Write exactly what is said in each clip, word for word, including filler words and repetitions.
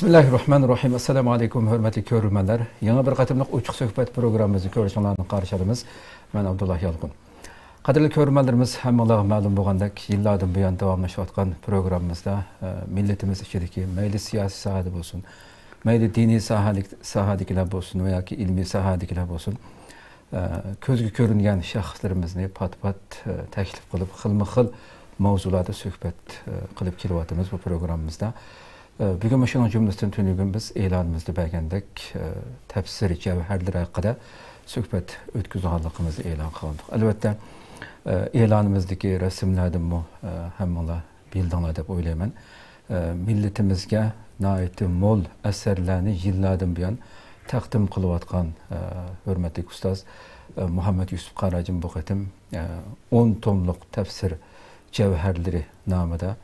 بىسمىللاھىررەھمانىررەھىم. ئەسسالامۇ ئەلەيكۇم، ھۆرمەتلىك كۆرۈرمەنلەر. يېڭى بىر قېتىملىق ئوچۇق سۆھبەت پروگراممىمىزنى كۆرۈشۈڭلارنى قارشى ئالىمىز. مەن ئابدۇللا يالقۇن. قەدىرلىك كۆرۈرمەنلىرىمىز، ھەممىڭلارغا مەلۇم بولغاندەك، يىللاردىن بۇيان داۋاملىشىۋاتقان پروگراممىمىزدا، ئە، مىللىتىمىز ئىچىدىكى مەيلى سىياسىي ساھەدە بولسۇن، مەيلى دىنىي ساھەدىك-، ساھەدىكىلەر بولسۇن ۋە ياكى ئىلمىي ساھەدىكىلەر بولسۇن، ئە، كۆزگە كۆرۈنگەن شەخسلىرىمىزنى پات-پات، ئە، تەكلىپ قىلىپ، خىلمۇ خىل ماۋزۇلاردا سۆھبەت، ئە، قىلىپ كېلىۋاتىمىز بۇ پروگراممىمىزدا. ئە، بۈگۈن مۇشۇنىڭ جۈملىسىدىن تۈنۈگۈن بىز ئېلانىمىزدا بەرگەندەك، ئە، تەپسىر جەۋھەرلىرى ھەققىدە سۆھبەت ئۆتكۈزىدىغانلىقىمىزنى ئېلان قىلغانىدۇق. ئەلۋەتتە، ئە، ئېلانىمىزدىكى رەسىملەردىنمۇ، ئە، ھەممىڭلار بىلدىڭلار دەپ ئويلايمەن. ئە، مىللىتىمىزگە ناھايىتى مول ئەسەرلەرنى يىللاردىن بۇيان تەقدىم قىلىۋاتقان، ئە، ھۆرمەتلىك ئۇستاز، ئە، مۇھەممەد يۈسۈپ قاراجىم بۇ قېتىم، ئە، ئون توملۇق تەپسىر جەۋھەرلىرى نامىدا،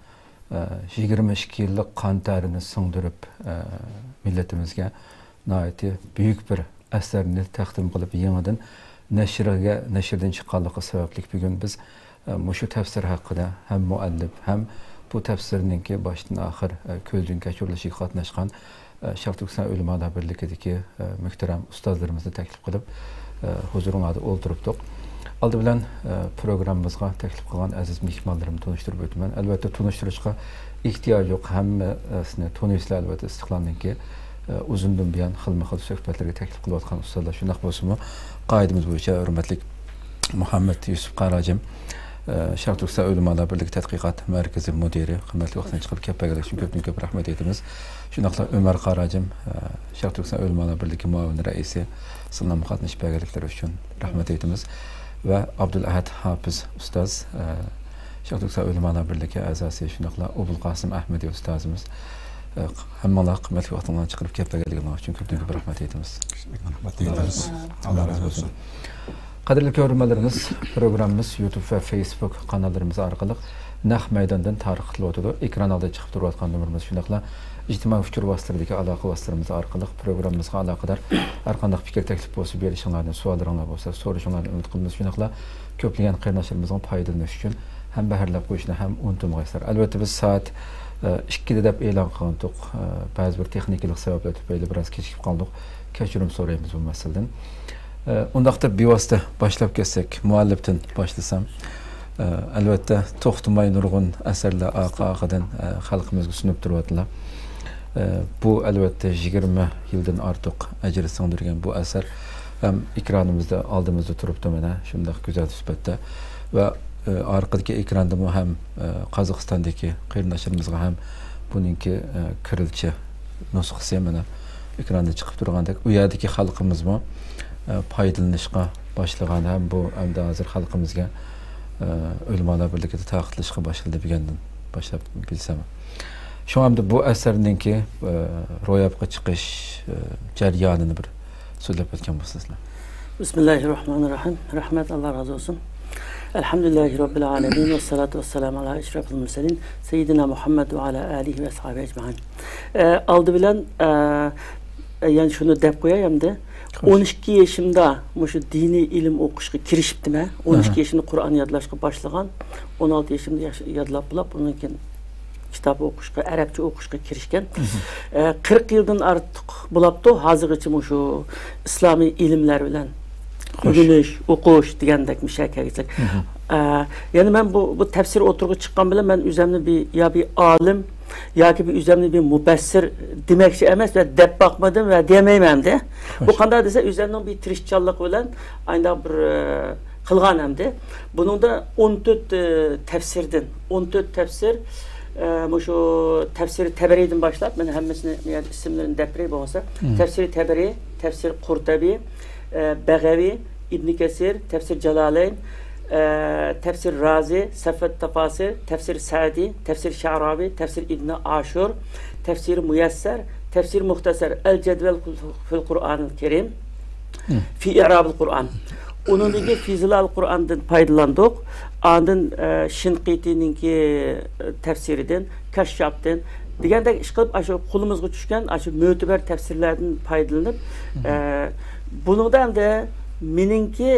ئە، يىگىرمە ئىككى يىللىق قان تەرىنى سىڭدۈرۈپ، ئە، مىللىتىمىزگە ناھايىتى بۈيۈك بىر ئەسەرنى تەقدىم قىلىپ، يېڭىدىن نەشرگە، نەشردىن چىققانلىقى سەۋەبلىك بۈگۈن بىز، ئە، مۇشۇ تەپسىر ھەققىدە ھەم مۇئەللىپ، ھەم بۇ تەپسىرنىڭكى باشتىن ئاخىر، ئە، كۆزدىن كەچۈرۈلۈشىگە قاتناشقان، ئە، شەرق تۈركىستان ئۆلىمالار بىرلىكىدىكى، ئە، مۆھتەرەم ئۇستازلىرىمىزنى تەكلىپ قىلىپ، ئە، ھۇزۇرۇڭلاردا ئولتۇرۇپتۇق. ئالدى بىلەن، ئە، پروگراممىمىزغا تەكلىپ قىلغان ئەزىز مېھمانلىرىمنى تونۇشتۇرۇپ ئۆتىمەن. ئەلۋەتتە، تونۇشتۇرۇشقا ئېھتىياج يوق. ھەممىسىنى تونۇيسىلەر، ئەلۋەتتە، ئىستىقلالنىڭكى، ئە، ئۇزۇندىن بۇيان خىلمۇ خىل سۆھبەتلەرگە تەكلىپ قىلىۋاتقان ئۇستازلار. شۇنداق بولسىمۇ، قائىدىمىز بويىچە ھۆرمەتلىك مۇھەممەد يۈسۈپ قاراجىم، ئە، شەرق تۈركىستان ئۆلىمالار بىرلىكى تەتقىقات مەركىزى مۇدىرى، قىممەتلىك ۋاقتىنى چىقىرىپ كەپ بەرگەنلىكى ئۈچۈن كۆپتىن كۆپ رەھمەت ئېيتىمىز. شۇنداقلا ئۆمەر قاراجىم، ئە، شەرق تۈركىستان ئۆلىمالار بىرلىكى مۇئاۋىن رەئىسى، سىلەرمۇ قاتنىشىپ بەرگەنلىكلىرى ئۈچۈن رەھمەت ئېيتىمىز. ۋە ئابدۇلئەھەد ھاپىز ئۇستاز، ئە، شەرق تۈركىستان ئۆلىمالار بىرلىكى ئەزاسى، شۇنداقلا ئوبۇلقاسىم ئەھمىدى ئۇستازىمىز، ئە، ھەممىڭلار قىممەتلىك ۋاقتىڭلارنى چىقىرىپ كەپ بەرگەنلىكىڭلار ئۈچۈن كۆپتىن كۆپ رەھمەت ئېيتىمىز. رەھمەت ئېيتىمىز. ئاللا رازى بولسۇن. قەدىرلىك كۆرۈرمەنلىرىمىز، پروگراممىمىز يۇتۇب ۋە فېيسبۇك قاناللىرىمىز ئارقىلىق نەق مەيداندىن تارقىتىلىۋاتىدۇ. ئېكران ئالدىدا چىقىپ تۇرۇۋاتقان نومۇرىمىز، شۇنداقلا ئىجتىمائىي ئۇچۇر ۋاسىتىلىرىدىكى ئالاقە ۋاسىتىلىرىمىز ئارقىلىق پروگراممىمىزغا ئالاقىدار ھەر قانداق پىكىر، تەكلىپ بولسا بېرىشىڭلارنى، سوئاللىرىڭلار بولسا سورىشىڭلارنى ئۈمىد قىلىمىز. شۇنداقلا كۆپلىگەن قېرىنداشلىرىمىزنىڭ پايدىلىنىشى ئۈچۈن ھەمبەھىرلەپ قويۇشنى ھەم ئۇنتۇمىغايسىلەر. ئەلۋەتتە، بىز سائەت، ئە، ئىككىدە دەپ ئېلان قىلغانتۇق. ئە، بەزى بىر تېخنىكىلىق سەۋەبلەر تۈپەيلى بىراز كېچىكىپ قالدۇق. كەچۈرۈم سورايمىز بۇ مەسىلىدىن. ئە، ئۇنداقتا بىۋاسىتە باشلاپ كەتسەك، مۇئەللىپتىن باشلىسام، ئە، ئەلۋەتتە، توختىماي نۇرغۇن ئەسەرلەر ئارقا-ئارقىدىن، ئە، خەلقىمىزگە سۇنۇپ تۇرۇۋاتىدۇ. ئە، بۇ، ئەلۋەتتە، يىگىرمە يىلدىن ئارتۇق ئەجىر سىڭدۈرگەن بۇ ئەسەر ھەم ئېكرانىمىزدا، ئالدىمىزدا تۇرۇپتۇ، مانا شۇنداق گۈزەل سۈپەتتە. ۋە، ئە، ئارقىدىكى ئېكراندىمۇ ھەم، ئە، قازاقىستاندىكى قېرىنداشلىرىمىزغا ھەم بۇنىڭكى، ئە، كىرىلچە نۇسخىسى مانا ئېكراندا چىقىپ تۇرغاندەك، ئۇ يەردىكى خەلقىمىزمۇ، ئە، پايدىلىنىشقا باشلىغان ھەم بۇ ئەمدى ھازىر خەلقىمىزگە، ئە، ئۆلىمالار بىرلىكىدە تارقىتىلىشقا باشلىدى دېگەندىن باشلاپ بىلسەم. شۇڭا ئەمدى بۇ ئەسەرنىڭكى، ئە، روياپقا چىقىش، ئە، جەريانىنى بىر سۆزلەپ ئۆتكەن بولسىڭىزلار. بىسمىللاھىررەھمانىررەھىم. رەھمەت، ئاللا رازى بولسۇن. ئەلھەمدۇلىللاھى رەببىل ئالەمىن، ۋەسسالاتۇ ۋەسسالامۇ ئەلا ئەشرەفىل مۇرسەلىن، سەييىدىنا مۇھەممەد ۋە ئەلا ئالىھى ۋە ئەسھابىھى ئەجمەئىن. ئە، ئالدى بىلەن، ئە، يەنە شۇنى دەپ قوياي ئەمدى. خوش. ئون ئىككى يېشىمدا مۇشۇ دىنىي ئىلىم ئوقۇشقا كىرىشىپتىمەن. ئون ئىككى ئاھا. يېشىمدا قۇرئان يادلاشقا باشلىغان. ئون ئالتە يېشىمدا ياش-، يادلاپ بولاپ، ئۇنىڭ كېيىن كىتاب ئوقۇشقا، ئەرەبچە ئوقۇشقا كىرىشكەن. مم. ئە، قىرىق يىلدىن ئارتۇق بولاپتۇ ھازىرغىچە مۇشۇ ئىسلامىي ئىلىملەر بىلەن خوش. ئۆگىنىش، ئوقۇش دېگەندەك مۇشۇ يەرگە كەلگۈچىلىك. مم. ئە، يەنى مەن بۇ، بۇ تەپسىر ئوتتۇرىغا چىققان بىلەن مەن ئۆزۈمنى بىر، يا بىر ئالىم ياكى بىر ئۆزۈمنى بىر مۇپەسسىر دېمەكچى ئەمەس ۋە دەپ باقمىدىم ۋە دېيەلمەيمەن ئەمدى. بۇ خوش. قانداق دېسە، ئۆزۈمنىڭ بىر تىرىشچانلىقى بىلەن ئانداق بىر، ئە، قىلغان ئەمدى. بۇنىڭدا ئون تۆت، ئە، تەپسىردىن، ئون تۆت تەپسىر، ئە، مۇشۇ تەپسىرى تەبەرىدىن باشلاپ، مەن ھەممىسىنى، يەنى ئىسىملىرىنى دەپ بېرەي بولمىسا، مم. تەپسىرى تەبەرى، تەپسىر قۇرتەبى، ئە، بەغەۋى، ئىبنى كەسىر، تەپسىر جالالەين، ئە، تەپسىر رازى، سەفەت تەپاسىر، تەپسىر سەدى، تەپسىر شەئرابى، تەپسىر ئىبنى ئاشۇر، تەپسىر مۇيەسسەر، تەپسىر مۇختەسەر، ئەل جەدۋەل فىل قۇرئانىل كەرىم، مم. في إعراب القرآن. ئۇنىڭدىن كېيىن فىزىلال قۇرئاندىن پايدىلاندۇق. ئاندىن، ئە، شىنقىتىنىڭكى، ئە، تەپسىرىدىن، كاششاپتىن دېگەندەك ئىشقىلىپ، ئاشۇ قولىمىزغا چۈشكەن، ئاشۇ مۆتىبەر تەپسىرلەردىن پايدىلىنىپ، مم. ئە، بۇنىڭدا ئەمدى مېنىڭكى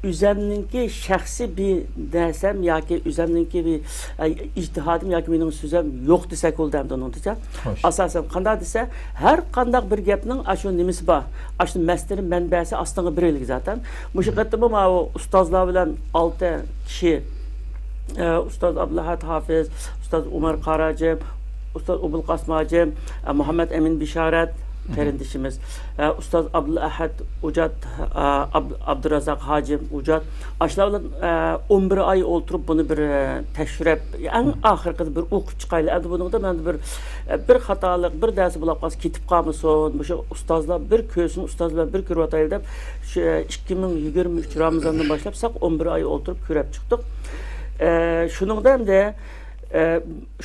ئۆزەمنىڭكى شەخسىي بىر نەرسەم ياكى ئۆزەمنىڭكى بىر، ئە، ئىجتىھادىم ياكى مېنىڭ سۆزەم يوق دېسەك بولىدۇ ئەمدى ئۇنىڭدىچە. خوش. ئاساسەن قانداق دېسە، ھەر قانداق بىر گەپنىڭ ئاشۇ نېمىسى بار، ئاشۇ مەسدىرى، مەنبەسى ئاستىنقى بىر ئىلگە زاتەن. مۇشۇ قېتىممۇ ماۋۇ ئۇستازلار بىلەن ئالتە كىشى، ئە، ئۇستاز ئابدۇلئەھەد ھافىز، ئۇستاز ئۇمار قارى ھاجىم، ئۇستاز ئوبۇلقاسىم ھاجىم، ئە، مۇھەممەد ئەمىن بىشارەت، قېرىندىشىمىز، ئە، ئۇستاز ئابدۇلئەھەد ئوجات، ئە، ئاب-، ئابدۇرازاق ھاجىم ئوجات، ئاشۇلار بىلەن، ئە، ئون بىر ئاي ئولتۇرۇپ، بۇنى بىر، ئە، تەكشۈرۈپ، ئەڭ ئاخىرقىدا بىر ئوقۇپ چىقايلى. ئەمدى بۇنىڭدا مەندە بىر، ئە، بىر خاتالىق، بىر نەرسە بولۇپ قالسا كېتىپ قالمىسۇن، مۇشۇ ئۇستازلار بىر كۆرسۇن، ئۇستاز بىلەن بىر كۆرۈۋاتايلى دەپ، شۇ، ئە، ئىككى مىڭ يىگىرمە ئۈچ رامىزاندىن باشلاپ ساق ئون بىر ئاي ئولتۇرۇپ كۆرۈپ چىقتۇق. ئە، شۇنىڭدا ئەمدى، ئە،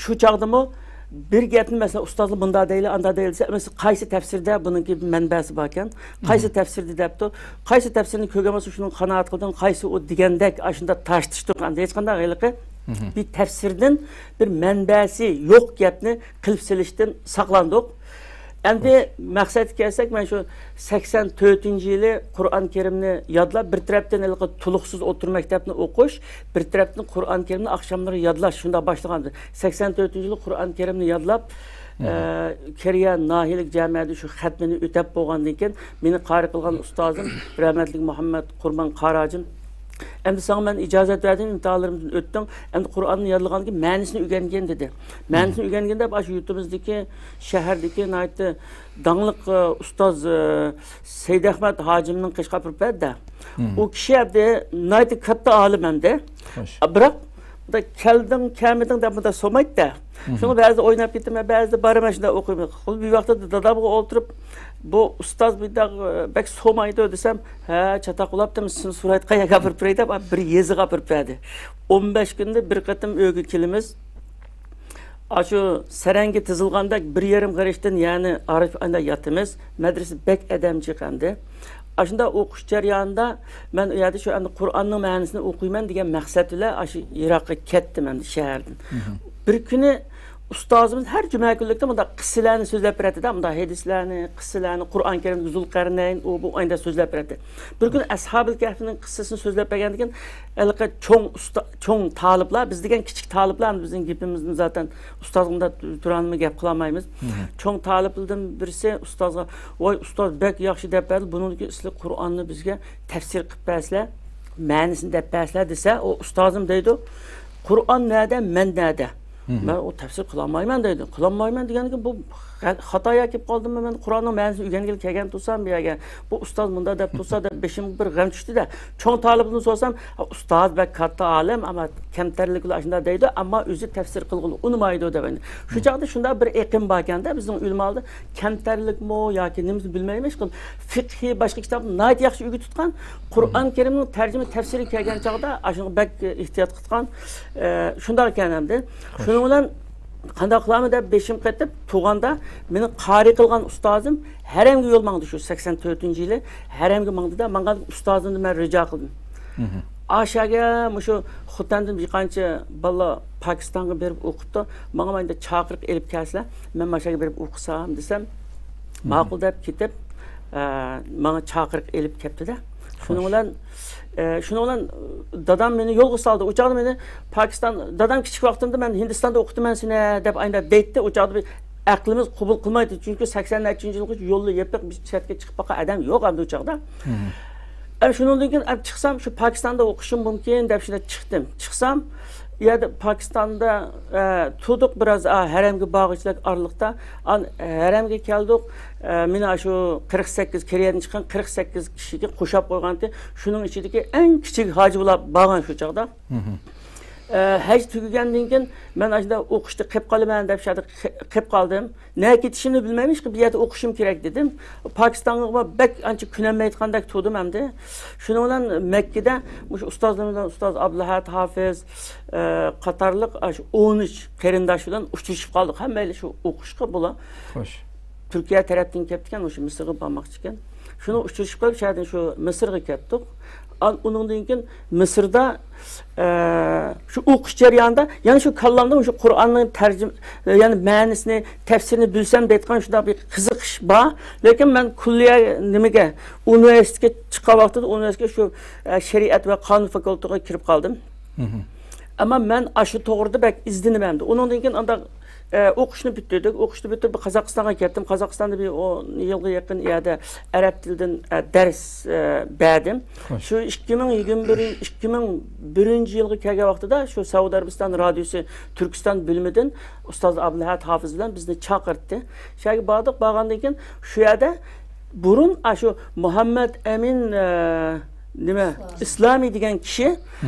شۇ چاغدىمۇ بىر گەپنى، مەسىلەن، ئۇستازلار مۇنداق دەيلى، ئانداق دەيلى دېسە، مەسىلەن، قايسى تەپسىردە بۇنىڭكى مەنبەسى باركەن؟ قايسى تەپسىردە دەپتۇ؟ قايسى تەپسىرنى كۆرگەن بولسا، شۇنىڭغا قانائەت قىلدىڭ، قايسى ئۇ دېگەندەك، ئاشۇنداق تارتىشتۇق. ئەمدى ھېچقانداق ھېلىقى بىر تەپسىردىن بىر مەنبەسى يوق گەپنى قىلىپ سېلىشتىن ساقلاندۇق. ئەمدى مەقسەتكە كەلسەك، مەن شۇ سەكسەن تۆتىنچى يىلى قۇرئان كەرىمنى يادلاپ، بىر تەرەپتىن ھېلىقى تولۇقسىز ئوتتۇرا مەكتەپنى ئوقۇش، بىر تەرەپتىن قۇرئان كەرىمنى ئاخشاملىرى يادلاش، شۇنداق باشلىغان. سەكسەن تۆتىنچى يىلى قۇرئان كەرىمنى يادلاپ، ئە، كېرىيە ناھىيەلىك جامىئەدە شۇ خەتمىنى ئۆتەپ بولغاندىن كېيىن، مېنى قارى قىلغان ئۇستازىم، رەھمەتلىك مۇھەممەد قۇربان قارى ھاجىم، ئەمدى ساڭا مەن ئىجازەت بەردىم، ئىمتىھانلىرىمدىن ئۆتتۈڭ، ئەمدى قۇرئاننى يادلىغاندىن كېيىن مەنىسىنى ئۆگەنگىن، دېدى. مەنىسىنى ئۆگەنگىن دەپ، ئاشۇ يۇرتىمىزدىكى، شەھەردىكى ناھايىتى داڭلىق، ئە، ئۇستاز، ئە، سەيدئەخمەت ھاجىمنىڭ قېشىغا ئاپىرىپ بەردى. ئۇ كىشى ئەمدى ناھايىتى كاتتا ئالىم ئەمدى. خوش. بىراق، بۇندا كەلدىڭ، كەلمىدىڭ دەپ بۇنداق سومايتتى. شۇڭا بەزىدە ئويناپ كېتىمەن، بەزىدە بارىمەن، شۇنداق ئوقۇيمەن. خۇددى بىر ۋاقىتتا دادامغا ئولتۇرۇپ، بۇ ئۇستاز بۇنداق، ئە، بەك سومايدۇ دېسەم، ھە، چاتاق بولاپتىمۇ، سىزنى سورايدىغان يەرگە ئاپىرىپ بېرەي دەپ، بىر يېزىغا ئاپىرىپ بەردى. ئون بەش كۈندە بىر قېتىم ئۆيگە كېلىمىز. ئاشۇ سەرەڭگە تىزىلغاندەك بىر يېرىم غېرىشتىن، يەنى ئارىف ئايدا ياتىمىز. مەدرىسە بەك ئادەم جىق ئەمدى. ئاشۇنداق ئوقۇش جەريانىدا مەن ئۇ يەردە شۇ ئەمدى قۇرئاننىڭ مەنىسىنى ئوقۇيمەن دېگەن مەقسەت بىلەن ئاشۇ يىراققا كەتتىم ئەمدى شەھەردىن. بىر كۈنى ئۇستازىمىز ھەر جۈمە كۈنلۈكتە مۇنداق قىسسىلەرنى سۆزلەپ بېرەتتى-دە، مۇنداق ھەدىسلەرنى، قىسسىلەرنى، قۇرئان كەرىمدىكى زۇلقەرنەين، ئۇ، بۇ ئايدا سۆزلەپ بېرەتتى. بىر كۈنى ئەسھابىل كەھفىنىڭ قىسسىسىنى سۆزلەپ بەرگەندىن كېيىن، ھېلىقى چوڭ ئۇستا-، چوڭ تالىپلار، بىز دېگەن كىچىك تالىپلار، بىزنىڭ گېپىمىزنى زاتەن ئۇستازغا مۇنداق تۆۋەنمۇ گەپ قىلالمايمىز. چوڭ تالىپلىرىدىن بىرسى ئۇستازغا، ۋاي ئۇستاز، بەك ياخشى دەپ بەردى، بۇنىڭدىن كېيىن سىلەر قۇرئاننى بىزگە تەپسىر قىلىپ بەرسىلەر، مەنىسىنى دەپ بەرسىلەر دېسە، ئۇ ئۇستازىم دەيدۇ، قۇرئان نەدە، مەن نەدە؟ مەن ئۇ تەپسىر قىلالمايمەن دەيدۇ. قىلالمايمەن دېگەنكىن بۇ غە-، خاتا يەر كېلىپ قالدىمۇ؟ مەن قۇرئاننىڭ مەنىسىنى ئۆگەنگىلى كەلگەن تۇرسام بۇ يەرگە، بۇ ئۇستاز مۇنداق دەپ تۇرسا دەپ بېشىمغا بىر غەم چۈشتى-دە. چوڭ تالىپىدىن سورىسام، ئۇستاز بەك كاتتا ئالىم، ئەمما كەمتەرلىك بىلەن ئاشۇنداق دەيدۇ، ئەمما ئۆزى تەپسىر قىلغىلى ئۇنىمايدۇ دەپ. شۇ چاغدا شۇنداق بىر ئېقىم باركەن-دە، بىزنىڭ ئۆلىمالاردا كەمتەرلىكمۇ ياكى نېمىسى بىلمەيمەن، ئىشقىلىپ فىقھىي باشقا كىتابنى ناھايىتى ياخشى ئۆگىتىۋاتقان، قۇرئان كەرىمنىڭ تەرجىمە تەپسىرىگە كەلگەن چاغدا ئاشۇنىڭغا بەك ئېھتىيات قىلىدىغان، ئە، شۇنداق ئىكەن ئەمدى. شۇنىڭ بىلەن قانداق قىلارمەن دەپ بېشىم قېتىپ تۇرغاندا، مېنى قارى قىلغان ئۇستازىم ھەرەمگە يول ماڭدى، شۇ سەكسەن تۆتىنچى يىلى ھەرەمگە ماڭدى-دە، ماڭغان ئۇستازىمدىن مەن رىجا قىلدىم. ئاشەگە مۇشۇ خوتەندىن بىر قانچە بالىلار پاكىستانغا بېرىپ ئوقۇپتۇ، ماڭا مۇنداق چاقىرىق ئېلىپ كەلسىلە، مەن ماشەگە بېرىپ ئوقۇسام دېسەم، ماقۇل دەپ كېتىپ، ئە، ماڭا چاقىرىق ئېلىپ كەپتۇ-دە. شۇنىڭ بىلەن، ئە، شۇنىڭ بىلەن دادام مېنى يولغا سالدى. ئۇ چاغدا مېنى پاكىستان، دادام كىچىك ۋاقتىمدا مەن ھىندىستاندا ئوقۇتىمەن سېنى دەپ ئاينداق دەيتتى. ئۇ چاغدا بىر ئەقلىمىز قوبۇل قىلمايتتى. چۈنكى سەكسەن نەچچىنچى يىلغىچە يوللا يېپىق، بىز چەتكە چىقىپ باققان ئادەم يوق ئەمدى ئۇ چاغدا. ئەمدى شۇنىڭدىن كېيىن ئەمدى چىقسام، شۇ پاكىستاندا ئوقۇشۇم مۇمكىن دەپ شۇنداق چىقتىم. چىقسام، ئۇ يەردە پاكىستاندا، ئە، تۇردۇق بىراز، ئا، ھەرەمگە بارغۇچىلىك ئارىلىقتا. ئان-، ھەرەمگە كەلدۇق. ئە، مېنى شۇ قىرىق سەككىز، كېرىيەدىن چىققان قىرىق سەككىز كىشىگە قوشاپ قويغانتى. شۇنىڭ ئىچىدىكى ئەڭ كىچىك ھاجى بولاپ بارغان شۇ چاغدا. ئە، ھەج تۈگىگەندىن كېيىن مەن ئاشۇنداق ئوقۇشتا قېلىپ قالىمەن دەپ شۇ يەردە قېلىپ قالدىم. نەگە كېتىشىمنى بىلمەيمەن، بىر يەردە ئوقۇشۇم كېرەك دېدىم. پاكىستانغا بەك ئانچە كۆنەلمەيدىغاندەك تۇردۇم ئەمدى. شۇنىڭ بىلەن مەككىدە مۇشۇ ئۇستازلىرىم بىلەن ئۇستاز ئابدۇلئەھەد ھافىز، ئە، قاتارلىق ئاشۇ ئون ئۈچ قېرىنداش بىلەن ئۇچرىشىپ قالدۇق. ھەممەيلى شۇ ئوقۇشقا بۇلار. خوش. تۈركىيە تەرەپتىن كەپتىكەن، مۇشۇ مىسىرغا بارماقچىكەن. شۇنى ئۇچرىشىپ قېلىپ، شۇ يەردىن شۇ مىسىرغا كەتتۇق. ئان-، ئۇنىڭدىن كېيىن مىسىردا، ئە، شۇ ئوقۇش جەريانىدا يەنە شۇ كاللامدا شۇ قۇرئاننىڭ تەرجىمە، يەنى مەنىسىنى، تەپسىرىنى بىلسەم دەيدىغان شۇنداق بىر قىزىقىش بار. لېكىن مەن كۈللىيە نېمىگە، ئۇنىۋېرسىتېتكە چىققان ۋاقتىدا ئۇنىۋېرسىتېتكە شۇ، ئە، شەرىئەت ۋە قانۇن فاكۇلتېتىغا كىرىپ قالدىم. ئەمما مەن ئاشۇ توغرىدا بەك ئىزدىنىمەن. ئۇنىڭدىن كېيىن ئانداق، ئە، ئوقۇشنى پۈتتۈردۈك. ئوقۇشنى پۈتتۈرۈپ قازاقىستانغا كەتتىم. قازاقىستاندا بىر ئون يىلغا يېقىن ئۇ يەردە ئەرەب تىلىدىن، ئە، دەرس، ئە، بەردىم. خوش. شۇ ئىككى مىڭ يىگىرمە بىر، ئىككى مىڭ بىرىنچى يىلغا كەلگەن ۋاقتىدا شۇ سەئۇدى ئەرەبىستان رادىيوسى تۈركىستان بۆلۈمىدىن ئۇستاز ئابدۇلئەھەد ھافىز بىلەن بىزنى چاقىرتتى. شۇ يەرگە باردۇق. بارغاندىن كېيىن شۇ يەردە بۇرۇن ئاشۇ مۇھەممەد ئەمىن، ئە، نېمە، ئىسلامى دېگەن كىشى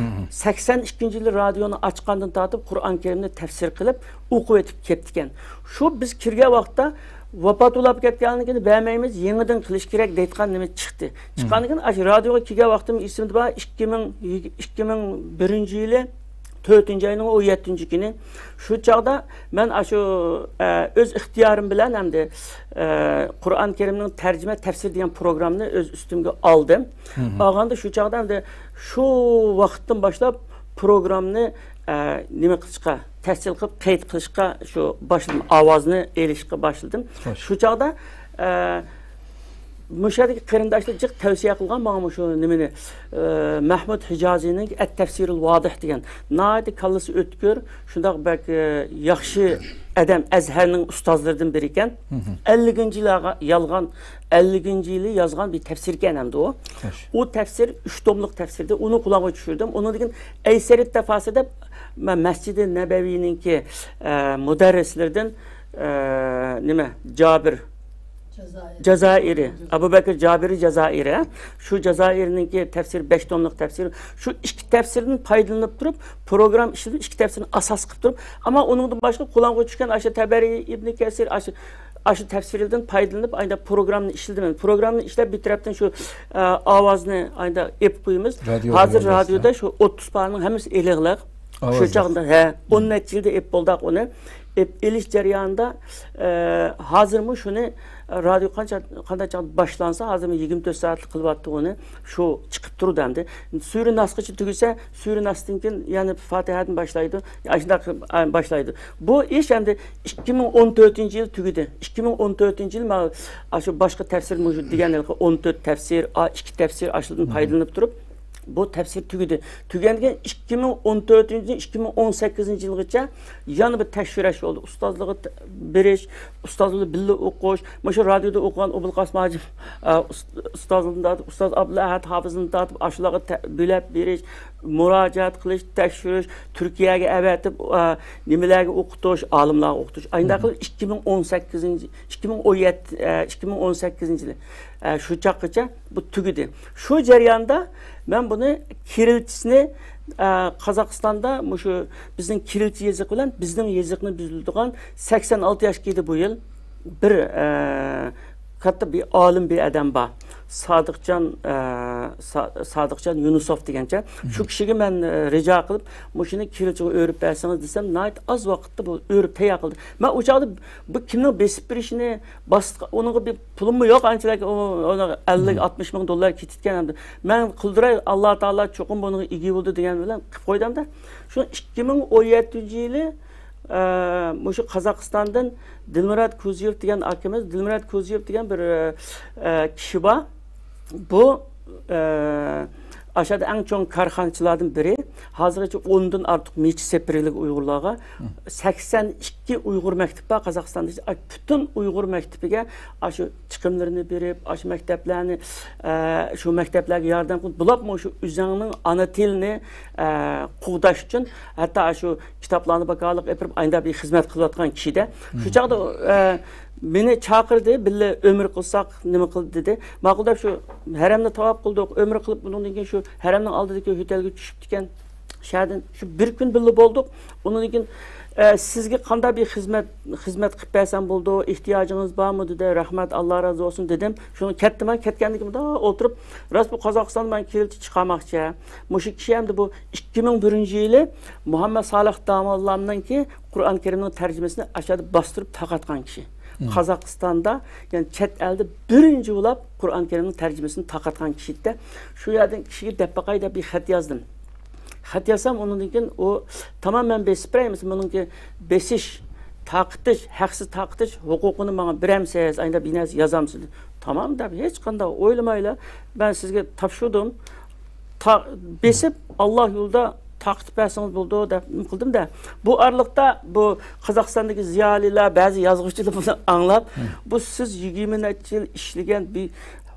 سەكسەن ئىككىنچى يىلى رادىيونى ئاچقاندىن تارتىپ قۇرئان كەرىمنى تەپسىر قىلىپ ئوقۇۋېتىپ كەپتىكەن. شۇ بىز كىرگەن ۋاقىتتا ۋاپات بولاپ كەتكەنلىكىنى بەرمەيمىز، يېڭىدىن قىلىش كېرەك دەيدىغان نېمە چىقتى. چىققاندىن كېيىن ئاشۇ رادىيوغا كىرگەن ۋاقتىم ئېسىمدە بار، ئىككى مىڭ، ئىككى مىڭ بىرىنچى يىلى تۆتىنچى ئاينىڭ ئون يەتتىنچى كۈنى. شۇ چاغدا مەن ئاشۇ، ئە، ئۆز ئىختىيارىم بىلەن ھەمدە، ئە، قۇرئان كەرىمنىڭ تەرجىمە تەپسىرى دېگەن پروگراممىنى ئۆز ئۈستۈمگە ئالدىم. ئالغاندا شۇ چاغدا ھەمدە شۇ ۋاقىتتىن باشلاپ پروگرامنى، ئە، نېمە قىلىشقا، تەسجىل قىلىپ قەيت قىلىشقا شۇ باشلىدىم، ئاۋازنى ئېلىشقا باشلىدىم. خوش. شۇ چاغدا، ئە، مۇشۇ يەردىكى قېرىنداشلار جىق تەۋسىيە قىلغان ماڭا مۇشۇ نېمىنى، ئە، مەھمۇد ھىجازىينىڭ ئەت تەفسىرىل ۋادىھ دېگەن ناھايىتى كاللىسى ئۆتكۈر، شۇنداق بەك، ئە، ياخشى ئادەم، ئەزھەرنىڭ ئۇستازلىرىدىن بىرى ئىكەن. ئەللىكىنچى يىلى يالغان، ئەللىكىنچى يىلى يازغان بىر تەپسىر ئىكەن ئەمدى ئۇ. خوش. ئۇ تەپسىر ئۈچ توملۇق تەپسىردى. ئۇنى قۇلاققا چۈشۈردۈم. ئۇنىڭدىن كېيىن ئەيسەرىت تەفاسىر دەپ، مە-، مەسجىدى نەبەۋىنىڭكى، ئە، مۇدەررىسلىرىدىن، ئە، نېمە، جابىر جازائىرى، ئەبۇ بەكىر جابىرى جازائىرى، ھە؟ شۇ جازائىرنىڭكى تەپسىرى، بەش توملۇق تەپسىرى، شۇ ئىككى تەپسىردىن پايدىلىنىپ تۇرۇپ، پروگرامما ئىشلىدىم، ئىككى تەپسىرنى ئاساس قىلىپ تۇرۇپ، ئەمما ئۇنىڭدىن باشقا قۇلاققا چۈشكەن ئاشۇ تەبەرى، ئىبنى كەسىر، ئاشۇ، ئاشۇ تەپسىرلەردىن پايدىلىنىپ، ئايدا پروگراممىنى ئىشلىدىم. پروگراممىنى ئىشلەپ، بىر تەرەپتىن شۇ، ئە، ئاۋازنى ئايدا ئېلىپ قويىمىز. ھازىر رادىيودا شۇ ئوتتۇز پارىنىڭ ھەممىسى ئېلىغلىق. شۇ چاغدا، ھە، ئون نەچچە يىلدا ئېپ بولداق ئۇنى. ئېپ ئېلىش جەريانىدا، ئە، ھازىرمۇ شۇنى رادىيو قانچە، قانداق چاغدا باشلانسا، ھازىرمۇ يىگىرمە تۆت سائەتلىك قىلىۋاتتى ئۇنى. شۇ چىقىپ تۇرىدۇ ئەمدى. سۈرە ناسقىچە تۈگىسە، سۈرە ناستىن كېيىن يەنە فاتىھەدىن باشلايدۇ. ئاشۇنداق، ئە، باشلايدۇ. بۇ ئىش ئەمدى ئىككى مىڭ ئون تۆتىنچى يىل تۈگىدى. ئىككى مىڭ ئون تۆتىنچى يىل مانا ئاشۇ باشقا تەپسىر مۇشۇ دېگەن ھېلىقى ئون تۆت تەپسىر، ئا، ئىككى تەپسىر ئاشۇلاردىن پايدىلىنىپ تۇرۇپ، بۇ تەپسىر تۈگىدى. تۈگەندىن كېيىن ئىككى مىڭ ئون تۆتىنچى، ئىككى مىڭ ئون سەككىزىنچى يىلغىچە يەنە بىر تەكشۈرۈش بولدى. ئۇستازلىققا ت-، بېرىش، ئۇستاز بىلەن بىللە ئوقۇش، مۇشۇ رادىيودا ئوقۇغان ئوبۇلقاسىم ھاجىم، ئە، ئۇس-، ئۇستازلىرىدىن تارتىپ، ئۇستاز ئابدۇلئەھەد ھافىزدىن تارتىپ، ئاشۇلارغا تە-، بۆلەپ بېرىش، مۇراجىئەت قىلىش، تەكشۈرۈش، تۈركىيەگە ئەۋەتىپ، ئە، نېمىلەرگە ئوقۇتۇش، ئالىملارغا ئوقۇتۇش. ئاينداق قىلىپ ئىككى مىڭ ئون سەككىزىنچى، ئىككى مىڭ ئون يەتتە، ئە، ئىككى مىڭ ئون سەككىزىنچى يىلى، ئە، شۇ چاغقىچە بۇ تۈگىدى. شۇ جەرياندا مەن بۇنى كىرىلچىسىنى، ئە، قازاقىستاندا مۇشۇ بىزنىڭ كىرىلچە يېزىقى بىلەن بىزنىڭ يېزىقنى بۈزىدىغان سەكسەن ئالتە ياشقا كىردى بۇ يىل. بىر، ئە، كاتتا بىر ئالىم بىر ئادەم بار. سادىقجان، ئە، سا-، سادىقجان يۇنۇسوف دېگەنچە. شۇ كىشىگە مەن، ئە، رىجا قىلىپ، مۇشۇنى كىرىلچىغا ئۆرۈپ بەرسىڭىز دېسەم، ناھايىتى ئاز ۋاقىتتا بۇ ئۆرۈپ تەييار قىلدى. مەن ئۇ چاغدا بۇ كىمنىڭ بېسىپ بېرىشىنى، باسقا-، ئۇنىڭغا بىر پۇلۇممۇ يوق، ئانچىلەك ئۇ-، ئۇنىڭغا ئەللىك، ئاتمىش مىڭ دوللار كېتىدىكەن ئەمدى. مەن قىلدۇراي، ئاللا تائالا چوقۇم بۇنىڭغا ئىگە بولىدۇ دېگەن بىلەن قىلىپ قويدۇم-دە. شۇ ئىككى مىڭ ئون يەتتىنچى يىلى، ئە، مۇشۇ قازاقىستاندىن دىلمۇرات كۇزيېۋ دېگەن ئاكىمىز، دىلمۇرات كۇزيېۋ دېگەن بىر، ئە، كىشى بار. بۇ، ئە، ئاشۇ يەردە ئەڭ چوڭ كارخانىچىلاردىن بىرى. ھازىرغىچە ئوندىن ئارتۇق مېچى سېپىرىلگەن ئۇيغۇرلارغا. سەكسەن ئىككى ئۇيغۇر مەكتىپى بار قازاقىستاندا. پۈتۈن ئۇيغۇر مەكتىپىگە ئاشۇ چىقىملىرىنى بېرىپ، ئاشۇ مەكتەپلەرنى، ئە، شۇ مەكتەپلەرگە ياردەم قىلىپ، بولۇپمۇ شۇ ئۆزۈڭنىڭ ئانا تىلىنى، ئە، قوغداش ئۈچۈن ھەتتا ئاشۇ كىتابلارنى باكالىق ئېپىرىپ، ئايدا بىر خىزمەت قىلىۋاتقان كىشىدە. شۇ چاغدا، ئە، مېنى چاقىردى، بىللە ئۆمرە قىلساق، نېمە قىل دېدى. ماقۇل دەپ شۇ ھەرەمنى تاۋاپ قىلدۇق، ئۆمرە قىلىپ، ئۇنىڭدىن كېيىن شۇ ھەرەمنىڭ ئالدىدىكى ھوتەلگە چۈشۈپتىكەن. شەھەردىن شۇ بىر كۈن بىللە بولدۇق. ئۇنىڭدىن كېيىن، ئە، سىزگە قانداق بىر خىزمەت، خىزمەت قىلىپ بەرسەم بولىدۇ، ئېھتىياجىڭىز بارمۇ دېدى. رەھمەت، ئاللا رازى بولسۇن دېدىم. شۇڭا كەتتىم، كەتكەندىن كېيىن مۇنداق ئولتۇرۇپ، راست بۇ قازاقىستاندا مەن كىرىلچە چىقارماقچى. مۇشۇ كىشى ئەمدى بۇ ئىككى مىڭ بىرىنچى يىلى مۇھەممەد سالىھ داموللامنىڭكى قۇرئان كەرىمنىڭ تەرجىمىسىنى ئاشۇ يەردە باستۇرۇپ تارقاتقان كىشى. قازاقىستاندا، يەنى چەت ئەلدە بىرىنچى بولۇپ قۇرئان كەرىمنىڭ تەرجىمىسىنى تارقاتقان كىشى ئىدى. شۇ يەردىن كىشىگە دەپ باقاي دەپ بىر خەت يازدىم. خەت يازسام، ئۇنىڭدىن كېيىن ئۇ، تامام، مەن بېسىپ بېرەي، مەسىلەن، بۇنىڭكى بېسىش، تارقىتىش، ھەقسىز تارقىتىش ھوقۇقىنى ماڭا بېرەمسىز، ئايدا بىر نەرسە يازامسىز؟ تامام دەپ، ھېچقانداق ئويلىمايلا، مەن سىزگە تاپشۇردۇم. تا-، بېسىپ، ئاللا يولىدا تارقىتىپ بەرسىڭىز بولىدۇ دەپ نېمە قىلدىم-دە. بۇ ئارىلىقتا بۇ قازاقىستاندىكى زىيالىيلار، بەزى يازغۇچىلار بۇنى ئاڭلاپ، بۇ سىز يىگىرمە نەچچە يىل ئىشلىگەن بىر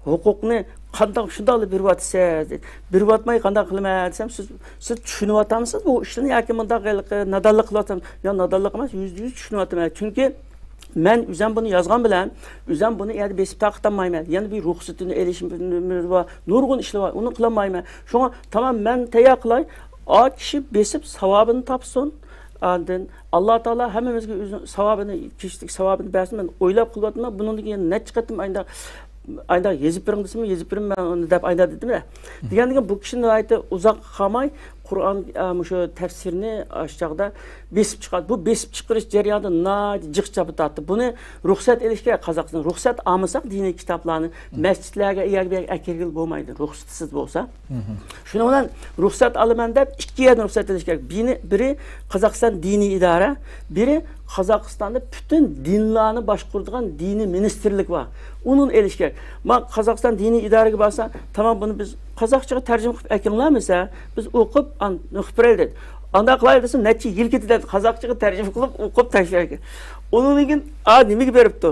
ھوقۇقنى قانداق شۇنداقلا بېرىۋاتىسىز؟ بېرىۋاتماي قانداق قىلىمەن دېسەم، سىز، سىز چۈشىنىۋاتامسىز بۇ ئىشنى ياكى مۇنداق ھېلىقى نادانلىق قىلىۋاتامسىز؟ يا، نادانلىق ئەمەس، يۈزدە يۈز چۈشىنىۋاتىمەن. چۈنكى مەن ئۆزۈم بۇنى يازغان بىلەن، ئۆزۈم بۇنى ئەدە بېسىپ تارقىتالمايمەن. يەنە بىر رۇخسىتىنى ئېلىشىمىز بار، نۇرغۇن ئىشلار بار، ئۇنى قىلالمايمەن. شۇڭا تامام مەن تەييار قىلاي، ئا كىشى بېسىپ ساۋابىنى تاپسۇن. ئاندىن ئاللا تائالا ھەممىمىزگە ئۆزىنىڭ ساۋابىنى، كېچىلىك ساۋابىنى بەرسۇن. مەن ئويلاپ قىلىۋاتىمەن، بۇنىڭدىن كېيىن نەچچە قېتىم ئايدا، ئايدا يېزىپ بېرىڭ دېسىمۇ، يېزىپ بېرىمەن ئۇنى دەپ ئايدا دېدىم-دە. دېگەندىن كېيىن بۇ كىشى ناھايىتى ئۇزاق قالماي قۇرئان، ئا، مۇشۇ تەپسىرنى ئاشۇ چاغدا بېسىپ چىقاردى. بۇ بېسىپ چىقىرىش جەريانىدا ناھايىتى جىق چاپا تارتتى. بۇنى رۇخسەت ئېلىش كېرەك قازاقىستان. رۇخسەت ئالمىساق دىنىي كىتابلارنى مەسچىتلەرگە، ئۇ يەرگە، بۇ يەرگە ئەكىرگىلى بولمايدۇ، رۇخسەتسىز بولسا. شۇنىڭ بىلەن رۇخسەت ئالىمەن دەپ ئىككى يەردىن رۇخسەت ئېلىش كېرەك. بىرى، بىرى قازاقىستان دىنىي ئىدارە، بىرى قازاقىستاندا پۈتۈن دىنلارنى باشقۇرىدىغان دىنىي مىنىستىرلىك بار. ئۇنىڭ ئېلىش كېرەك. ما قازاقىستان دىنىي ئىدارىگە بارسا، تامام بۇنى بىز قازاقچىغا تەرجىمە قىلىپ ئەكىڭلارمىسە، بىز ئوقۇپ، ئان-، ئوقۇپ بېرەيلى دېدى. ئانداق قىلاي دېسە، نەچچە يىل كېتىدۇ، قازاقچىغا تەرجىمە قىلىپ، ئوقۇپ تاشلىۋەرگەن. ئۇنىڭدىن كېيىن، ئا، نېمىگە بېرىپتۇ؟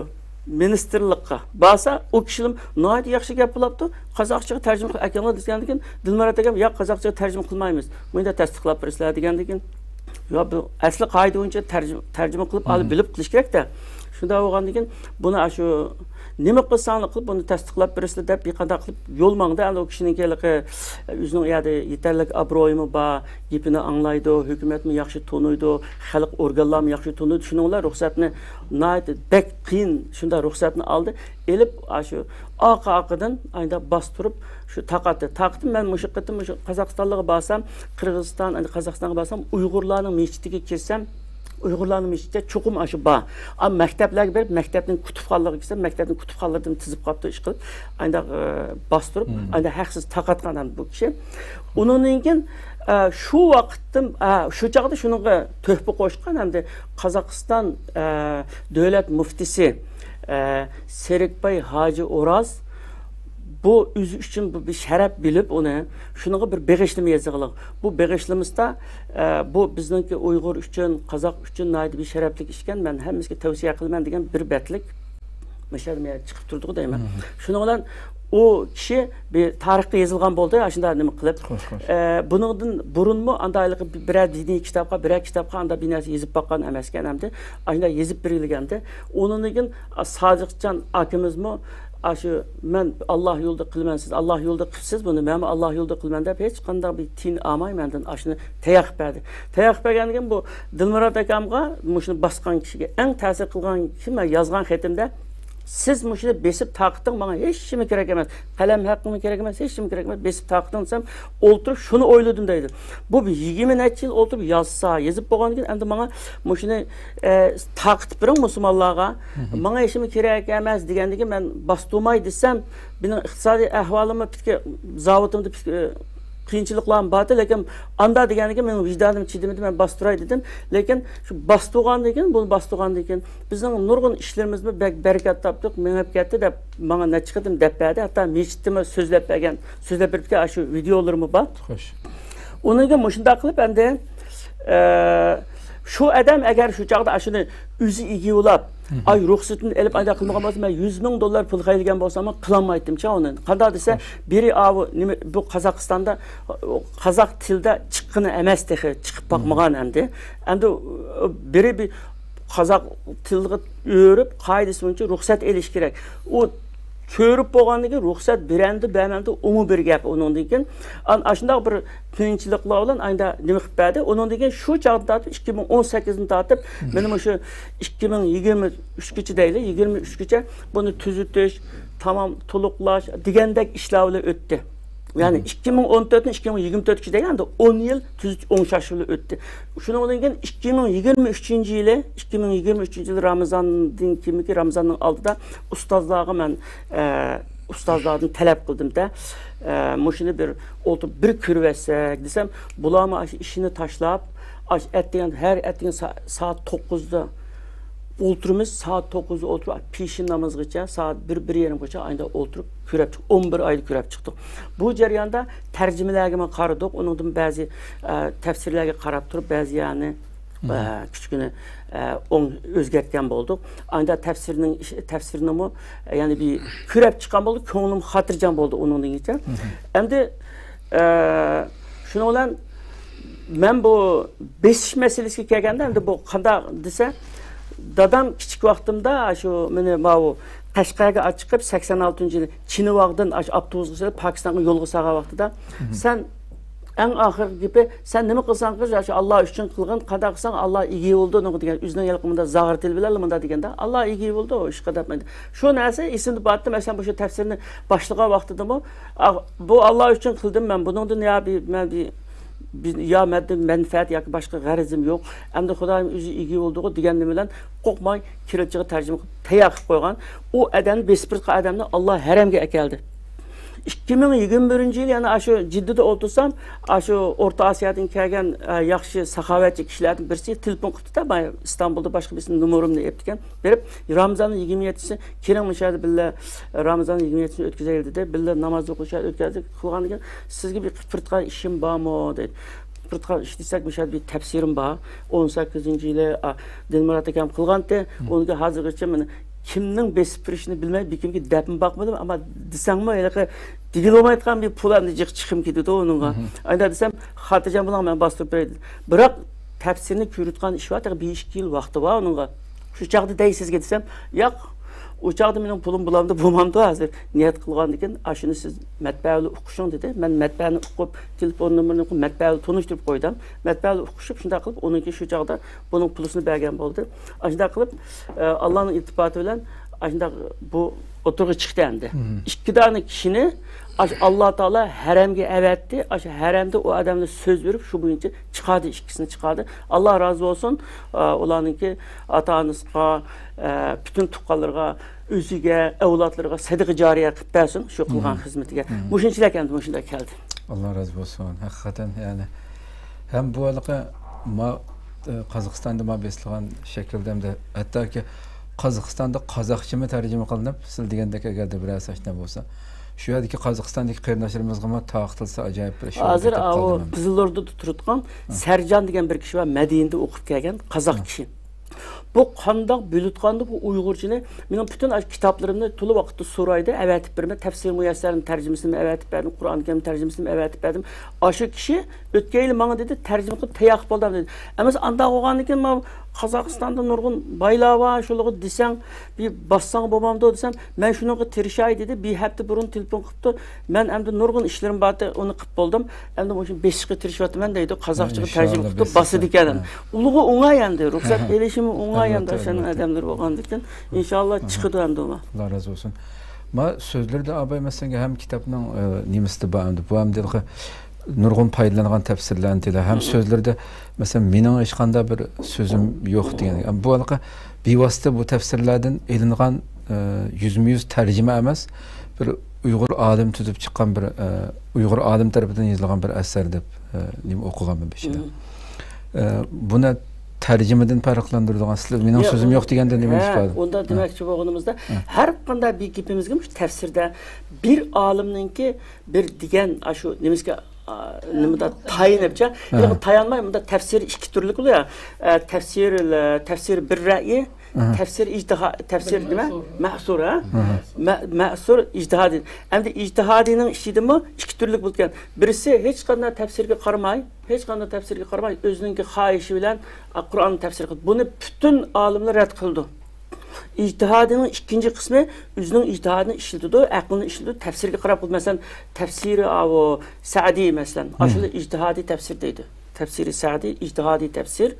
مىنىستىرلىققا بارسا، ئۇ كىشىلەر ناھايىتى ياخشى گەپ قىلاپتۇ، قازاقچىغا تەرجىمە قىلىپ ئەكەڭلار دېگەندىن كېيىن، دىلمۇرات ئاكام، ياق، قازاقچىغا تەرجىمە قىلمايمىز، مۇنداق تەستىقلاپ بېرىسىلەر دېگەندىن كېيىن، يا، بۇ ئەسلى قائىدە بويىچە تەرجىمە، تەرجىمە قىلىپ ئالىپ بىلىپ قىلىش كېرەك-دە. شۇنداق بولغاندىن كېيىن، بۇنى ئاشۇ نېمە قىلساڭلار قىلىپ، بۇنى تەستىقلاپ بېرىسىلەر دەپ، بىر قانداق قىلىپ يول ماڭدى. ئەمدى ئۇ كىشىنىڭكى ھېلىقى ئۆزىنىڭ ئۇ يەردە يېتەرلىك ئابرۇيىمۇ بار، گېپىنى ئاڭلايدۇ، ھۆكۈمەتمۇ ياخشى تونۇيدۇ، خەلق ئورگانلارمۇ ياخشى تونۇيدۇ. شۇنىڭ بىلەن رۇخسەتنى ناھايىتى بەك قىيىن شۇنداق رۇخسەتنى ئالدى. ئېلىپ، ئاشۇ ئارقا-ئارقىدىن ئايدا باستۇرۇپ شۇ تارقاتتى. تارقىتىپ مەن مۇشۇ قېتىم مۇشۇ قازاقىستانلارغا بارسام، قىرغىزىستان، ئەنە قازاقىستانغا بارسام، ئۇيغۇرلارنىڭ مەسچىتىگە كىرسەم، ئۇيغۇرلارنىڭ مەسچىتىدە چوقۇم ئاشۇ بار. ئا، مەكتەپلەرگە بېرىپ، مەكتەپنىڭ كۇتۇپخانىلىرىغا كىرسەم، مەكتەپنىڭ كۇتۇپخانىلىرىدىن تىزىپ قاپتۇ، ئىشقىلىپ، ئانداق، ئە، باستۇرۇپ، ئانداق ھەقسىز تارقاتقان ئادەم بۇ كىشى. ئۇنىڭدىن كېيىن، ئە، شۇ ۋاقىتتىن، ئە، شۇ چاغدا شۇنىڭغا تۆھپە قوشقان ھەمدە قازاقىستان، ئە، دۆلەت مۇفتىسى، ئە، سېرىكباي ھاجى ئوراز، بۇ ئۆزى ئۈچۈن بۇ بىر شەرەپ بىلىپ ئۇنى، شۇنىڭغا بىر بېغىشلىما يېزىقلىق. بۇ بېغىشلىمىسىدا، ئە، بۇ بىزنىڭكى ئۇيغۇر ئۈچۈن، قازاق ئۈچۈن ناھايىتى بىر شەرەپلىك ئىشكەن، مەن ھەممىسىگە تەۋسىيە قىلىمەن دېگەن بىر بەتلىك مۇشۇ يەردە چىقىپ تۇرىدىغۇ دەيمەن. شۇنىڭ بىلەن ئۇ كىشى بىر تارىخقا يېزىلغان بولدى، ئاشۇنداق نېمە قىلىپ. ئە، بۇنىڭدىن بۇرۇنمۇ ئانداق بىرەر دىنىي كىتابقا، بىرەر كىتابقا ئانداق بىر نەرسە يېزىپ باققان ئەمەسكەن ئەمدى. ئاشۇنداق يېزىپ بېرىلگەندە، ئۇنىڭدىن كېيىن سادىقجان ئاكىمىزمۇ ئاشۇ، مەن ئاللا يولىدا قىلىمەن، سىز ئاللا يولىدا قىپسىز بۇنى، مەنمۇ ئاللا يولىدا قىلىمەن دەپ، ھېچقانداق بىر تىيىن ئالماي مەندىن ئاشۇنى تەييار قىلىپ بەردى. تەييار قىلىپ بەرگەندىن كېيىن بۇ دىلمۇرات ئاكامغا، مۇشۇنى باسقان كىشىگە، ئەڭ تەسىر قىلغان كىم، مەن يازغان خېتىمدە، سىز مۇشۇنى بېسىپ تارقىتىڭ، ماڭا ھېچنېمە كېرەك ئەمەس، قەلەم ھەققىمۇ كېرەك ئەمەس، ھېچنېمە كېرەك ئەمەس، بېسىپ تارقىتىڭ دېسەم، ئولتۇرۇپ شۇنى ئويلىدىم دەيدۇ. بۇ بىر يىگىرمە نەچچە يىل ئولتۇرۇپ يازسا، يېزىپ بولغاندىن كېيىن ئەمدى ماڭا مۇشۇنى، ئە، تارقىتىپ بېرىڭ مۇسۇلمانلارغا، ماڭا ھېچنېمە كېرەك ئەمەس دېگەندىن كېيىن مەن باستۇرماي دېسەم، مېنىڭ ئىقتىسادىي ئەھۋالىممۇ پۈتكە-، زاۋۇتۇمدا پۈتكە-، قىيىنچىلىقلارمۇ بار ئىدى، لېكىن ئاندا دېگەندىن كېيىن مېنىڭ ۋىجدانىم چىدىمىدى، مەن باستۇراي دېدىم. لېكىن شۇ باستۇرغاندىن كېيىن، بۇنى باستۇرغاندىن كېيىن بىزنىڭ نۇرغۇن ئىشلىرىمىزمۇ بەك بەرىكەت تاپتۇق، مېڭىپ كەتتى دەپ ماڭا نەچچە قېتىم دەپ بەردى. ھەتتا مەسچىتتىمۇ سۆزلەپ بەرگەن، سۆزلەپ بېرىپتىكەن، ئاشۇ ۋىدېئولىرىمۇ بار. خوش. ئۇنىڭ كېيىن مۇشۇنداق قىلىپ ئەمدى، ئە، شۇ ئادەم ئەگەر شۇ چاغدا ئاشۇنى ئۆزى ئىگە بولاپ، ئاي رۇخسىتىنى ئېلىپ ئانداق قىلمىغان بولسا، مەن يۈز مىڭ دوللار پۇل خەجلىگەن بولساممۇ قىلالمايتتىمچۇ ئۇنى. قانداق دېسە، خوش. بىرى ئاۋۇ نېمە، بۇ قازاقىستاندا، قازاق تىلدا چىققىنى ئەمەس تېخى، چىقىپ باقمىغان ئەمدى. ئەمدى بىرى بىر قازاق تىلىغا ئۆرۈپ، قائىدىسى بويىچە رۇخسەت ئېلىش كېرەك. ئۇ كۆرۈپ بولغاندىن كېيىن رۇخسەت بېرەمدۇ، بەرمەمدۇ، ئۇمۇ بىر گەپ. ئۇنىڭدىن كېيىن ئان-، ئاشۇنداق بىر قىيىنچىلىقلار بىلەن ئايدا نېمە قىلىپ بەردى. ئۇنىڭدىن كېيىن شۇ چاغدىن تارتىپ، ئىككى مىڭ ئون سەككىزدىن تارتىپ، مېنى مۇشۇ ئىككى مىڭ يىگىرمە ئۈچكىچە دەيلى، يىگىرمە ئۈچكىچە بۇنى تۈزىتىش، تامام تولۇقلاش دېگەندەك ئىشلار بىلەن ئۆتتى. يەنى ئىككى مىڭ ئون تۆتتىن ئىككى مىڭ يىگىرمە تۆتكىچە دېگەندە ئون يىل تۈزۈت ئوڭشاش يىلى ئۆتتى. شۇنىڭدىن كېيىن ئىككى مىڭ يىگىرمە ئۈچىنچى يىلى، ئىككى مىڭ يىگىرمە ئۈچىنچى يىلى رامىزاندىن كېيىنكى رامىزاننىڭ ئالدىدا ئۇستازلارغا مەن، ئە، ئۇستازلاردىن تەلەپ قىلدىم-دە، ئە، مۇشۇنى بىر ئولتۇرۇپ بىر كۆرۈۋەتسەك دېسەم، بۇلارمۇ ئاشۇ ئىشىنى تاشلاپ، ئاشۇ ئەتىگەن، ھەر ئەتىگەن سا-، سائەت توققۇزدا ئولتۇرىمىز، سائەت توققۇزدا ئولتۇرۇپ، پېشىن نامىزىغىچە، سائەت بىر، بىر يېرىمغىچە ئايدا ئولتۇرۇپ كۆرۈپ چىق-، ئون بىر ئايدا كۆرۈپ چىقتۇق. بۇ جەرياندا تەرجىمىلەرگىمۇ قارىدۇق، ئۇنىڭدىن بەزى، ئە، تەپسىرلەرگە قاراپ تۇرۇپ، بەزى يەرنى، ئە، كىچىككىنە، ئە، ئوڭ-، ئۆزگەرتكەن بولدۇق. ئاندىن تەپسىرنىڭ ئىش-، تەپسىرنىمۇ، ئە، يەنە بىر كۆرۈپ چىققان بولدى، كۆڭلۈم خاتىرجەم بولدى ئۇنىڭدىن كېيىن. ئەمدى، ئە، شۇنىڭ بىلەن مەن بۇ بېسىش مەسىلىسىگە كەلگەندە، ئەمدى بۇ قانداق دېسە، دادام كىچىك ۋاقتىمدا شۇ مېنى ماۋۇ قەشقەرگە ئاچىقىپ، سەكسەن ئالتىنچى يىلى چىنىۋاغدىن ئاشۇ ئاپتوبۇسقا سېلىپ، پاكىستانغا يولغا سالغان ۋاقتىدا، سەن ئەڭ ئاخىرقى گېپى، سەن نېمە قىلساڭ قىل، شۇ ئاللا ئۈچۈن قىلغىن، قانداق قىلساڭ ئاللا ئىگە بولىدۇ ئۇنىڭغا دېگەن. ئۆزىنىڭ ھېلىقى مۇنداق زاغرا تىلى بىلەنلا مۇنداق دېگەندە، ئاللا ئىگە بولىدۇ ئۇ ئىشقا دەپ. شۇ نەرسە ئېسىمدە بارتتى. مەسىلەن، بۇ شۇ تەپسىرنى باشلىغان ۋاقتىدىمۇ، ئا، بۇ ئاللا ئۈچۈن قىلدىم مەن، بۇنىڭدىن يا بىر، مەن بىر، بىر، يا مەندىن مەنپەئەت ياكى باشقا غەرىزىم يوق. ئەمدى خۇدايىم ئۆزى ئىگە بولدىغۇ دېگەن نېمە بىلەن قورقماي كىرىلچىغا تەرجىمە قىلىپ تەييار قىلىپ قويغان. ئۇ ئادەمنى بېسىپ بېرىۋاتقان ئادەمنى ئاللا ھەرەمگە ئەكەلدى. ئىككى مىڭ يىگىرمە بىرىنچى يىل يەنە ئاشۇ جىددىدە ئولتۇرسام، ئاشۇ ئورتا ئاسىيادىن كەلگەن، ئە، ياخشى ساخاۋەتچى كىشىلەردىن بىرسى تېلېفون قىپتۇ-دە، مانا ئىستانبۇلدا باشقا بىرسىنىڭ نومۇرۇمنى ئېلىپتىكەن. بېرىپ، رامىزاننىڭ يىگىرمە يەتتىسى، كېلىڭ، مۇشۇ يەردە بىللە رامىزاننىڭ يىگىرمە يەتتىسىنى ئۆتكۈزەيلى، دېدى. بىللە ناماز ئوقۇشۇ ئۆتكۈزدۇق. قىلغاندىن كېيىن، سىزگە بىر قىلىپ بېرىدىغان ئىشىم بارمۇ؟ دېدى. قىلىپ بېرىدىغان ئىش دېسەك، مۇشۇ يەردە بىر تەپسىرىم بار. ئون سەككىزىنچى يىلى، ئا، دىلمۇرات ئاكام قىلغانتى. ئۇنىڭ ھازىرغىچە مېنى كىمنىڭ بېسىپ بېرىشىنى بىلمەي، بىر كىمگە دەپمۇ باقمىدىم. ئەمما دېسەڭمۇ، ھېلىقى دېگىلى بولمايدىغان بىر پۇل ئەمدى جىق چىقىم كېتىدۇ ئۇنىڭغا. ئانداق دېسەم، خاتىرجەم بولۇڭ، مەن باستۇرۇپ بېرەي، دېدى. بىراق، تەپسىرنى كۆرۈۋاتقان ئىش بار، تېخى بىر ئىككى يىل ۋاقتى بار ئۇنىڭغا. شۇ چاغدا دەي سىزگە دېسەم، ياق، ئۇ چاغدا مېنىڭ پۇلۇم بۇلامدا بولمامدۇ ھازىر. نىيەت قىلغاندىكىن، ئاشۇنى سىز مەتبەئە بىلەن ئوقۇشۇڭ، دېدى. مەن مەتبەئەنى ئوقۇپ، تېلېفون نومۇرىنى ئوقۇپ، مەتبەئە بىلەن تونۇشتۇرۇپ قويدۇم. مەتبەئە بىلەن ئوقۇشۇپ، شۇنداق قىلىپ، ئۇنىڭكى شۇ چاغدا بۇنىڭ پۇلىسىنى بەرگەن بولدى. ئاشۇنداق قىلىپ، ئە، ئاللانىڭ ئىلتىپاتى بىلەن ئاشۇنداق بۇ ئوتتۇرىغا چىقتى ئەمدى. ئىككى دانە كىشىنى ئاشۇ ئاللا تائالا ھەرەمگە ئەۋەتتى. ئاشۇ ھەرەمدە ئۇ ئادەملەر سۆز بېرىپ، شۇ بويىچە چىقاردى، ئىككىسىنى چىقاردى. ئاللا رازى بولسۇن، ئە، ئۇلارنىڭكى ئاتا-ئانىسىغا، ئە، پۈتۈن تۇغقانلىرىغا، ئۆزىگە، ئەۋلادلىرىغا سەدىقە جارىيە قىلىپ بەرسۇن شۇ قىلغان خىزمىتىگە. مۇشۇنچىلىك ئەمدى مۇشۇنداق كەلدى. ئاللا رازى بولسۇن. ھەقىقەتەن، يەنى ھەم بۇ ھېلىقى ما-، ئە، قازاقىستاندا ما بېسىلغان شەكىلدە ھەمدە ھەتتاكى قازاقىستاندا قازاقچىمۇ تەرجىمە قىلىنىپ، سىز دېگەندەك ئەگەردە بىرەر ساچنا بولسا، شۇ يەردىكى قازاقىستاندىكى قېرىنداشلىرىمىزغىمۇ تارقىتىلسا ئاجايىپ بىر ئىش بولىدۇ ھازىر دەپ ئاۋۇ قالدىم ئەمدى. قىزىلئوردىدا تۇرۇتقان سەرجان دېگەن بىر كىشى بار، مەدىنىدە ئوقۇپ كەلگەن قازاق كىشى. بۇ قانداق بۆلۈۋاتقاندۇ بۇ ئۇيغۇرچىنى؟ مېنىڭ پۈتۈن ئاشۇ كىتابلىرىمنى تولا ۋاقىتتا سورايدۇ، ئەۋەتىپ بېرىمەن. تەپسىر مۇيەسسەرنىڭ تەرجىمىسىنىمۇ ئەۋەتىپ بەردىم، قۇرئان كەرىم تەرجىمىسىنىمۇ ئەۋەتىپ بەردىم. ئاشۇ كىشى ئۆتكەيلى ماڭا دېدى، تەرجىمە قىلىپ تەييار قىلىپ بولدۇم دېدى. ئەمەسە ئانداق بولغاندىكىن، ماۋۇ قازاقىستاندا نۇرغۇن بايلار بار، شۇلارغا دېسەڭ، بىر باسساڭ بولمامدۇ دېسەم، مەن شۇنىڭغا تىرىشاي دېدى. بىر ھەپتە بۇرۇن تېلېفون قىپتۇ. مەن ئەمدى نۇرغۇن ئىشلىرىم بار، ئۇنى قىپ بولدۇم. ئەمدى مۇشۇ بېسىشقا تىرىشىۋاتىمەن دەيدۇ. قازاقچىغا تەرجىمە قىپتۇ، باسىدىكەن. ئۇلىغا ئوڭاي ئەمدى. رۇخسەت ئېلىشىمۇ ئوڭاي ئەمدى، ئاشۇنىڭ ئادەملىرى بولغاندىكىن. ئىنشاللا چىقىدۇ ئەمدى ئۇ. ئاللا رازى بولسۇن. ما سۆزلىرىدە ئاباي مەسىلەنگە ھەم كىتابنىڭ، ئە، نېمىسىدە بار ئەمدى. بۇ ئەمدى نۇرغۇن پايدىلانغان تەپسىرلەرنى دېيىلە. ھەم سۆزلىرىدە، مەسىلەن، مېنىڭ ھېچقانداق بىر سۆزۈم يوق دېگەن. بۇ ھېلىقى بىۋاسىتە بۇ تەپسىرلەردىن ئېلىنغان، ئە، يۈزمۇ يۈز تەرجىمە ئەمەس، بىر ئۇيغۇر ئالىم تۈزۈپ چىققان بىر، ئە، ئۇيغۇر ئالىم تەرىپىدىن يېزىلغان بىر ئەسەر دەپ، ئە، نېمە ئوقۇغانمەن بېشىدا. ئە، بۇنى تەرجىمىدىن پەرقلەندۈرىدىغان، سىلەر مېنىڭ سۆزۈم يوق دېگەندە نېمە ئىپادە؟ ئۇندا دېمەكچى بولغىنىمىزدا، ھە، ھەر قانداق بىر گېپىمىزگە مۇشۇ تەپسىردە بىر ئالىمنىڭكى بىر دېگەن، ئاشۇ نېمىسىگە، ئا، نېمىدا تايىنىپچە، ھە، تايانماي، بۇندا تەپسىر ئىككى تۈرلۈك بولۇ يا. ئە، تەپسىر، ئە، تەپسىر بىر رەئيى، تەپسىر ئىجتىھا-، تەپسىر نېمە؟ مەسۇر، ھە؟ مە-، مەسۇر ئىجتىھادىي. ئەمدى ئىجتىھادىينىڭ ئىچىدىمۇ ئىككى تۈرلۈك بولىدىكەن. بىرسى ھېچقانداق تەپسىرگە قارىماي، ھېچقانداق تەپسىرگە قارىماي، ئۆزىنىڭكى خاھىشى بىلەن، ئا، قۇرئاننى تەپسىر قىلىدۇ. بۇنى پۈتۈن ئالىملار رەت قىلىدۇ. ئىجتىھادىنىڭ ئىككىنچى قىسمى ئۆزىنىڭ ئىجتىھادىنى ئىشلىتىدۇ، ئەقلىنى ئىشلىتىدۇ، تەپسىرگە قاراپ قىلىدۇ. مەسىلەن، تەپسىرى ئاۋۇ سەئدى، مەسىلەن، ئاشۇنى ئىجتىھادىي تەپسىر دەيدۇ. تەپسىرى سەئدى، ئىجتىھادىي تەپسىر،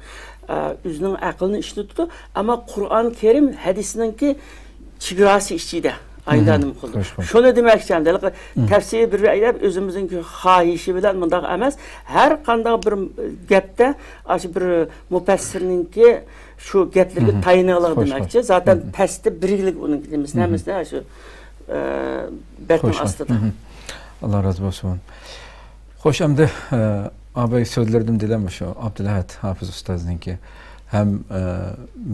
ئە، ئۆزىنىڭ ئەقلىنى ئىشلىتىدۇ. ئەمما قۇرئان كەرىم ھەدىسنىڭكى چېگراسى ئىچىدە. ئايدانىم قىلدى. شۇنى دېمەكچى، ئەمدى ھېلىقى تەپسىرى بىر ئەيلەپ، ئۆزىمىزنىڭكى خاھىشى بىلەن مۇنداق ئەمەس. ھەر قانداق بىر گەپتە ئاشۇ بىر مۇپەسسىرنىڭكى شۇ گەپلىرىگە تايىنىۋالىدۇ دېمەكچى. زاتەن پەستە بىرلىك ئۇنىڭكى نېمىسى، ھەممىسى شۇ، ئە، بەتنىڭ ئاستىدا. ئاللا رازى بولسۇن. خوش، ئەمدى، ئە، ئاباي سۆزلىرىدىن دېدىم شۇ ئابدۇلئەھەد ھاپىز ئۇستازنىڭكى ھەم، ئە،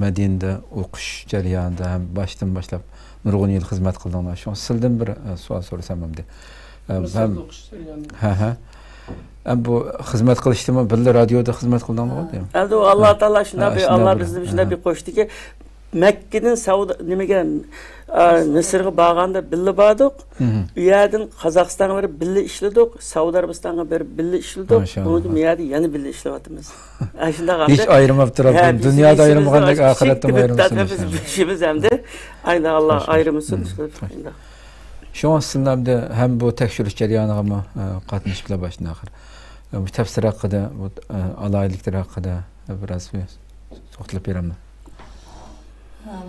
مەدىنىدە ئوقۇش جەريانىدا ھەم باشتىن باشلاپ نۇرغۇن يىل خىزمەت قىلدىڭلار. شۇڭا سىلدىن بىر، ئە، سوئال سورىسام ئەمدى. ئە، ھەم، ھە، ھە. ئەم، بۇ خىزمەت قىلىشتىمۇ بىللە رادىيودا خىزمەت قىلدىڭلارغۇ دەيمەن. ئەمدى ئۇ ئاللا تائالا شۇنداق بىر، ئاللا بىزنى شۇنداق بىر قوشتىكى، مەككىدىن سەئۇدى، نېمىگە، ئا، مىسىرغا بارغاندا بىللە باردۇق. ئۇ يەردىن قازاقىستانغا بېرىپ بىللە ئىشلىدۇق. سەئۇدى ئەرەبىستانغا بېرىپ بىللە ئىشلىدۇق. ماشائاللا. ئۇنىڭدىن بۇ يەردە يەنە بىللە ئىشلەۋاتىمىز. ئاشۇنداق ھېچ ئايرىم بولۇپ تۇرۇپ، دۇنيادا ئايرىلمىغاندەك ئاخىرەتتىمۇ ئايرىلمىسۇن. بىز بېشىمىز ئەمدى. ئاينا ئاللا ئايرىمىسۇن. شۇڭا سىلەر ئەمدى ھەم بۇ تەكشۈرۈش جەريانىغىمۇ، ئە، قاتنىشىپلا باشتىن ئاخىر. ئە، بۇ تەپسىر ھەققىدە، بۇ، ئە، ئالاھىدىلىكلىرى ھەققىدە بىراز توختىلىپ بېرەمدۇ؟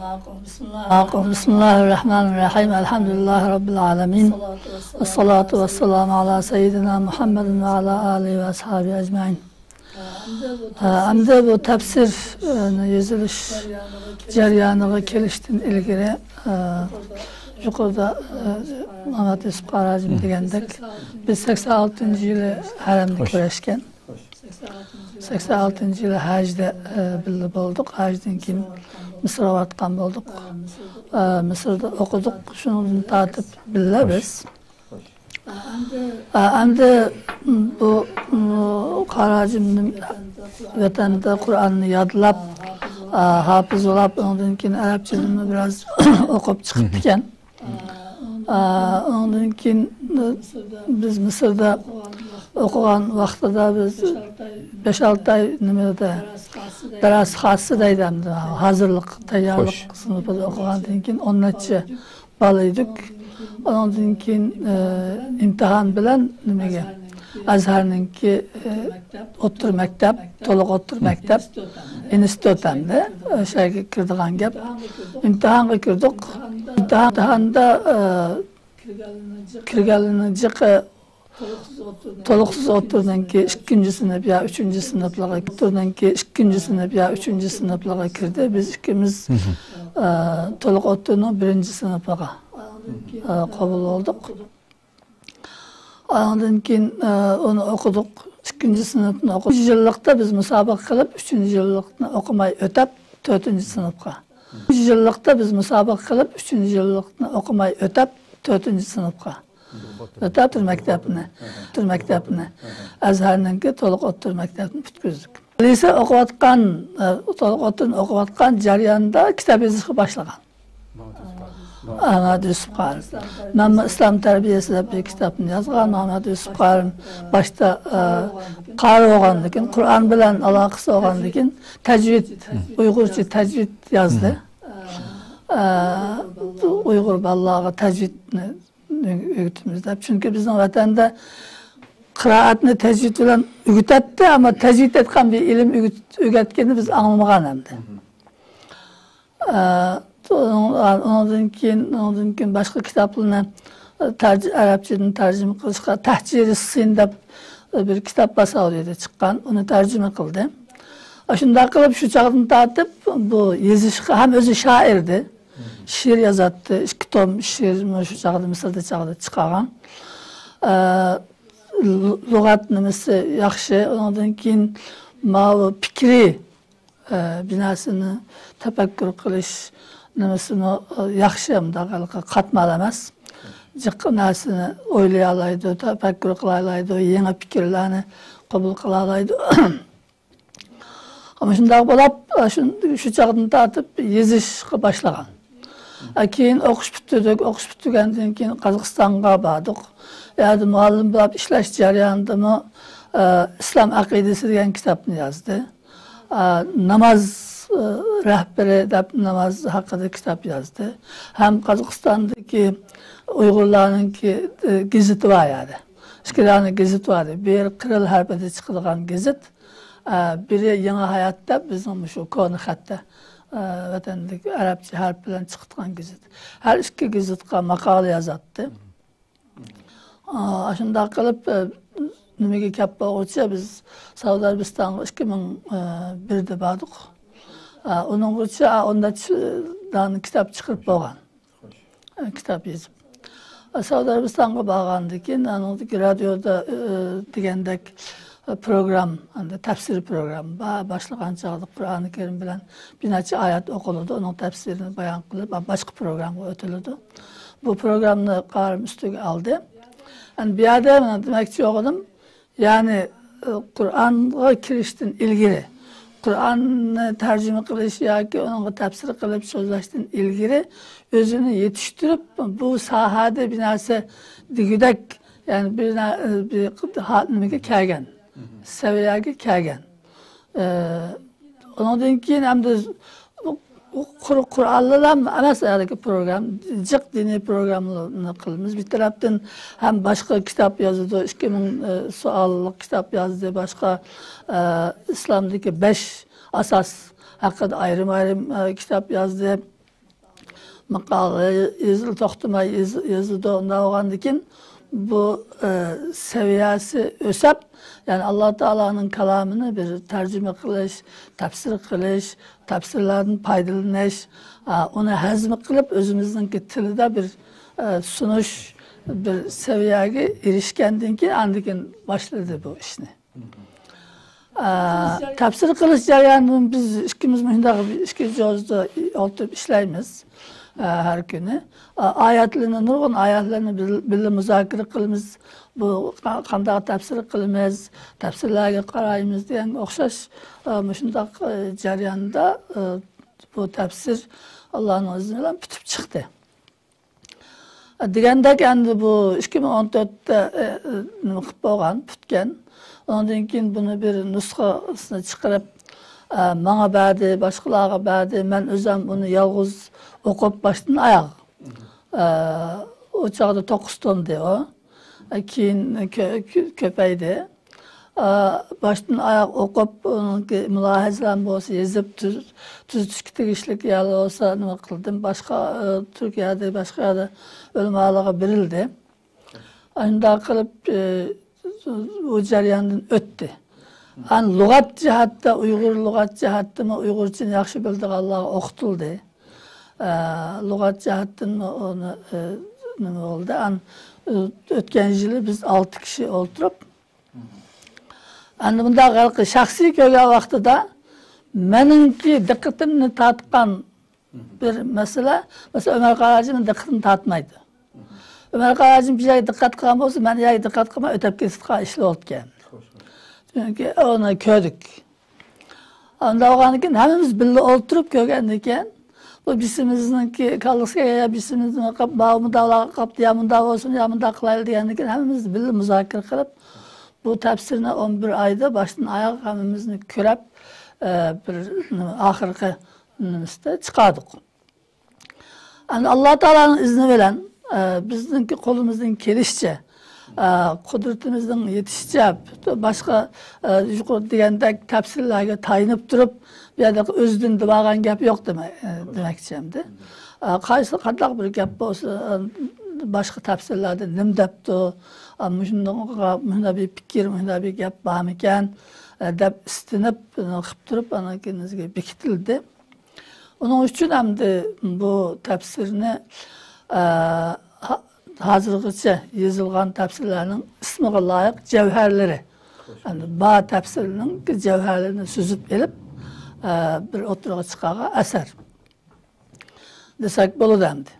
ماقۇل. بىسمىللا-، ماقۇل. بىسمىللاھىررەھمانىررەھىم. ئەلھەمدۇلىللاھى رەببىل ئالەمىن. ۋەسسالاتۇ ۋەسسالامۇ ئەلا سەييىدىنا مۇھەممەدىن ۋە ئەلا ئالىھى ۋە ئەسھابىھى ئەجمەئىن. ھە، ئەمدى بۇ تەپسىر، ئە، يېزىلىش جەريانىغا كېلىشتىن ئىلگىرى، ئە، يۇقىرىدا، ئە، مامەت يۈسۈپ قارى ھاجىم دېگەندەك، بىز سەكسەن ئالتىنچى يىلى ھەرەمدە كۆرۈشكەن. سەكسەن ئالتىنچى يىلى ھەجدە، ئە، بىللە بولدۇق. ھەجدىن كېيىن مىسىرغا بارغان بولدۇق. ئە، مىسىردا ئوقۇدۇق. شۇنىڭدىن تارتىپ بىللە بىز. ئە، ئەمدى بۇ، ئۇم، قارى ھاجىمنىڭ ۋەتەندە قۇرئاننى يادلاپ، ئە، ھاپىز بولاپ، ئۇنىڭدىن كېيىن ئەرەبچىدىنمۇ بىراز ئوقۇپ چىقىپتىكەن. ئە، ئۇنىڭدىن كېيىن بىز مىسىردا ئوقۇغان ۋاقتىدا بىز بەش-ئالتە ئاي نېمىدە، دەرس خاسسى دەيدۇ ئەمدى، ھازىرلىق تەييارلىق سىنىپىدا ئوقۇغاندىن كېيىن ئون نەچچە بالا ئىدۇق. ئۇنىڭدىن كېيىن، ئە، ئىمتىھان بىلەن نېمىگە، ئەزھەرنىڭكى، ئە، ئوتتۇرا مەكتەپ، تولۇق ئوتتۇرا مەكتەپ، ئىنستىتۇت ئەمدى، ئە، شۇ يەرگە كىرىدىغان گەپ. ئىمتىھانغا كىردۇق. ئىمتىھان، ئىمتىھاندا، ئە، كىرگەنلەرنىڭ جىقى تولۇقسىز ئوتتۇرىنىڭكى ئىككىنچى سىنىپ يا ئۈچىنچى سىنىپلارغا، ئوتتۇرىنىڭكى ئىككىنچى سىنىپ يا ئۈچىنچى سىنىپلارغا كىردى. بىز ئىككىمىز، ئە، تولۇق ئوتتۇرىنىڭ بىرىنچى سىنىپىغا، ئە، قوبۇل بولدۇق. ئاندىن كېيىن، ئە، ئۇنى ئوقۇدۇق. ئىككىنچى سىنىپنى ئوقۇدۇق. ئۈچىنچى يىللىقتا بىز مۇسابىقە قىلىپ، ئۈچىنچى يىللىقنى ئوقۇماي ئۆتەپ، تۆتىنچى سىنىپقا. ئۈچىنچى يىللىقتا بىز مۇسابىقە قىلىپ، ئۈچىنچى يىللىقنى ئوقۇماي ئۆتەپ، تۆتىنچى سىنىپقا. ئۆتەپ تۈر مەكتەپنى، تۈر مەكتەپنى، ئەزھەرنىڭكى تولۇق ئوتتۇرا مەكتەپنى پۈتكۈزدۇق. لىسېي ئوقۇۋاتقان، ئە، تولۇق ئوتتۇرىنى ئوقۇۋاتقان جەرياندا كىتاب يېزىشقا باشلىغان. مامەت يۈسۈپ قارى. مەممۇ ئىسلام تەربىيەسى دەپ بىر كىتابنى يازغان. مامەت يۈسۈپ قارى باشتا، ئە، قارى بولغاندىكىن، قۇرئان بىلەن ئالاقىسى بولغاندىكىن، تەجۋىد، ئۇيغۇرچە تەجۋىد يازدى. ئە، ئۇيغۇر بالىلارغا تەجۋىدنى ئۆگىتىمىز دەپ. چۈنكى بىزنىڭ ۋەتەندە قىرائەتنى تەجۋىد بىلەن ئۆگىتەتتى، ئەمما تەجۋىد ئېيتقان بىر ئىلىم ئۆگىت-، ئۆگەتكىنىنى بىز ئاڭلىمىغان ئەمدى. ئە، ئۇنىڭ-، ئۇنىڭدىن كېيىن، ئۇنىڭدىن كېيىن باشقا كىتابلارنى، ئە، تەرج-، ئەرەبچىدىن تەرجىمە قىلىشقا تەھجىرى سىن دەپ، ئە، بىر كىتاب باساۋۇدىدا چىققان، ئۇنى تەرجىمە قىلدى. ئە، شۇنداق قىلىپ شۇ چاغدىن تارتىپ بۇ يېزىشقا، ھەم ئۆزى شائىردى. شېئىر يازاتتى، ئىككى توم شېئىرمۇ شۇ چاغدا، مىسىردا چاغدا چىقارغان. ئە، لۇ-، لۇغەت نېمىسى ياخشى، ئۇنىڭدىن كېيىن ماۋۇ پىكرىي، ئە، بىر نەرسىنى تەپەككۇر قىلىش نېمىسىمۇ، ئە، ياخشى، مۇنداق ھېلىقى قاتمال ئەمەس. جىق نەرسىنى ئويلىيالايدۇ، تەپەككۇر قىلالايدۇ، يېڭى پىكىرلەرنى قوبۇل قىلالايدۇ. مۇشۇنداق بولۇپ، شۇ، شۇ چاغدىن تارتىپ يېزىشقا باشلىغان. كېيىن ئوقۇش پۈتتۈردۇق، ئوقۇش پۈتتۈرگەندىن كېيىن قازاقىستانغا باردۇق. ئۇ يەردە مۇئەللىم بولۇپ ئىشلەش جەريانىدىمۇ، ئە، ئىسلام ئەقىدىسى دېگەن كىتابنى يازدى. ئە، ناماز، ئە، رەھبىرى دەپ ناماز ھەققىدە كىتاب يازدى. ھەم قازاقىستاندىكى ئۇيغۇرلارنىڭكى، ئە، گېزىتى بار يەردە. ئىككى دانە گېزىت بار ئىدى. بىرى قىرىل ھەرپىدە چىقىدىغان گېزىت، ئە، بىرى يېڭى ھايات دەپ بىزنىڭ مۇشۇ كونا خەتتە، ئە، ۋەتەندىكى ئەرەبچە ھەرپ بىلەن چىقىدىغان گېزىت. ھەر ئىككى گېزىتقا ماقالە يازاتتى. ئا، ئاشۇنداق قىلىپ، ئە، نېمىگە كەپ بولغۇچە بىز سەئۇدى ئەرەبىستانغا ئىككى مىڭ بىردە باردۇق. ئا، ئۇنىڭغىچە ئون نەچچە دانە كىتاب چىقىرىپ بولغان. ئە، كىتاب يېزىپ. ئە، سەئۇدى ئەرەبىستانغا بارغاندىن كېيىن، ئانىڭدىكى رادىيودا، ئە، دېگەندەك، ئە، پروگرام، ئەمدى تەپسىر پروگرامى بار. باشلىغان چاغدا قۇرئانى كەرىم بىلەن بىر نەچچە ئايەت ئوقۇلىدۇ، ئۇنىڭ تەپسىرىنى بايان قىلىپ، باشقا پروگرامغا ئۆتۈلىدۇ. بۇ پروگرامنى قارىم ئۈستىگە ئالدى. ئەمدى بۇ يەردە مەن دېمەكچى بولغىنىم، يەنى، ئى، قۇرئانغا كىرىشتىن ئىلگىرى، قۇرئاننى تەرجىمە قىلىش ياكى ئۇنىڭغا تەپسىر قىلىپ سۆزلەشتىن ئىلگىرى ئۆزىنى يېتىشتۈرۈپ، بۇ ساھەدە بىر نەرسە دېگۈدەك، يەنى بىر نە-، بىر ھا-، نېمىگە كەلگەن، سەۋىيەگە كەلگەن. ئى، ئۇنىڭدىن كېيىن ئەمدى قۇر-، قۇرئانلا ئەمەس، ھېلىقى پروگرام، جىق دىنىي پروگراملارنى قىلىمىز. بىر تەرەپتىن ھەم باشقا كىتاب يازىدۇ، ئىككى مىڭ، ئى، سوئاللىق كىتاب يازدى، باشقا، ئى، ئىسلامدىكى بەش ئاساس ھەققىدە ئايرىم-ئايرىم، ئى، كىتاب يازدى. ماقالە يېزىل-، توختىماي يېزىل-، يېزىدۇ. ئۇنداق بولغاندىكىن بۇ، ئى، سەۋىيەسى ئۆسەپ، يەنى ئاللا تائالانىڭ كالامىنى بىر تەرجىمە قىلىش، تەپسىر قىلىش، تەپسىرلەردىن پايدىلىنىش، ئا، ئۇنى ھەزم قىلىپ، ئۆزىمىزنىڭكى تىلىدا بىر، ئە، سۇنۇش، بىر سەۋىيەگە ئېرىشكەندىن كېيىن، ئاندىن كېيىن باشلىدى بۇ ئىشنى. ئە، تەپسىر قىلىش جەريانىدىن بىز ئىككىمىز مۇشۇنداق ئىككى جوزىدا ئولتۇرۇپ ئىشلەيمىز، ئە، ھەر كۈنى. ئا، ئايەتلەرنى، نۇرغۇن ئايەتلەرنى بىل-، بىللە مۇزاكىرە قىلىمىز. بۇ قا-، قانداق تەپسىر قىلىمىز، تەپسىرلەرگە قارايمىز دېگەنگە ئوخشاش، ئا، مۇشۇنداق، ئا، جەرياندا، ئا، بۇ تەپسىر ئاللانىڭ ئىزنى بىلەن پۈتۈپ چىقتى. دېگەندەك، ئەمدى بۇ ئىككى مىڭ ئون تۆتتە، ئە، ئە، نېمە قىلىپ بولغان، پۈتكەن. ئۇنىڭدىن كېيىن بۇنى بىر نۇسخىسىنى چىقىرىپ، ئە، ماڭا بەردى، باشقىلارغا بەردى. مەن ئۆزۈم ئۇنى يالغۇز ئوقۇپ باشتىن ئاياغ. ئە، ئۇ چاغدا توققۇز تومدى ئۇ. ئە، كېيىن كۆ-، كۆ-، كۆپەيدى. ئا، باشتىن ئاياغ ئوقۇپ، ئۇنىڭكى مۇلاھىزىلەرنى بولسا يېزىپ، تۈز-، تۈزىتىشكە تېگىشلىك يەرلەر بولسا نېمە قىلدىم. باشقا، ئا، تۈركىيەدە، باشقا يەردە ئۆلىمالارغا بېرىلدى. ئاشۇنداق قىلىپ، ئا، بۇ جەرياندىن ئۆتتى. ئان لۇغەت جەھەتتە، ئۇيغۇر لۇغەت جەھەتتىمۇ ئۇيغۇرچىنى ياخشى بىلىدىغانلارغا ئوقۇتۇلدى. ئا، لۇغەت جەھەتتىنمۇ ئۇنى، ئا، نېمە بولدى؟ ئان، ئۆ-، ئۆتكەن يىلى بىز ئالتە كىشى ئولتۇرۇپ، ئەمدى بۇنداق ھېلىقى شەخسىي كۆرگەن ۋاقتىدا مېنىڭكى دىققىتىمنى تارتقان بىر مەسىلە، مەسىلەن، ئۆمەر قاراجىمنىڭ دىققىتىنى تارتمايدۇ. ئۆمەر قاراجىم بىر يەرگە دىققەت قىلغان بولسا، مەن يەرگە دىققەت قىلماي ئۆتۈپ كېتىدىغان ئىشلار بولىدىكەن. چۈنكى ئۇنى كۆردۇق. ئۇنداق بولغاندىكىن ھەممىمىز بىللە ئولتۇرۇپ كۆرگەندىكىن، بۇ بىسىمىزنىڭكى كاللىسىغا يا بىسىمىزنىڭ قاپ-، ماۋۇ مۇنداقلارغا قاپتۇ، يا مۇنداق بولسۇن، يا مۇنداق قىلايلى دېگەندىكىن، ھەممىمىز بىللە مۇزاكىرە قىلىپ، بۇ تەپسىرنى ئون بىر ئايدا باشتىن ئاياغ ھەممىمىزنى كۆرۈپ، ئە، بىر نېمە، ئاخىرقى نېمىسىدە چىقاردۇق. ئەمدى ئاللا تائالانىڭ ئىزنى بىلەن، ئە، بىزنىڭكى قولىمىزدىن كېلىشىچە، ئە، قۇدرىتىمىزنىڭ يېتىشىچە، باشقا، ئە، يۇقىرىدا دېگەندەك تەپسىرلەرگە تايىنىپ تۇرۇپ، بۇ يەردە ئۆزىدىن دېۋالغان گەپ يوق دېمە-، ئە، دېمەكچى ئەمدى. ئە، قايسى قانداق بىر گەپ بولسا، ئە، باشقا تەپسىرلەردە نېمە دەپتۇ، ئە، مۇشۇنداق، مۇشۇنداق بىر پىكىر، مۇشۇنداق بىر گەپ بارمىكەن، ئە، دەپ ئىستىنىپ، ئە، قىلىپ تۇرۇپ، ئاندىن كېيىن بىزگە بېكىتىلدى. ئۇنىڭ ئۈچۈن ئەمدى بۇ تەپسىرنى، ئە، ھا-، ھازىرغىچە يېزىلغان تەپسىرلەرنىڭ ئىسمىغا لايىق جەۋھەرلىرى، ئەمدى بار تەپسىرنىڭ جەۋھەرلىرىنى سۈزۈپ ئېلىپ، ئە، بىر ئوتتۇرىغا چىقارغان ئەسەر دېسەك بولىدۇ ئەمدى.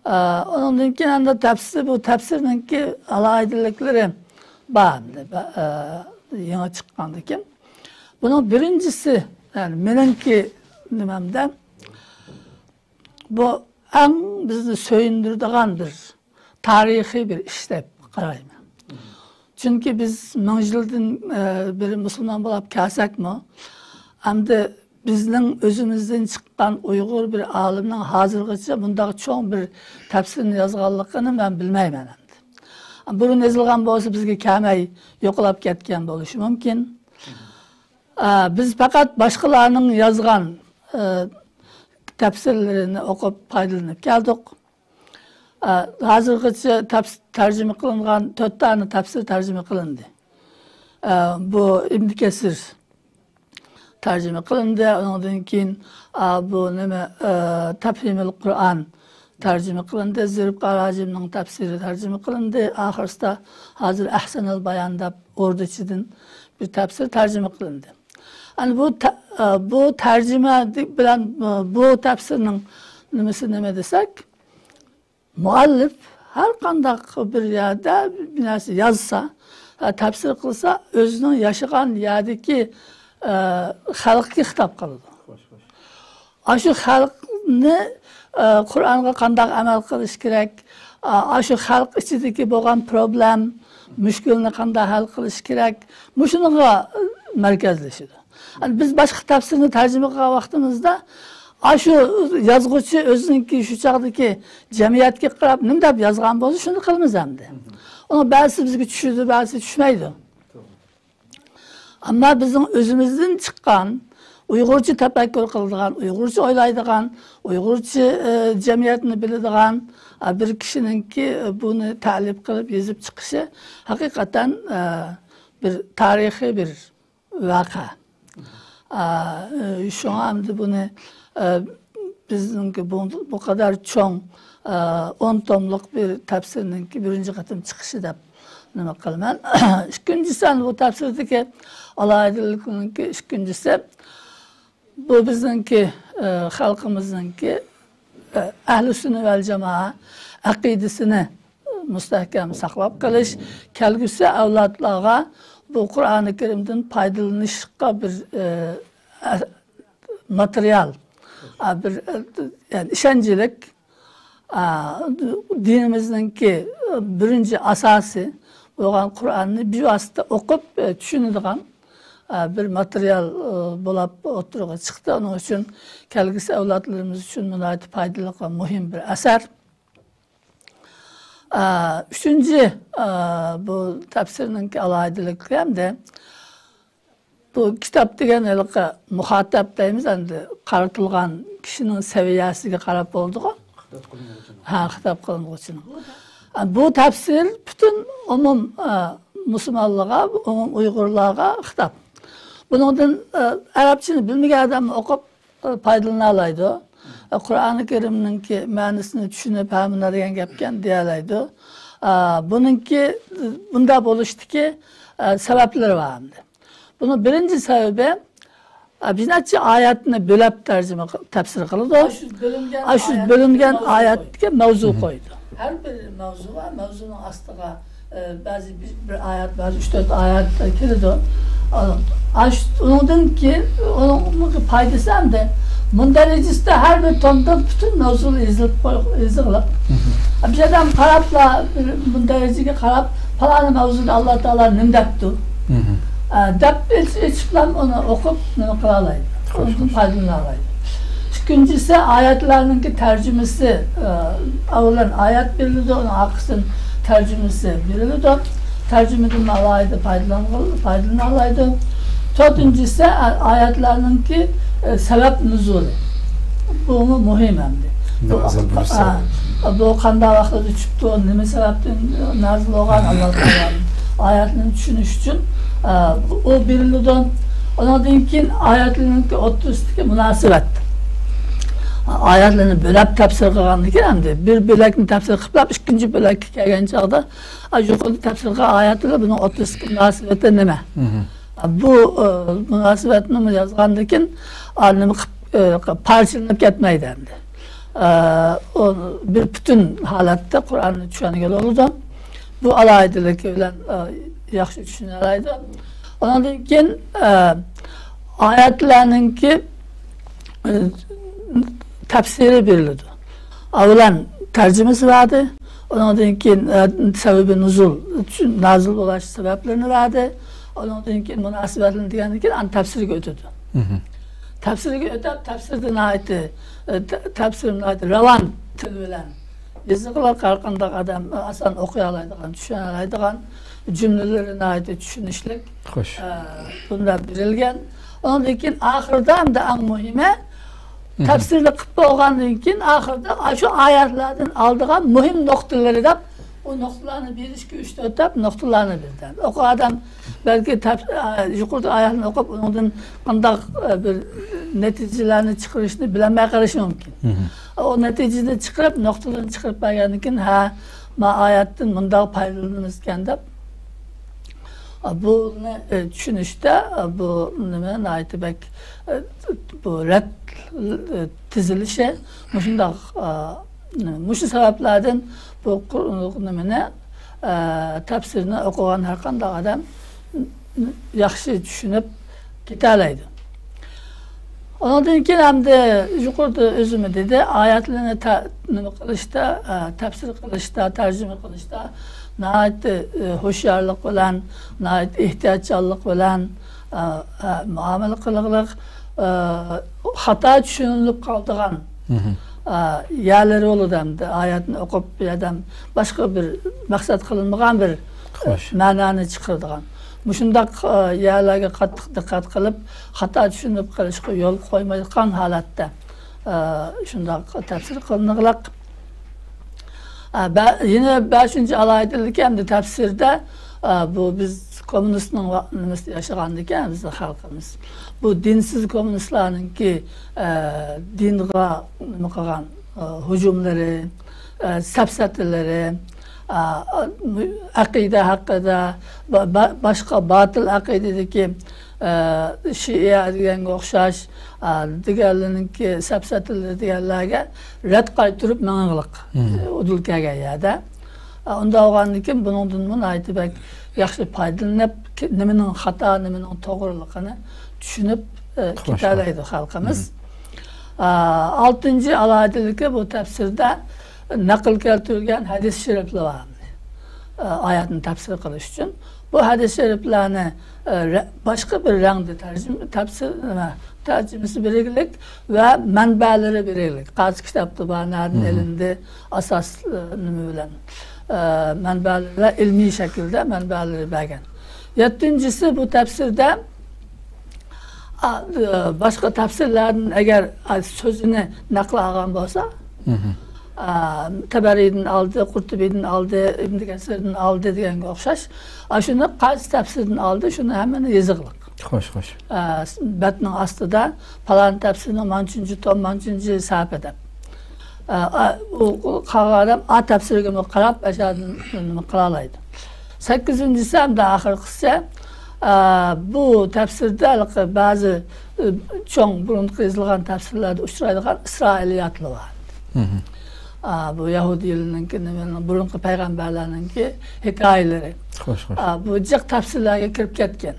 ئە، ئۇنىڭدىن كېيىن ئەمدى تەپسىر، بۇ تەپسىرنىڭكى ئالاھىدىلىكلىرى بار ئەمدى، ئە، يېڭى چىققاندىكىن. بۇنىڭ بىرىنچىسى، يەنى مېنىڭكى نېمەمدە، بۇ ئەڭ بىزنى سۆيۈندۈرىدىغان بىر تارىخىي بىر ئىش دەپ قارايمەن. چۈنكى بىز مىڭ يىلدىن، ئە، بېرى مۇسۇلمان بولاپ كەلسەكمۇ، ئەمدى بىزنىڭ ئۆزىمىزدىن چىققان ئۇيغۇر بىر ئالىمنىڭ ھازىرغىچە بۇنداق چوڭ بىر تەپسىرنى يازغانلىقىنى مەن بىلمەيمەن ئەمدى. بۇرۇن يېزىلغان بولسا بىزگە كەلمەي يوقىلاپ كەتكەن بولۇشى مۇمكىن. ئە، بىز پەقەت باشقىلارنىڭ يازغان، ئە، تەپسىرلىرىنى ئوقۇپ پايدىلىنىپ كەلدۇق. ئە، ھازىرغىچە تەپس-، تەرجىمە قىلىنغان تۆت دانە تەپسىر تەرجىمە قىلىندى. ئە، بۇ ئىبن كەسىر تەرجىمە قىلىندى. ئۇنىڭدىن كېيىن، ئا، بۇ نېمە، ئە، تەفھىمۇل قۇرئان تەرجىمە قىلىندى. زىربقار ھاجىمنىڭ تەپسىرى تەرجىمە قىلىندى. ئاخىرسىدا ھازىر ئەھسەنۇل بايان دەپ ئوردىچىدىن بىر تەپسىر تەرجىمە قىلىندى. ئەنە بۇ تە-، ئە، بۇ تەرجىمە بىلەن، ئە، بۇ تەپسىرنىڭ نېمىسى نېمە دېسەك، مۇئەللىپ ھەر قانداق بىر يەردە بىر نەرسە يازسا، ئە، تەپسىر قىلسا، ئۆزىنىڭ ياشىغان يەردىكى، ئە، خەلققە خىتاب قىلىدۇ. ئاشۇ خەلقنى، ئە، قۇرئانغا قانداق ئەمەل قىلىش كېرەك، ئا-، ئاشۇ خەلق ئىچىدىكى بولغان پروبلېم، مۈشكۈلنى قانداق ھەل قىلىش كېرەك، مۇشۇنىڭغا، ئە، مەركەزلىشىدۇ. ئەنە بىز باشقا تەپسىرنى تەرجىمە قىلغان ۋاقتىمىزدا، ئاشۇ يازغۇچى ئۆزىنىڭكى شۇ چاغدىكى جەمئىيەتكە قاراپ نېمە دەپ يازغان بولسا، شۇنى قىلىمىز ئەمدى. ئۇنىڭ بەزىسى بىزگە چۈشىدۇ، بەزىسى چۈشمەيدۇ. ئەمما بىزنىڭ ئۆزىمىزدىن چىققان، ئۇيغۇرچە تەپەككۇر قىلىدىغان، ئۇيغۇرچە ئويلايدىغان، ئۇيغۇرچە، ئە، جەمئىيەتنى بىلىدىغان، ئە، بىر كىشىنىڭكى، ئە، بۇنى تەلىپ قىلىپ يېزىپ چىقىشى ھەقىقەتەن، ئە، بىر تارىخىي بىر ۋەقە. ئا، شۇڭا ئەمدى بۇنى، ئە، بىزنىڭكى بۇ، بۇ قەدەر چوڭ، ئە، ئون توملۇق بىر تەپسىرنىڭكى بىرىنچى قېتىم چىقىشى دەپ نېمە قىلىمەن. ئىككىنچىسى، ئەنە بۇ تەپسىردىكى ئالاھىدىلىكنىڭكى ئىككىنچىسى، بۇ بىزنىڭكى، ئە، خەلقىمىزنىڭكى ئەھلى سۈننە ۋەل جامائە ئەقىدىسىنى مۇستەھكەم ساقلاپ قېلىش، كەلگۈسى ئەۋلادلارغا بۇ قۇرئانى كەرىمدىن پايدىلىنىشقا بىر، ئە، ئە، ماتېرىيال، ئە، بىر، ئە، يەنى ئىشەنچلىك، ئە، دىنىمىزنىڭكى بىرىنچى ئاساسى بولغان قۇرئاننى بىۋاسىتە ئوقۇپ، ئە، چۈشىنىدىغان، ئە، بىر ماتېرىيال، ئە، بولۇپ ئوتتۇرىغا چىقتى. ئۇنىڭ ئۈچۈن كەلگۈسى ئەۋلادلىرىمىز ئۈچۈن ناھايىتى پايدىلىق ۋە مۇھىم بىر ئەسەر. ئە، ئۈچىنچى، ئە، بۇ تەپسىرنىڭكى ئالاھىدىلىكى ئەمدى بۇ كىتاب دېگەن ھېلىقى مۇخاتەب دەيمىز ئەمدى، قارىتىلغان كىشىنىڭ سەۋىيەسىگە قاراپ بولىدىغۇ. خىتاب قىلىنغۇچىنىڭ. ھە، خىتاب قىلىنغۇچىنىڭ. ئە، بۇ تەپسىر پۈتۈن ئومۇم، ئە، مۇسۇلمانلارغا، ئومۇم ئۇيغۇرلارغا خىتاب. بۇنىڭدىن، ئە، ئەرەبچىنى بىلمىگەن ئادەم ئوقۇپ، ئە، پايدىلىنالايدۇ. ئە، قۇرئانى كەرىمنىڭكى مەنىسىنى چۈشىنىپ، ھە، مۇنداق دېگەن گەپكەن دېيەلەيدۇ. ئە، بۇنىڭكى، بۇنداق بولۇشتىكى، ئە، سەۋەبلىرى بار ئەمدى. بۇنىڭ بىرىنچى سەۋەبى، ئە، بىر نەچچە ئايەتنى بۆلەپ تەرجىمە قىل-، تەپسىر قىلىدۇ. ئاشۇ بۆلۈنگەن ئاشۇ ئايەتكە بۆلۈنگەن ماۋزۇ ئايەتكە ماۋزۇ مم. قويىدۇ. ھەر بىر ماۋزۇ ۋە ماۋزۇنىڭ ئاستىغا، ئە، بەزى بىر، بىر ئايەت، بەزى ئۈچ تۆت ئايەت كېلىدۇ. ئاشۇ، ئۇنىڭدىن كېيىن ئۇنىڭ پايدىسى ئەمدى مۇندەرىجىسىدە ھەر بىر تومدا پۈتۈن ماۋزۇ يېزىلىپ قوي-، يېزىقلىق. مم. بىر ئادەم قاراپلا، بىر مۇندەرىجىگە قاراپ، پالانى ماۋزۇدا ئاللا تائالا نېمە دەپتۇ؟ مم. ئە، دەپ ئېچ-، ئېچىپلا ئۇنى ئوقۇپ، نېمە قىلالايدۇ؟ خوش، ئۇنىڭدىن خوش. پايدىلىنالايدۇ. ئىككىنچىسى، ئايەتلەرنىڭكى تەرجىمىسى، ئە، ئەۋۋەلەن ئايەت بېرىلىدۇ، ئۇنىڭ ئارقىسىدىن تەرجىمىسى بېرىلىدۇ. تەرجىمىدىن ئالاھىدە پايدىلانغىلى-، پايدىلىنالايدۇ. تۆتىنچىسى، ئە، ئايەتلەرنىڭكى، ئە، سەۋەب نۇزۇلى. بۇمۇ مۇھىم ئەمدى. بۇ، نازىل بولۇش ئا، سەۋەبى. بۇ قانداق ۋاقىتتا چۈشۈپتۇ، نېمە سەۋەبتىن نازىل بولغان ئاللا تائالانىڭ ئايەتلىرىنى چۈشىنىش ئۈچۈن، ئا، ئۇ بېرىلىدۇ. ئۇنىڭدىن كېيىن ئايەتلەرنىڭكى ئوتتۇرىسىدىكى مۇناسىۋەت. ئايەتلەرنى بۆلەپ تەپسىر قىلغاندىن كېيىن ئەمدى بىر بۆلەكنى تەپسىر قىلىپ، ئىككىنچى بۆلەككە كەلگەن چاغدا، ئا، يۇقىرىدا تەپسىر قىلغان ئايەتلەر بۇنىڭ ئوتتۇرىسىدىكى مۇناسىۋىتى نېمە؟ مم. بۇ، ئە، مۇناسىۋەتنى يازغاندىن كېيىن، ئا، نېمە قىلىپ، ئە، پارچىلىنىپ كەتمەيدۇ ئەمدى. ئە، ئۇ بىر پۈتۈن ھالەتتە قۇرئاننى چۈشەنگىلى بولىدۇ. بۇ ئالاھىدىلىكى بىلەن، ئە، ياخشى چۈشىنەلەيدۇ. ئۇنىڭدىن كېيىن، ئە، ئايەتلەرنىڭكى، ئە، تەپسىرى بېرىلىدۇ. ئەۋۋەلەن تەرجىمىسى بەردى. ئۇنىڭدىن كېيىن، ئە، سەۋەبى نۇزۇل، نازىل بولۇش سەۋەبلىرىنى بەردى. ئۇنىڭدىن كېيىن مۇناسىۋەتلىرىنى دېگەندىن كېيىن ئاندىن تەپسىرگە ئۆتىدۇ. مم. تەپسىرگە ئۆتۈپ، تەپسىردە ناھايىتى، ئە، تە-، تەپسىر ناھايىتى راۋان تىل بىلەن يېزىقلىق، ھەر قانداق ئادەم ئاسان ئوقۇيالايدىغان، چۈشىنەلەيدىغان، جۈملىلىرى ناھايىتى چۈشىنىشلىك. خوش. ئە، بۇنداق بېرىلگەن. ئۇنىڭدىن كېيىن ئاخىرىدا ئەمدى ئەڭ مۇھىمى، تەپسىرنى قىلىپ بولغاندىن كېيىن، ئاخىرىدا شۇ ئايەتلەردىن ئالىدىغان مۇھىم نۇقتىلىرى دەپ، ئۇ نۇقتىلارنى بىر، ئىككى، ئۈچ، تۆت دەپ نۇقتىلارنى بىلدى. ئۇ ئادەم بەلكى تەپ-، ئە، يۇقىرىدا ئايەتنى ئوقۇپ، ئۇنىڭدىن قانداق، ئە، بىر نەتىجىلەرنى چىقىرىشنى بىلەلمەي قېلىشى مۇمكىن. ئۇ نەتىجىنى چىقىرىپ، نۇقتىلىرىنى چىقىرىپ بەرگەندىن كېيىن، ھە، ما ئايەتتىن مۇنداق پايدىلىنىمىزكەن دەپ، بۇنى، ئە، چۈشىنىشتە، ئە، بۇ نېمە ناھايىتى بەك، ئە، بۇ رەت، ئە، تىزىلىشى مۇشۇنداق، ئە، مۇشۇ سەۋەبلەردىن بۇ قۇر-، نېمىنى، ئە، تەپسىرنى ئوقۇغان ھەر قانداق ئادەم ياخشى چۈشىنىپ كېتەلەيدۇ. ئۇنىڭدىن كېيىن ئەمدى يۇقىرىدا ئۆزۈممۇ دېدى، ئايەتلەرنى تە-، نېمە قىلىشتا، ئە، تەپسىر قىلىشتا، تەرجىمە قىلىشتا ناھايىتى، ئە، ھوشيارلىق بىلەن، ناھايىتى ئېھتىياتچانلىق بىلەن، ئە، ئە، مۇئامىلە قىلغىلىق، ئە، خاتا چۈشىنىلىپ قالىدىغان، ئە، يەرلىرى بولىدۇ ئەمدى. ئايەتنى ئوقۇپ، بۇ يەردە باشقا بىر مەقسەت قىلىنمىغان بىر، ئە، مەنانى چىقىرىدىغان. مۇشۇنداق، ئە، يەرلەرگە قاتتىق دىققەت قىلىپ، خاتا چۈشىنىپ قېلىشقا يول قويمايدىغان ھالەتتە، ئە، شۇنداق تەپسىر قىلىنغلىق. ئە، بە-، يەنە بەشىنچى ئالاھىدىلىكى ئەمدى تەپسىردە، ئە، بۇ بىز كوممۇنىستنىڭ ۋا-، نېمىسىدە ياشىغاندىكىن بىزنىڭ خەلقىمىز. بۇ دىنسىز كوممۇنىستلارنىڭكى، ئە، دىنغا نېمە قىلغان، ئە، ھۇجۇملىرى، ئە، سەپسەتىلىرى، ئە، ئەقىدە ھەققىدە، با-، با-، باشقا باتىل ئەقىدىدىكى، ئە، شىئە دېگەنگە ئوخشاش، ئە، دېگەنلەرنىڭكى سەپسەتىلىرى دېگەنلەرگە رەت قايتۇرۇپ مېڭىغلىق، ئۇدۇل كەلگەن يەردە. ئە، ئۇنداق بولغاندىن كېيىن بۇنىڭدىنمۇ ناھايىتى بەك ياخشى پايدىلىنىپ، كى-، نېمىنىڭ خاتا، نېمىنىڭ توغرىلىقىنى چۈشىنىپ، ئە، كېتەلەيدۇ خەلقىمىز. ئە، ئالتىنچى ئالاھىدىلىكى، بۇ تەپسىردە نەقىل كەلتۈرۈلگەن ھەدىس شېرىپلەر بار. ئايەتنى تەپسىر قىلىش ئۈچۈن بۇ ھەدىس شېرىپلەرنى، ئە، رە-، باشقا بىر رەڭدە تەرجىمە، تەپسىر، نېمە، تەرجىمىسى بېرىگلىك ۋە مەنبەلىرى بېرىگلىك. قايسى كىتابتا بار، نەدىن ئېلىندى، ئاساس، ئە، نېمە بىلەن، ئە، مەنبەلىرى ۋە ئىلمىي شەكىلدە مەنبەلىرى بەرگەن. يەتتىنچىسى، بۇ تەپسىردە، ئا، ئە، باشقا تەپسىرلەردىن ئەگەر، ئا، سۆزىنى نەقىل ئالغان بولسا، ئا، تەبەرىدىن ئالدى، قۇرتۇبىدىن ئالدى، ئىبن كەسىردىن ئالدى دېگەنگە ئوخشاش. ئا، شۇنى قايسى تەپسىردىن ئالدى، شۇنى ھەممىنى يېزىقلىق. خوش، خوش. ئا، بەتنىڭ ئاستىدا پالان تەپسىرنىڭ مانچىنچى توم، مانچىنچى سەھىپە دەپ. ئا، ئا، ئۇ، ئۇ قالغان ئادەم ئا تەپسىرگىمۇ قاراپ، ئاشۇ يەردىن نېمە قىلالايدۇ. سەككىزىنچىسى ھەمدە ئاخىرقىسى، ئا، بۇ تەپسىردە ھېلىقى بەزى، ئا، چوڭ بۇرۇنقى يېزىلغان تەپسىرلەردە ئۇچرايدىغان ئىسرائىلىياتلار بار. ئا، بۇ يەھۇدىيلارنىڭكى، نېمىنىڭ، بۇرۇنقى پەيغەمبەرلەرنىڭكى ھېكايىلىرى. خوش، خوش. ئا، بۇ جىق تەپسىرلەرگە كىرىپ كەتكەن.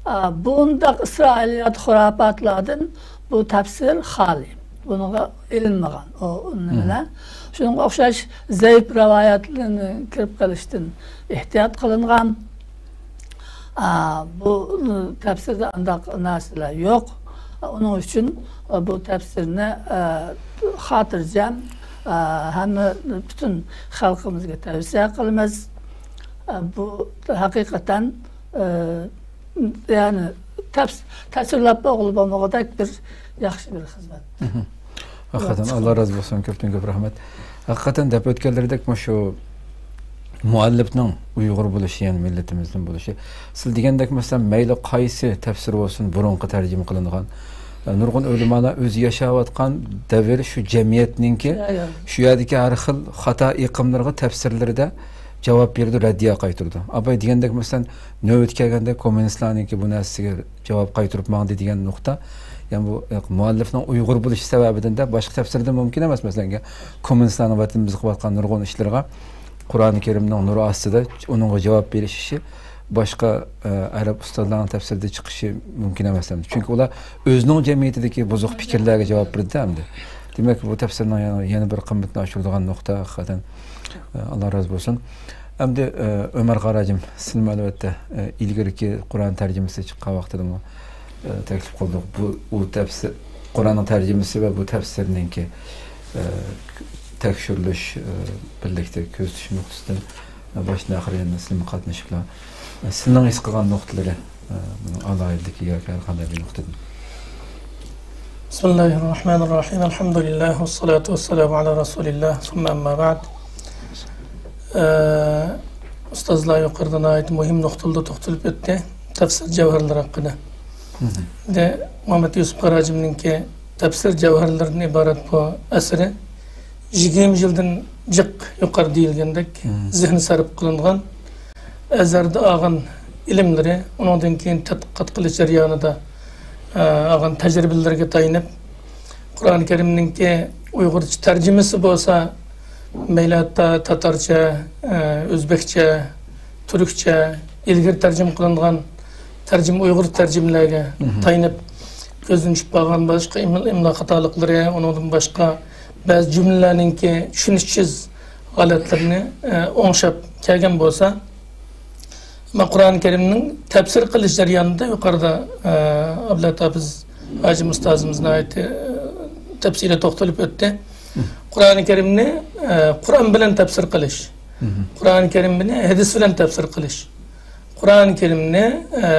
ئا، بۇنداق ئىسرائىلىيات خۇراپاتلاردىن بۇ تەپسىر خالىي. بۇنىڭغا ئېلىنمىغان ئۇ نېمىلەر. شۇنىڭغا ئوخشاش زەئىپ رىۋايەتلەرنى كىرىپ قېلىشتىن ئېھتىيات قىلىنغان. ئا، بۇ تەپسىردە ئانداق نەرسىلەر يوق. ئۇنىڭ ئۈچۈن بۇ تەپسىرنى، ئە، خاتىرجەم، ئە، ھەممە پۈتۈن خەلقىمىزگە تەۋسىيە قىلىمىز. ئە، بۇ ھەقىقەتەن، ئە، يەنى تەپس-، تەسۋىرلەپ بولغىلى بولمىغۇدەك بىر ياخشى بىر خىزمەت. ھەقىقەتەن، ئاللا رازى بولسۇن، كۆپتىن كۆپ رەھمەت. ھەقىقەتەن، دەپ ئۆتكەنلىرىدەك، مۇشۇ مۇئەللىپنىڭ ئۇيغۇر بولۇشى، يەنى مىللىتىمىزدىن بولۇشى. سىز دېگەندەك، مەسىلەن، مەيلى قايسى تەپسىر بولسۇن، بۇرۇنقى تەرجىمە قىلىنغان، نۇرغۇن ئۆلىمالار ئۆزى ياشاۋاتقان دەۋر، شۇ جەمئىيەتنىڭكى، شۇ يەردىكى ھەر خىل خاتا ئېقىملىرىغا تەپسىرلىرىدە جاۋاب بېرىدۇ، رەددىيە قايتۇرىدۇ. ئاپاي دېگەندەك، مەسىلەن، نۆۋىتى كەلگەندە كوممۇنىستلارنىڭكى بۇ نەرسىگە جاۋاب قايتۇرۇپ ماڭدى دېگەن نۇقتا، يەنى بۇ، ئە، مۇئەللىپنىڭ ئۇيغۇر بولۇشى سەۋەبىدىن دەپ، باشقا تەپسىردە مۇمكىن ئەمەس. مەسىلەن، كوممۇنىستلارنىڭ ۋەتىنىمىزدە قىلىۋاتقان نۇرغۇن ئىشلىرىغا قۇرئانى كەرىمنىڭ نۇرى ئاستىدا ئۇنىڭغا جاۋاب بېرىش ئىشى باشقا، ئە، ئەرەب ئۇستازلارنىڭ تەپسىرىدە چىقىشى مۇمكىن ئەمەس ئەمدى. چۈنكى ئۇلار ئۆزىنىڭ جەمئىيىتىدىكى بۇزۇق پىكىرلەرگە جاۋاب بېرىدۇ ئەمدى. دېمەك، بۇ تەپسىرنىڭ يەنە، يەنە بىر قىممىتىنى ئاشۇرىدىغان نۇقتا، ھەقىقەتەن، ئە، ئاللا رازى بولسۇن. ئەمدى، ئە، ئۆمەر قاراجىم، سىزنىمۇ ئەلۋەتتە، ئە، ئىلگىرىكى قۇرئان تەرجىمىسى چىققان ۋاقتىدىمۇ، ئە، تەكلىپ قىلدۇق. بۇ، ئۇ تەپسىر، قۇرئاننىڭ تەرجىمىسى ۋە بۇ تەپسىرنىڭكى، ئە، تەكشۈرۈلۈش، ئە، بىرلىكتە كۆزىتىش نۇقتىسىدىن، ئە، باشتىن ئاخىر يەنە سىزمۇ قاتنىشىپلا، ئە، سىزنىڭ ھېس قىلغان نۇقتىلىرى، ئە، بۇنىڭ ئالاھىدىلىكى ياكى ھەر قانداق بىر نۇقتىدىن. بىسمىللاھىرراھمانىرراھىم. ئەلھەمدۇلىللاھ، ۋەسسالاتۇ ۋەسسالامۇ ئەلا رەسۇلىللاھ، سۇممە ئەمما بەئد. ئە، ئۇستازلار يۇقىرىدا ناھايىتى مۇھىم نۇقتىلاردا توختىلىپ ئۆتتى. تەپسىر جەۋھەرلىرى ھەققىدە. مھم. ئەمدى مۇھەممەد يۈسۈپ قاراجىمنىڭكى تەپسىر جەۋھەرلىرىدىن ئىبارەت بۇ ئەسىرى يىگىرمە يىلدىن جىق يۇقىرى دېيىلگەندەك مم. زېھنى سەرپ قىلىنغان، ئەزھەردە ئالغان ئىلىملىرى، ئۇنىڭدىن كېيىن تەتقىقات قىلىش جەريانىدا، ئە، ئالغان تەجرىبىلىرىگە تايىنىپ، قۇرئان كەرىمنىڭكى ئۇيغۇرچە تەرجىمىسى بولسا، مەيلى ھەتتا تاتارچە، ئە، ئۆزبەكچە، تۈركچە، ئىلگىرى تەرجىمە قىلىنغان تەرجىمە، ئۇيغۇرچە تەرجىمىلەرگە مم. تايىنىپ، كۆزدىن چۈشۈپ قالغان باشقا ئىملا، ئىملا خاتالىقلىرى، ئۇنىڭدىن باشقا بەزى جۈملىلەرنىڭكى چۈشىنىشسىز ھالەتلىرىنى، ئە، ئوڭشاپ كەلگەن بولسا، ئەمما قۇرئان كەرىمنىڭ تەپسىر قىلىش جەريانىدا يۇقىرىدا، ئە، ئابلەت ھاپىز ھاجىم ئۇستازىمىز ناھايىتى، ئە، تەپسىلىي توختىلىپ ئۆتتى. مم. قۇرئان كەرىمنى، ئە، قۇرئان بىلەن تەپسىر قىلىش، مم. قۇرئان كەرىمنى ھەدىس بىلەن تەپسىر قىلىش، قۇرئان كەرىمنى، ئە،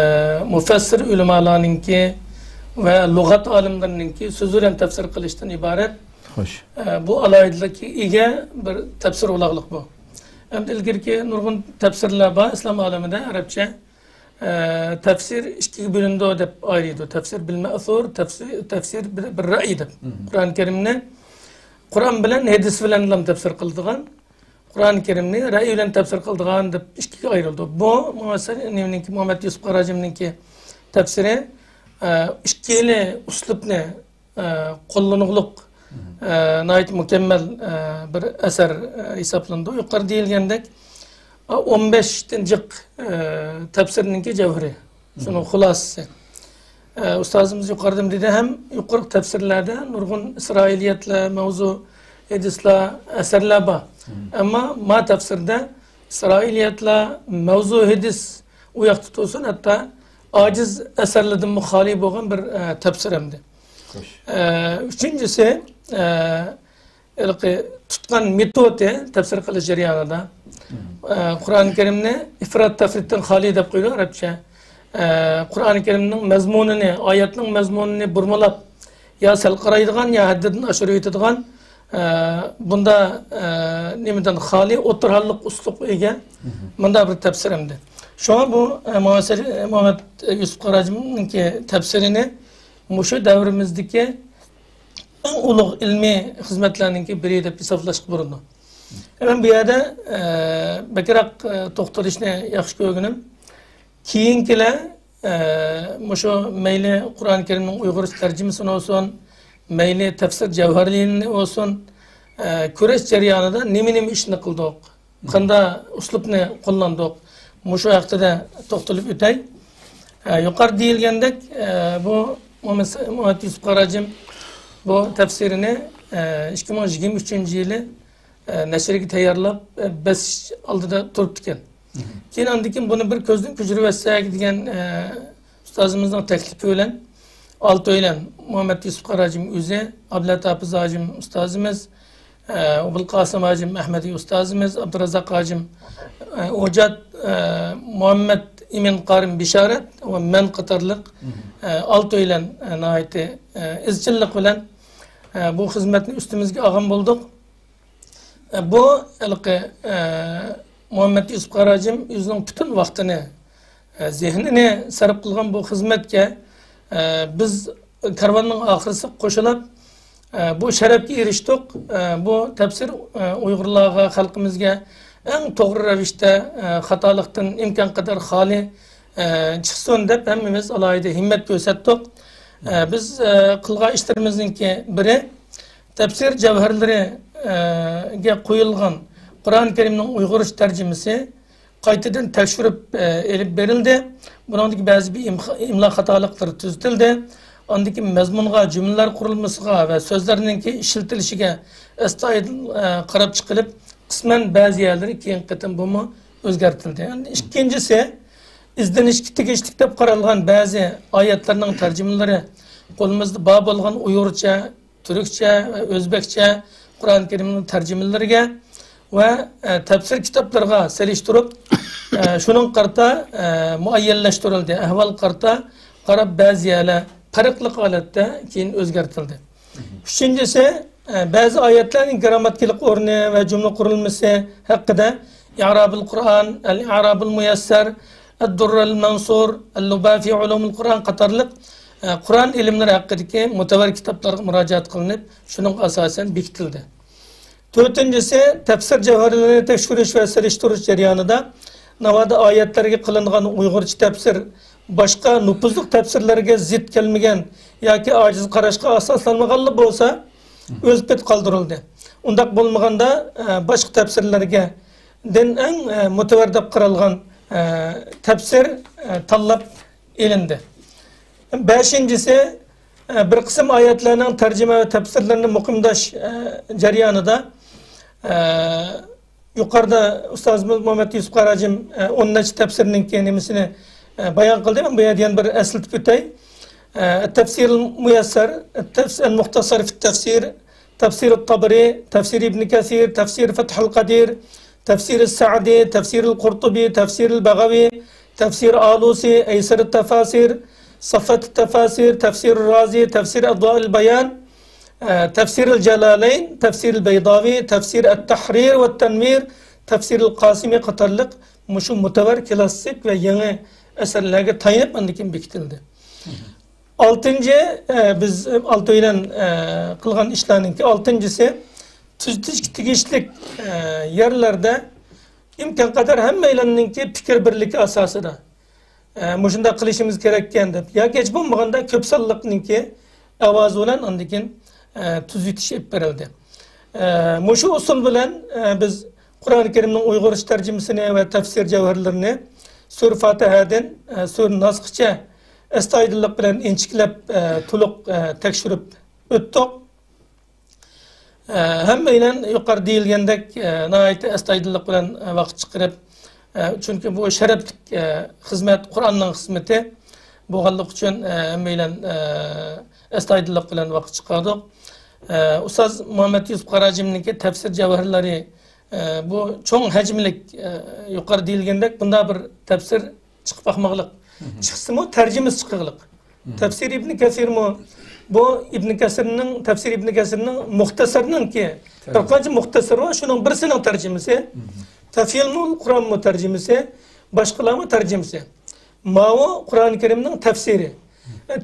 مۇفەسسىر ئۆلىمالارنىڭكى ۋە لۇغەت ئالىملىرىنىڭكى سۆزى بىلەن تەپسىر قىلىشتىن ئىبارەت. خوش. ئە، بۇ ئالاھىدىلىككە ئىگە بىر تەپسىر ئۇلاغلىق بۇ. ئەمدى ئىلگىرىكى نۇرغۇن تەپسىرلەر بار ئىسلام ئالىمىدە ئەرەبچە. ئە، تەپسىر ئىككىگە بۆلۈنىدۇ دەپ ئايرىيدۇ. تەپسىر بىل مەئسۇر، تەپسىر، تەپسىر بىر، بىر رەئي دەپ. مم. قۇرئان كەرىمنى قۇرئان بىلەن ھەدىس بىلەنلا تەپسىر قىلىدىغان، قۇرئان كەرىمنى رەئي بىلەن تەپسىر قىلىدىغان دەپ ئىككىگە ئايرىلىدۇ. بۇ مۇفەسسىر، نېمىنىڭكى، مۇھەممەد يۈسۈپ قاراجىمنىڭكى تەپسىرى، ئە، ئىككىلا ئۇسلۇبنى ئە، قوللىنىغلىق، مم. ئە، ناھايىتى مۇكەممەل، ئە، بىر ئەسەر، ئە، ھېسابلىنىدۇ. يۇقىرىدا دېيىلگەندەك، ئە، ئون بەشتىن جىق، ئە، تەپسىرنىڭكى جەۋھىرى، شۇنىڭ مم. خۇلاسىسى. ئە، ئۇستازىمىز يۇقىرىدىمۇ دېدى، ھەم يۇقىرىقى تەپسىرلەردە نۇرغۇن ئىسرائىلىيەتلەر، مەۋزۇ، ھەدىسلەر، ئەسەرلەر بار. مم. ئەمما ما تەپسىردە ئىسرائىلىيەتلەر، مەۋزۇ، ھەدىس ئۇ ياقتا تۇرسۇن، ھەتتا ئاجىز ئەسەرلەردىنمۇ خالىي بولغان بىر، ئە، تەپسىر ئەمدى. خوش. ئە، ئۈچىنچىسى، ئە، ھېلىقى تۇتقان مېتودى تەپسىر قىلىش جەريانىدا، مم. ئە، قۇرئان كەرىمنى ئىفرات تەفرىتتىن خالىي دەپ قويىدۇ ئەرەبچە. ئە، قۇرئان كەرىمنىڭ مەزمۇنىنى، ئايەتنىڭ مەزمۇنىنى بۇرمىلاپ يا سەل قارايدىغان، يا ھەددىدىن ئاشۇرۇۋېتىدىغان، ئە، بۇندا، ئە، نېمىدىن خالىي، ئوتتۇرا ھاللىق ئۇسلۇبقا ئىگە مم. مۇنداق بىر تەپسىر ئەمدى. شۇڭا بۇ، ئە، مۇھەممەد يۈسۈپ قاراجىمنىڭكى تەپسىرىنى مۇشۇ دەۋرىمىزدىكى ئەڭ ئۇلۇغ ئىلمىي خىزمەتلەرنىڭكى بىرى دەپ ھېسابلاشقا بولىدۇ. مەن بۇ يەردە، ئە، بەكرەك، ئە، توختىلىشنى ياخشى كۆرگىنىم، كېيىنكىلەر، ئە، مۇشۇ مەيلى قۇرئان كەرىمنىڭ ئۇيغۇرچە تەرجىمىسىنى بولسۇن، مەيلى تەپسىر جەۋھەرلىرىنى بولسۇن، ئە، كۆرۈش جەريانىدا نېمە-نېمە ئىشنى قىلدۇق؟ قانداق ئۇسلۇبنى قوللاندۇق؟ مۇشۇ ھەققىدە توختىلىپ ئۆتەي. ئە، يۇقىرىدا دېيىلگەندەك، ئە، بۇ مۇھەممەد، مۇھەممەد يۈسۈپ قاراجىم بۇ تەپسىرىنى، ئە، ئىككى مىڭ يىگىرمە ئۈچىنچى يىلى، ئە، نەشرگە تەييارلاپ، ئە، بېسىش ئالدىدا تۇرۇپتىكەن. مم. كېيىن ئاندىن كېيىن بۇنى بىر كۆزدىن كۆچۈرۈۋەتسەك دېگەن، ئە، ئۇستازىمىزنىڭ تەكلىپى بىلەن، ئالتايلەن، مۇھەممەد يۈسۈپ قاراجىم ئۆزى، ئابلەت ھاپىز ھاجىم ئۇستازىمىز، ئە، ئوبۇلقاسىم ھاجىم ئەھمەدى ئۇستازىمىز، ئابدۇرازاق ھاجىم، ئە، ئوجات، ئە، مۇھەممەد ئىمىن قارىم بىشارەت ۋە مەن قاتارلىق، مم. ئە، ئالتايلەن، ئە، ناھايىتى، ئە، ئىزچىللىق بىلەن، ئە، بۇ خىزمەتنى ئۈستىمىزگە ئالغان بولدۇق. بۇ ھېلىقى، ئە، مۇھەممەد يۈسۈپ قاراجىم ئۆزىنىڭ پۈتۈن ۋاقتىنى، ئە، زېھنىنى سەرپ قىلغان بۇ خىزمەتكە، ئە، بىز كارۋاننىڭ ئاخىرسىغا قوشۇلۇپ، ئە، بۇ شەرەپكە ئېرىشتۇق. ئە، بۇ تەپسىر، ئە، ئۇيغۇرلارغا، خەلقىمىزگە ئەڭ توغرا رەۋىشتە، ئە، خاتالىقتىن ئىمكانقەدەر خالىي، ئە، چىقسۇن دەپ ھەممىمىز ئالاھىدە ھىممەت كۆرسەتتۇق. ئە، بىز، ئە، قىلغان ئىشلىرىمىزنىڭكى بىرى، تەپسىر جەۋھەرلىرى، ئە، گە قويۇلغان قۇرئان كەرىمنىڭ ئۇيغۇرچە تەرجىمىسى قايتىدىن تەكشۈرۈپ، ئە، ئېلىپ بېرىلدى. بۇنىڭدىكى بەزى بىر ئىمخا-، ئىملا خاتالىقلىرى تۈزىتىلدى. ئاندىن كېيىن مەزمۇنغا، جۈملىلەر قۇرۇلمىسىغا ۋە سۆزلەرنىڭكى ئىشلىتىلىشىگە ئەستايىدىل، ئە، قاراپ چىقىلىپ، قىسمەن بەزى يەرلىرى كېيىنكى قېتىم بۇمۇ ئۆزگەرتىلدى. ئەمدى ئىككىنچىسى، ئىزدىنىشكە تېگىشلىك دەپ قارالغان بەزى ئايەتلەرنىڭ تەرجىمىلىرى قولىمىزدا بار بولغان ئۇيغۇرچە، تۈركچە ۋە ئۆزبەكچە قۇرئان كەرىمنىڭ تەرجىمىلىرىگە ۋە، ئە، تەپسىر كىتابلىرىغا سېلىشتۇرۇپ، ئە، شۇنىڭغا قارىتا، ئە، مۇئەييەنلەشتۈرۈلدى. ئەھۋالغا قارىتا قاراپ بەزى يەرلەر پەرقلىق ھالەتتە كېيىن ئۆزگەرتىلدى. ئۈچىنچىسى، ئە، بەزى ئايەتلەرنىڭ گىرامماتىكىلىق ئورنى ۋە جۈملە قۇرۇلمىسى ھەققىدە، ئىرابۇل قۇرئان، ئەل ئىرابۇل مۇيەسسەر، ئەد دۇررەل مەنسۇر، ئەل لۇبافى ئۇلۇمۇل قۇرئان قاتارلىق، ئە، قۇرئان ئىلىملىرى ھەققىدىكى مۇتەۋەر كىتابلارغا مۇراجىئەت قىلىنىپ، شۇنىڭغا ئاساسەن بېكىتىلدى. تۆتىنچىسى، تەپسىر جەۋھەرلىرىنى تەكشۈرۈش ۋە سېلىشتۇرۇش جەريانىدا ناۋادا ئايەتلەرگە قىلىنغان ئۇيغۇرچە تەپسىر باشقا نوپۇزلۇق تەپسىرلەرگە زىت كەلمىگەن ياكى ئاجىز قاراشقا ئاساسلانمىغانلا بولسا، ئۆز پېتى قالدۇرۇلدى. ئۇنداق بولمىغاندا، ئە، باشقا تەپسىرلەرگە دىن ئەڭ، ئە، مۇتەۋەر دەپ قارالغان، ئە، تەپسىر، ئە، تاللاپ ئېلىندى. بەشىنچىسى، ئە، بىر قىسىم ئايەتلەرنىڭ تەرجىمە ۋە تەپسىرلىرىنى مۇقىمداش، ئە، جەريانىدا، ئە، يۇقىرىدا ئۇستازىمىز مۇھەممەد يۈسۈپ قاراجىم، ئە، ئون نەچچە تەپسىرنىڭكى نېمىسىنى، ئە، بايان قىلدى. مەن بۇ يەردە يەنە بىر ئەسلىتىپ ئۆتەي. ئە، تەپسىرىل مۇيەسسەر، تەفس-، ئەل مۇختەسەر فىت تەفسىر، تەفسىر تەبەرى، تەفسىر ئىبن كەسىر، تەفسىر فەتھۇل قەدىر، تەفسىر سەئدى، تەفسىر قۇرتۇبى، تەفسىر بەغەۋى، تەفسىر ئالۇسى، ئەيسەر تەفەسىر، سەفەت تەفەسىر، تەفسىر رازى، تەفسىر ئەضۋائىل بايان، ئە، تەفسىر جالالەين، تەفسىر بەيداۋى، تەفسىر ئەت تەھرىر ۋە تەنۋىر، تەفسىر قاسىمى قاتارلىق مۇشۇ مۇتەۋەر كلاسسىك ۋە يېڭى ئەسەرلەرگە تايىنىپ ئاندىن كېيىن بېكىتىلدى. ئالتىنچى، ئە، بىز ئالتە بىلەن، ئە، قىلغان ئىشلارنىڭكى ئالتىنچىسى، تۈزىتىشكە تېگىشلىك، ئە، يەرلەردە ئىمكانقەدەر ھەممەيلەننىڭكى پىكىر بىرلىكى ئاساسىدا، ئە، مۇشۇنداق قىلىشىمىز كېرەككەن دەپ، ياكى ھېچ بولمىغاندا كۆپ سانلىقنىڭكى ئاۋازى بىلەن ئاندىن كېيىن، ئە، تۈزىتىش ئېلىپ بېرىلدى. ئە، مۇشۇ ئۇسۇل بىلەن، ئە، بىز قۇرئان كەرىمنىڭ ئۇيغۇرچە تەرجىمىسىنى ۋە تەپسىر جەۋھەرلىرىنى سۈرە فاتىھەدىن، ئە، سۈرە ناسقىچە ئەستايىدىللىق بىلەن ئىنچىكىلەپ، ئە، تولۇق، ئە، تەكشۈرۈپ ئۆتتۇق. ئە، ھەممەيلەن يۇقىرىدا دېيىلگەندەك، ئە، ناھايىتى ئەستايىدىللىق بىلەن، ئە، ۋاقىت چىقىرىپ، ئە، چۈنكى بۇ شەرەپلىك، ئە، خىزمەت، قۇرئاننىڭ خىزمىتى بولغانلىقى ئۈچۈن، ئە، ھەممەيلەن، ئە، ئەستايىدىللىق بىلەن ۋاقىت چىقاردۇق. ئە، ئۇستاز مۇھەممەد يۈسۈپ قاراجىمنىڭكى تەپسىر جەۋھەرلىرى، ئە، بۇ چوڭ ھەجىملىك، ئە، يۇقىرىدا دېيىلگەندەك بۇنداق بىر تەپسىر چىقىپ باقمىغلىق. چىقسىمۇ تەرجىمىسى چىقىغلىق. تەپسىر ئىبن كەسىرمۇ، بۇ ئىبن كەسىرنىڭ، تەپسىر ئىبن كەسىرنىڭ مۇختەسەرنىڭكى، بىر قانچە مۇختەسەر بار، شۇنىڭ بىرسىنىڭ تەرجىمىسى. تەفھىمۇل قۇرئانمۇ تەرجىمىسى، باشقىلارمۇ تەرجىمىسى. ماۋۇ قۇرئان كەرىمنىڭ تەپسىرى.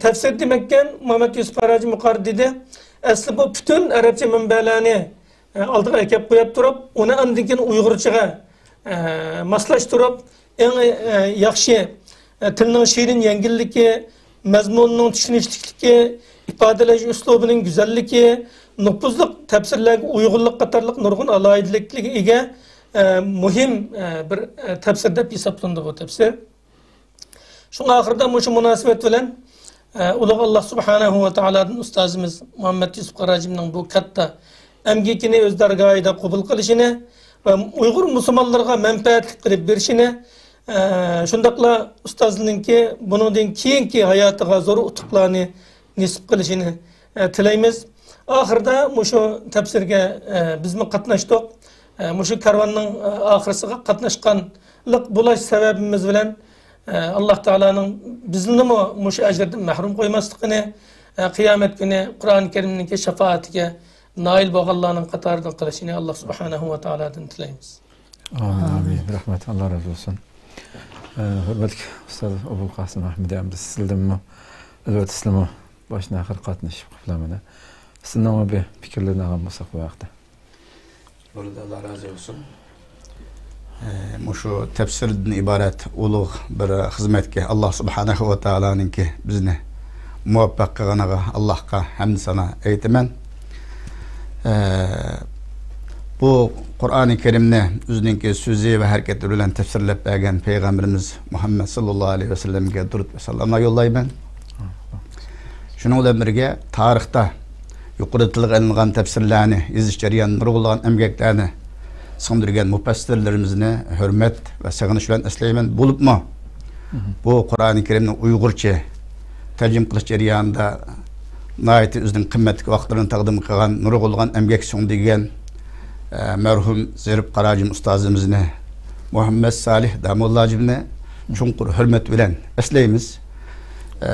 تەپسىر دېمەككەن، مۇھەممەد يۈسۈپ قاراجىم يۇقىرىدا دېدى. ئەسلى بۇ پۈتۈن ئەرەبچە مەنبەلەرنى ئالدىغا ئەكەپ قويۇپ تۇرۇپ، ئۇنى ئاندىن كېيىن ئۇيغۇرچىغا، ئە، ماسلاشتۇرۇپ، ئەڭ، ئە، ياخشى، ئە، تىلنىڭ شېرىن يەڭگىللىكى، مەزمۇننىڭ چۈشىنىشلىكلىكى، ئىپادىلەش ئۇسلۇبىنىڭ گۈزەللىكى، نوپۇزلۇق تەپسىرلەرگە ئۇيغۇنلۇق قاتارلىق نۇرغۇن ئالاھىدىلىكلىرىگە ئىگە، ئە، مۇھىم، ئە، بىر، ئە، تەپسىر دەپ ھېسابلىنىدۇ بۇ تەپسىر. شۇڭا ئاخىرىدا مۇشۇ مۇناسىۋەت بىلەن، ئە، ئۇلۇغ ئاللا سۇبھانەھۇ ۋە تائالادىن ئۇستازىمىز مۇھەممەد يۈسۈپ قاراجىمنىڭ بۇ كاتتا ئەمگىكىنى ئۆز دەرگاھىدا قوبۇل قىلىشىنى ۋە ئۇيغۇر مۇسۇلمانلىرىغا مەنپەئەتلىك قىلىپ بېرىشىنى، ئە، شۇنداقلا ئۇستازنىڭكى بۇنىڭدىن كېيىنكى ھاياتىغا زور ئۇتۇقلارنى نېسىپ قىلىشىنى، ئە، تىلەيمىز. ئاخىرىدا مۇشۇ تەپسىرگە، ئە، بىزمۇ قاتناشتۇق. ئە، مۇشۇ كارۋاننىڭ، ئە، ئاخىرسىغا قاتناشقانلىق بولۇش سەۋەبىمىز بىلەن، ئە، ئاللا تائالانىڭ بىزنىمۇ مۇشۇ ئەجىردىن مەھرۇم قويماسلىقىنى، ئە، قىيامەت كۈنى قۇرئان كەرىمنىڭكى شاپائىتىگە نائىل بولغانلارنىڭ قاتارىدىن قىلىشىنى ئاللا سۇبھانەھۇ ۋە تائالادىن تىلەيمىز. ئامىن، ئامىن. رەھمەت، ئاللا رازى بولسۇن. ئە، ھۆرمەتلىك ئۇستاز ئوبۇلقاسىم ئەھمىدى، ئەمدى سىزدىنمۇ، ئەلۋەتتە، سىلەرمۇ باشتىن ئاخىر قاتنىشىپ قېپىلەر مانا. سىزنىڭمۇ بىر پىكىرلىرىنى ئاڭلىمىساق بۇ ھەقتە. بولدى، ئاللا رازى بولسۇن. ئە، مۇشۇ تەپسىردىن ئىبارەت ئۇلۇغ بىر خىزمەتكە ئاللا سۇبھانەھۇ ۋە تائالانىڭكى بىزنى مۇۋەپپەق قىلغىنىغا ئاللاھقا ھەمدۇ سانا ئېيتىمەن. ئە، بۇ قۇرئانى كەرىمنى ئۆزىنىڭكى سۆزى ۋە ھەرىكەتلىرى بىلەن تەپسىرلەپ بەرگەن پەيغەمبىرىمىز مۇھەممەد ساللاللاھۇ ئەلەيھى ۋەسەللەمگە دۇرۇت ۋە سالاملار يوللايمەن. شۇنىڭ بىلەن بىرگە، تارىختا يۇقىرىدا تىلغا ئېلىنغان تەپسىرلەرنى يېزىش جەريانىدا نۇرغۇنلىغان ئەمگەكلەرنى سىڭدۈرگەن مۇپەسسىرلىرىمىزنى ھۆرمەت ۋە سېغىنىش بىلەن ئەسلەيمەن. بولۇپمۇ، بۇ قۇرئانى كەرىمنى ئۇيغۇرچە تەرجىمە قىلىش جەريانىدا ناھايىتى ئۆزىنىڭ قىممەتلىك ۋاقىتلىرىنى تەقدىم قىلغان، نۇرغۇنلىغان ئەمگەك سىڭدۈرگەن، ئە، مەرھۇم زېرىپ قاراجىم ئۇستازىمىزنى، مۇھەممەد سالىھ داموللاجىمنى چوڭقۇر ھۆرمەت بىلەن ئەسلەيمىز. ئە،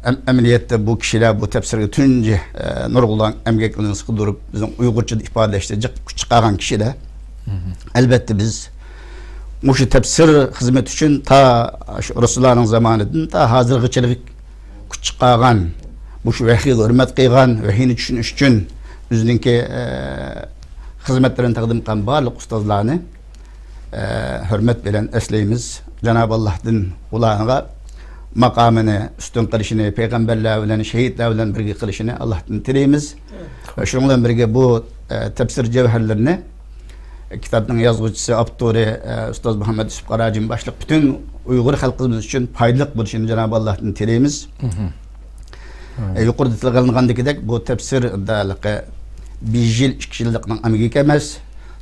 ئەم-، ئەمەلىيەتتە بۇ كىشىلەر بۇ تەپسىرگە تۇنجى، ئە، نۇرغۇنلىغان ئەمگەكلىرىنى سىڭدۈرۈپ، بىزنىڭ ئۇيغۇرچىدا ئىپادىلەشتە جىق كۈچ چىقارغان كىشىلەر. ئەلبەتتە، بىز مۇشۇ تەپسىر خىزمىتى ئۈچۈن تا شۇ رەسۇلۇللانىڭ زامانىدىن تا ھازىرغىچىلىك كۈچ چىقارغان، مۇشۇ ۋەھىيگە ھۆرمەت قىلغان، ۋەھىينى چۈشىنىش ئۈچۈن ئۆزىنىڭكى، ئە، خىزمەتلىرىنى تەقدىم قىلغان بارلىق ئۇستازلارنى، ئە، ھۆرمەت بىلەن ئەسلەيمىز. جانابى ئاللاھتىن ئۇلارغا ماقامىنى ئۈستۈن قىلىشىنى، پەيغەمبەرلەر بىلەن، شېھىتلەر بىلەن بىرگە قىلىشىنى ئاللاھتىن تىلەيمىز. ۋە شۇنىڭ بىلەن بىرگە بۇ، ئە، تەپسىر جەۋھەرلىرىنى، ئە، كىتابنىڭ يازغۇچىسى، ئاپتورى، ئە، ئۇستاز مۇھەممەد يۈسۈپ قاراجىم باشلىق پۈتۈن ئۇيغۇر خەلقىمىز ئۈچۈن پايدىلىق بولۇشىنى جانابى ئاللاھتىن تىلەيمىز. ئە، يۇقىرىدا تىلغا ئېلىنغاندىكىدەك، بۇ تەپسىر ھېلىقى بىر يىل، ئىككى يىللىقنىڭ ئەمگىكى ئەمەس.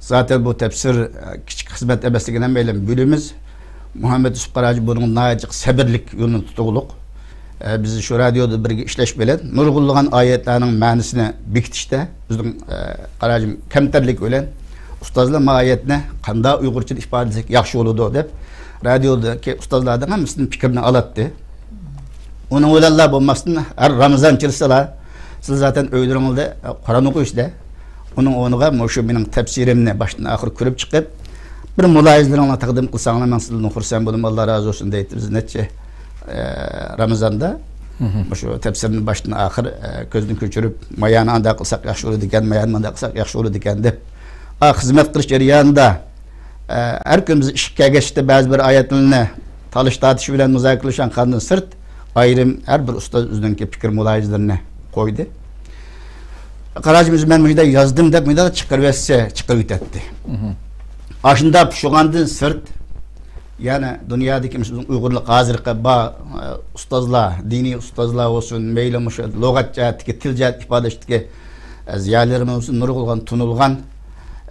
زاتەن بۇ تەپسىر، ئە، كىچىك خىزمەت ئەمەسلىكىنى ھەممەيلەن بىلىمىز. مۇھەممەد يۈسۈپ قاراجى بۇنىڭ ناھايىتى سەبىرلىك يولىنى تۇتۇقلۇق. ئە، بىز شۇ رادىيودا بىرگە ئىشلەش بىلەن نۇرغۇنلىغان ئايەتلەرنىڭ مەنىسىنى بېكىتىشتە بىزنىڭ، ئە، قاراجىم كەمتەرلىك بىلەن ئۇستازلار ما ئايەتنى قانداق ئۇيغۇرچىدا ئىپادىلىسەك ياخشى بولىدۇ دەپ، رادىيودىكى ئۇستازلاردىن ھەممىسىدىن پىكىرنى ئالاتتى. ئۇنىڭ بىلەنلا بولماستىن، ھەر رامىزان كىرسىلا، سىز زاتەن ئۆيلىرىڭىزدە، ئە، قورئان ئوقۇيسىز-دە. ئۇنىڭ ئورنىغا مۇشۇ مېنىڭ تەپسىرىمنى باشتىن ئاخىر كۆرۈپ چىقىپ، بىر مۇلاھىزىلىرىڭلارنى تەقدىم قىلساڭلار، مەن سىزدىن خۇرسەن بولىمەن، ئاللا رازى بولسۇن دەيتتى. بىز نەچچە، ئە، رامىزاندا مۇشۇ تەپسىرنى باشتىن ئاخىر، ئە، كۆزدىن كۆچۈرۈپ، مايانى ئانداق قىلساق ياخشى بولىدىكەن، مايانى مانداق قىلساق ياخشى بولىدىكەن دەپ، ئا، خىزمەت قىلىش جەريانىدا، ئە، ھەر كۈن بىز ئىشقا كەلگەچتە بەزى بىر ئايەتلەرنى تالىش تارتىش بىلەن مۇزاكىرىلىشىدىغاندىن سىرت، ئايرىم ھەر بىر ئۇستاز ئۆزىنىڭكى پىكىر مۇلاھىزىلىرىنى قويدى. قاراجىم ئۆزى مەن مۇنداق يازدىم دەپ مۇنداق چىقىرىۋەتسە، چىقىرىۋېتەتتى. ئاشۇنداق پۇشۇغاندىن سىرت، يەنە دۇنيادىكى مۇشۇ بىزنىڭ ئۇيغۇرلار ھازىرقى بار، ئە، ئۇستازلار، دىنىي ئۇستازلار بولسۇن، مەيلى مۇشۇ لۇغەت جەھەتتىكى، تىل جەھەت ئىپادىلەشتىكى، ئە، زىيالىيلىرىمىز بولسۇن، نۇرغۇنلىغان تونۇلغان،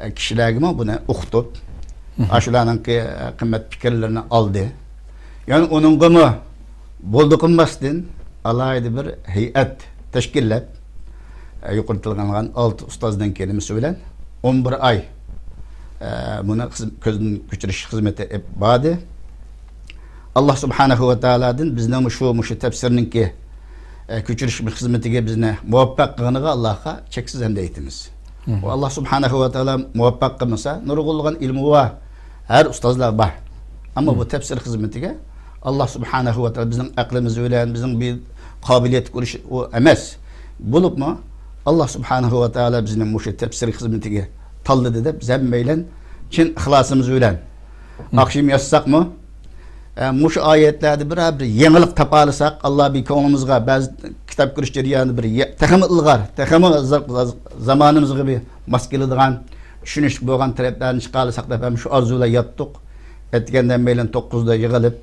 ئە، كىشىلەرگىمۇ بۇنى ئوقۇتۇپ، ئاشۇلارنىڭكى، ئە، قىممەت پىكىرلىرىنى ئالدى. يەنى ئۇنىڭغىمۇ بولدى قىلماستىن، ئالاھىدە بىر ھەيئەت تەشكىللەپ، ئە، يۇقىرىدا تىلغانغان ئالتە ئۇستازنىڭ كەلىمىسى بىلەن ئون بىر ئاي، ئە، بۇنى خىز-، كۆزدىن كۆچۈرۈش خىزمىتى ئېلىپ باردى. ئاللا سۇبھانەھۇ ۋە تائالادىن بىزنىڭ شۇ، مۇشۇ تەپسىرنىڭكى، ئە، كۆچۈرۈش خىزمىتىگە بىزنى مۇۋەپپەق قىلغىنىغا ئاللاغا چەكسىز ھەمدە ئېيتىمىز. ۋە ئاللا سۇبھانەھۇ ۋە تائالا مۇۋەپپەق قىلمىسا، نۇرغۇنلىغان ئىلمى بار ھەر ئۇستازلار بار. ئەمما بۇ تەپسىر خىزمىتىگە ئاللا سۇبھانەھۇ ۋە تائالا بىزنىڭ ئەقلىمىز بىلەن، بىزنىڭ بىر قابىلىيەتكە ئۇرۇش ئۇ ئەمەس. بولۇپمۇ ئاللا سۇبھانەھۇ ۋە تائالا بىزنى مۇشۇ تەپسىر خىزمىتىگە تاللىدى دەپ، بىز ھەممەيلەن چىن ئىخلاسىمىز بىلەن ئاخشىمى ياتساقمۇ، ئە، مۇشۇ ئايەتلەردە بىرەر بىر يېڭىلىق تاپالىساق، ئاللا بىر كۆڭلىمىزگە بەزى كىتاب كۆرۈش جەريانىدا بىر يە-، تېخىمۇ ئىلغار، تېخىمۇ ز-، ز-، زامانىمىزغا بىر ماس كېلىدىغان، چۈشىنىشلىك بولغان تەرەپلەرنى چىقارساق دەپ ھەم شۇ ئارزۇ بىلەن ياتتۇق. ئەتىگەندە ھەممەيلەن توققۇزدا يىغىلىپ،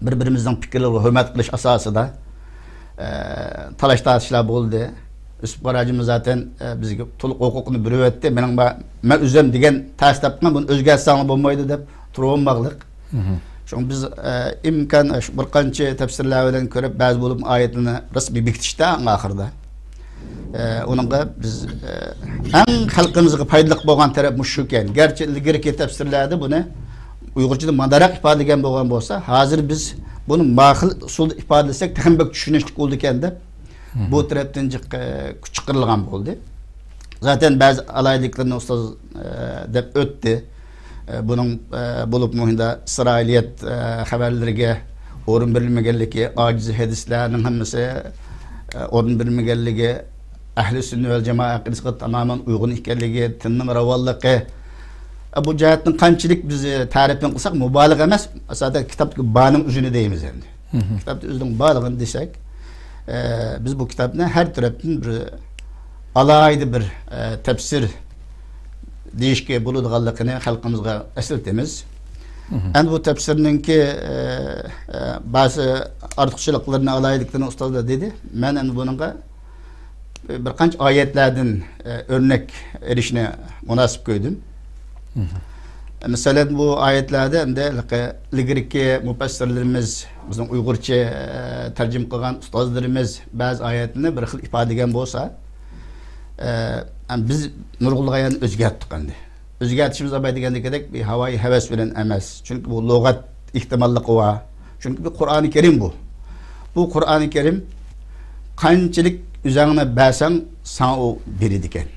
بىر-بىرىمىزنىڭ پىكىرلىرىگە ھۆرمەت قىلىش ئاساسىدا، ئە، تالاش-تارتىشلار بولدى. يۈسۈپ قاراجىمىز زاتەن، ئە، بىزگە تولۇق ھوقۇقنى بېرىۋەتتى. مېنىڭ با-، مەن ئۆزۈم دېگەن تەستىقنى بۇنى ئۆزگەرتسەڭلار بولمايدۇ دەپ تۇرۇۋالماقلىق. شۇڭا بىز، ئە، ئىمكان، شۇ بىر قانچە تەپسىرلەر بىلەن كۆرۈپ، بەزى بولۇپ ئايەتلەرنى رەسمىي بېكىتىشتە ئەڭ ئاخىرىدا. ئە، ئۇنىڭغا بىز، ئە، ئەڭ خەلقىمىزگە پايدىلىق بولغان تەرەپ مۇشۇ ئىكەن. گەرچە ئىلگىرىكى تەپسىرلەردە بۇنى ئۇيغۇرچىدا مانداراق ئىپادىلىگەن بولغان بولسا، ھازىر بىز بۇنى ماخىل ئۇسۇلدا ئىپادىلىسەك تېخىمۇ بەك چۈشىنىشلىك بولىدىكەن دەپ، بۇ تەرەپتىن جىق، ئە، كۈچ چىقىرىلغان بولدى. زاتەن بەزى ئالاھىدىلىكلىرىنى ئۇستاز، ئە، دەپ ئۆتتى. ئە، بۇنىڭ، ئە، بولۇپمۇ مۇھىمدا ئىسرائىلىيەت، ئە، خەۋەرلىرىگە ئورۇن بېرىلمىگەنلىكى، ئاجىز ھەدىسلەرنىڭ ھەممىسى، ئە، ئورۇن بېرىلمىگەنلىكى، ئەھلى سۈننە ۋەل جامائە ئەقىدىسىگە تامامەن ئۇيغۇن ئىكەنلىكى، دىننىڭ راۋانلىقى، ئە، بۇ جەھەتتىن قانچىلىك بىز، ئە، تەرىپىنى قىلساق مۇبالىغە ئەمەس، ئاساسەن كىتابتىكى بارنىڭ ئۆزىنى دەيمىز ئەمدى. كىتابتا ئۆزىنىڭ بارلىقىنى دېسەك، ئە، بىز بۇ كىتابنى ەر تەرەپتىن بىر ئالاھىدە بىر، ئە، تەپسىر دېيىشكە بولىدىغانلىقىنى خەلقىمىزگە ئەسلىتىمىز. ئەمدى بۇ تەپسىرنىڭكى، ئە، ئە، بەزى ئارتۇقچىلىقلىرىنى، ئالاھىدىلىكلىرىنى ئۇستازلار دېدى. مەن ئەمدى بۇنىڭغا بىر قانچە ئايەتلەردىن، ئە، ئۆرنەك ئېلىشنى مۇناسىپ كۆردۈم. مەسىلەن، بۇ ئايەتلەردە ئەمدى ئىلگىرىكى مۇپەسسىرلىرىمىز، بىزنىڭ ئۇيغۇرچە، ئە، تەرجىمە قىلغان ئۇستازلىرىمىز بەزى ئايەتلەرنى بىر خىل ئىپادىلىگەن بولسا، ئە، ئەم، بىز نۇرغۇنلىغان يەرنى ئۆزگەرتتۇق ئەمدى. ئۆزگەرتىشىمىز ئەمەي دېگەندىكىدەك بىر ھاۋايى ھەۋەس بىلەن ئەمەس. چۈنكى بۇ لۇغەت ئېھتىماللىقى بار. چۈنكى بۇ قۇرئانى كەرىم بۇ. بۇ قۇرئانى كەرىم قانچىلىك ئۆزۈڭنى بەرسەڭ، ساڭا ئۇ بېرىدىكەن.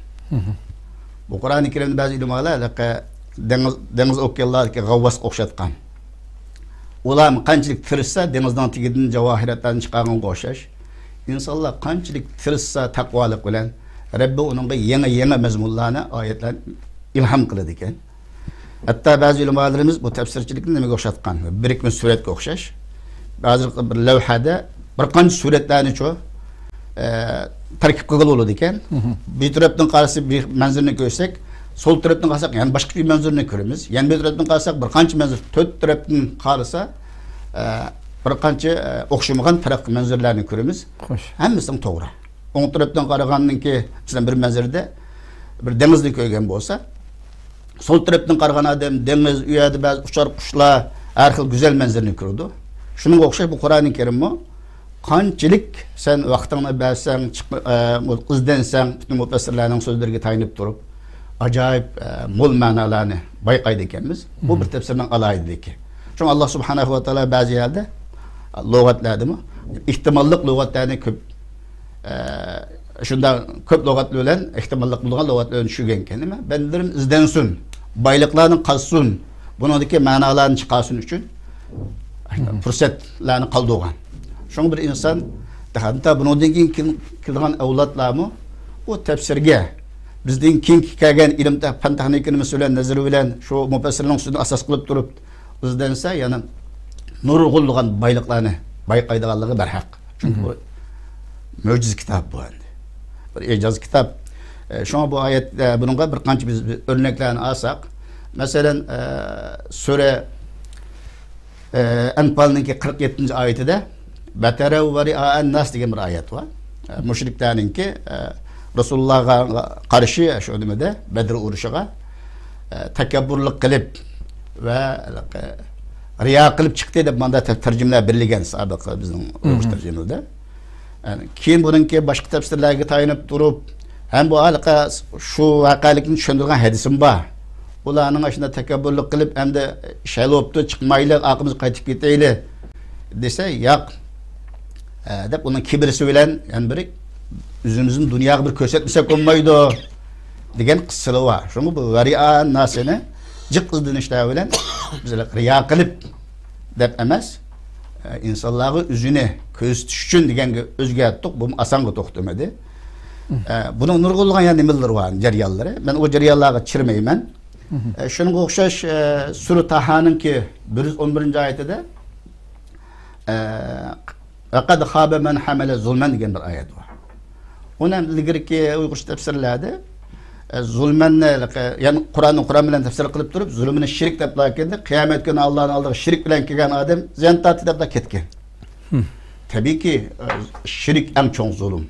بۇ قۇرئانى كەرىمنى بەزى ئۆلىمالار ھېلىقى دېڭىز، دېڭىز ئوكيانلاردىكى غەۋۋاسقا ئوخشاتقان. ئۇلار قانچىلىك تىرىشسا، دېڭىزنىڭ تېگىدىن جاۋاھىراتلارنى چىقارغانغا ئوخشاش، ئىنسانلار قانچىلىك تىرىشسا تەقۋالىق بىلەن، رەببى ئۇنىڭغا يېڭى، يېڭى مەزمۇنلارنى، ئايەتلەرنى ئىلھام قىلىدىكەن. ھەتتا بەزى ئۆلىمالىرىمىز بۇ تەپسىرچىلىكنى نېمىگە ئوخشاتقان؟ بىرىكمە سۈرەتكە ئوخشاش. ھازىرقى بىر لەۋھەدە بىر قانچە سۈرەتلەرنىچۇ، ئە، تەركىب قىلغىلى بولىدىكەن. بىر تەرەپتىن قارىسا بىر مەنزىرىنى كۆرسەك، سول تەرەپتىن قارىساق يەنە باشقا بىر مەنزىرىنى كۆرىمىز. يەنە بىر تەرەپتىن قارىساق بىر قانچە مەنزىرە، تۆت تەرەپتىن قارىسا، ئە، بىر قانچە، ئە، ئوخشىمىغان پەرقلىق مەنزىرىلەرنى كۆرىمىز. خوش. ھەممىسىنىڭ توغرا. ئوڭ تەرەپتىن قارىغاندىن كېيىن، مەسىلەن، بىر مەنزىرىدە بىر دېڭىزنى كۆرگەن بولسا، سول تەرەپتىن قارىغان ئادەم دېڭىز، ئۇ يەردە بەزى ئۇچار قۇشلار، ھەر خىل گۈزەل مەنزىرىنى كۆرىدۇ. شۇنىڭغا ئوخشاش بۇ قۇرئانى كەرىممۇ قانچىلىك سەن ۋاقتىڭنى بەرسەڭ، چىق-، ئە، ئىزدەنسەڭ، پۈتۈن مۇپەسسىرلەرنىڭ سۆزلىرىگە تايىنىپ تۇرۇپ، ئاجايىپ، ئە، مول مەنالارنى بايقايدىكەنمىز. بۇ بىر تەپسىرنىڭ ئالاھىدىلىكى. شۇڭا ئاللا سۇبھانەھۇ ۋە تائالا بەزى يەردە لۇغەتلەردىمۇ ئېھتىماللىق لۇغەتلەرنى كۆپ، ئە، شۇنداق كۆپ لۇغەت بىلەن ئېھتىماللىق بولغان لۇغەتلەرنى چۈشۈرگەنكەن. نېمە؟ بەندىلىرىم ئىزدەنسۇن، بايلىقلارنى قازسۇن، بۇنىڭدىكى مەنالارنى چىقارسۇن ئۈچۈن پۇرسەتلەرنى قالدۇرغان. شۇڭا بىر ئىنسان، ھەتتا بۇنىڭدىن كېيىن كېل-، كېلىدىغان ئەۋلادلارمۇ بۇ تەپسىرگە، بىزدىن كېيىنكى كەلگەن ئىلىم تە-، پەن تېخنىكىنى مەسىلەن نەزىرى بىلەن شۇ مۇپەسسىرنىڭ سۆزىنى ئاساس قىلىپ تۇرۇپ ئىزدەنسە، يەنە نۇرغۇنلىغان بايلىقلارنى بايقايدىغانلىقى بەرھەق. چۈنكى بۇ مۆجىزە كىتاب بۇ ئەمدى. بىر ئېجاز كىتاب. ئە، شۇڭا بۇ ئايەت، ئە، بۇنىڭغا بىر قانچە بىز، بىز ئۆرنەكلەرنى ئالساق، مەسىلەن، ئە، سۈرە، ئە، ئەنپالنىڭكى قىرىق يەتتىنچى ئايىتىدە، «ۋەتەرەۋ ۋەرىئا ئەنناس» دېگەن بىر ئايەت بار. ئە، مۇشرىكلارنىڭكى، ئە، رەسۇلۇللاغا قارشى شۇ نېمىدە، بەدر ئۇرۇشىغا، ئە، تەكەببۇرلۇق قىلىپ ۋە رىيا قىلىپ چىقتى دەپ ماندا تە-، تەرجىمىلەر بېرىلگەن سابىق بىزنىڭ ئۇيغۇر تەرجىمىلىرىدە. يەنى كېيىن بۇنىڭكى باشقا تەپسىرلەرگە تايىنىپ تۇرۇپ، ھەم بۇ ھالقا شۇ ۋەقەلىكنى چۈشەندۈرگەن ھەدىسىم بار. ئۇلارنىڭ ئاشۇنداق تەكەببۇرلۇق قىلىپ، ئەمدى شەل بوپتۇ، چىقمايلى، ئارقىمىزغا قايتىپ كېتەيلى دېسە، ياق. ئە، دەپ ئۇنىڭ كىبرىسى بىلەن يەنە بىر ئۆزىمىزنى دۇنياغا بىر كۆرسەتمىسەك بولمايدۇ دېگەن قىسسىلىرى بار. شۇڭا بۇ ۋەرىئا ناسىنى جىق ئىزدىنىشلەر بىلەن بىز رىيا قىلىپ دەپ ئەمەس، ئە، ئىنسانلارغا ئۆزىنى كۆرسىتىش ئۈچۈن دېگەنگە ئۆزگەرتتۇق. بۇمۇ ئاسانغا توختىمىدى. ئە، بۇنىڭ نۇرغۇنلىغان يەنە نېمىلىرى بار، جەريانلىرى. مەن ئۇ جەريانلارغا چىرمايمەن. ئە، شۇنىڭغا ئوخشاش، ئە، سۈرە تاھانىڭكى بىر يۈز ئون بىرىنچى ئايىتىدە، ئە، «ۋەقەد خابە مەن ھەمەلە زۇلمەن» دېگەن بىر ئايەت بار. ئۇنى ھەم ئىلگىرىكى ئۇيغۇرچە تەپسىرلەردە، ئە، زۇلمەننى، يەنى قۇرئاننى قۇرئان بىلەن تەپسىر قىلىپ تۇرۇپ، زۇلمىنى شىرك دەپلا كەلدى. قىيامەت كۈنى ئاللانىڭ ئالدىغا شىرك بىلەن كەلگەن ئادەم زىيان تارتتى دەپلا كەتكەن. تەبىئىيكى، ئە، شىرك ئەڭ چوڭ زۇلۇم.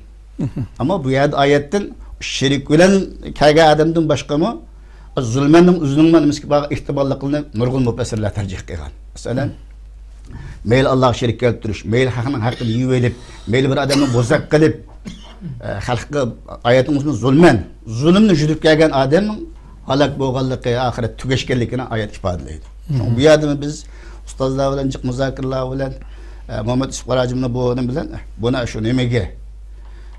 ئەمما بۇ يەردە ئايەتتىن شىرك بىلەن كەلگەن ئادەمدىن باشقىمۇ زۇلمەننىڭ ئۆزىنىڭ نېمىسىگە بارغان ئېھتىماللىقىنى نۇرغۇن مۇپەسسىرلەر تەرجىھ قىلغان. مەسىلەن، مەيلى ئاللاغا شېرىك كەلتۈرۈش، مەيلى خەقنىڭ ھەققىنى يېيىۋېلىپ، مەيلى بىر ئادەمنى بوزەك قىلىپ، ئە، خەلققە ئايەتنىڭ ئۆزىنى زۇلمەن، زۇلۇمنى يۈرگۈزۈپ كەلگەن ئادەمنىڭ ھالاك بولغانلىقى، ئاخىرەت تۈگەشكەنلىكىنى ئايەت ئىپادىلەيدۇ. شۇڭا بۇ يەردىمۇ بىز ئۇستازلار بىلەن جىق مۇزاكىرىلەر بىلەن، ئە، مۇھەممەد يۈسۈپ قاراجىمنى بۇ نېمە بىلەن، بۇنى شۇ نېمىگە،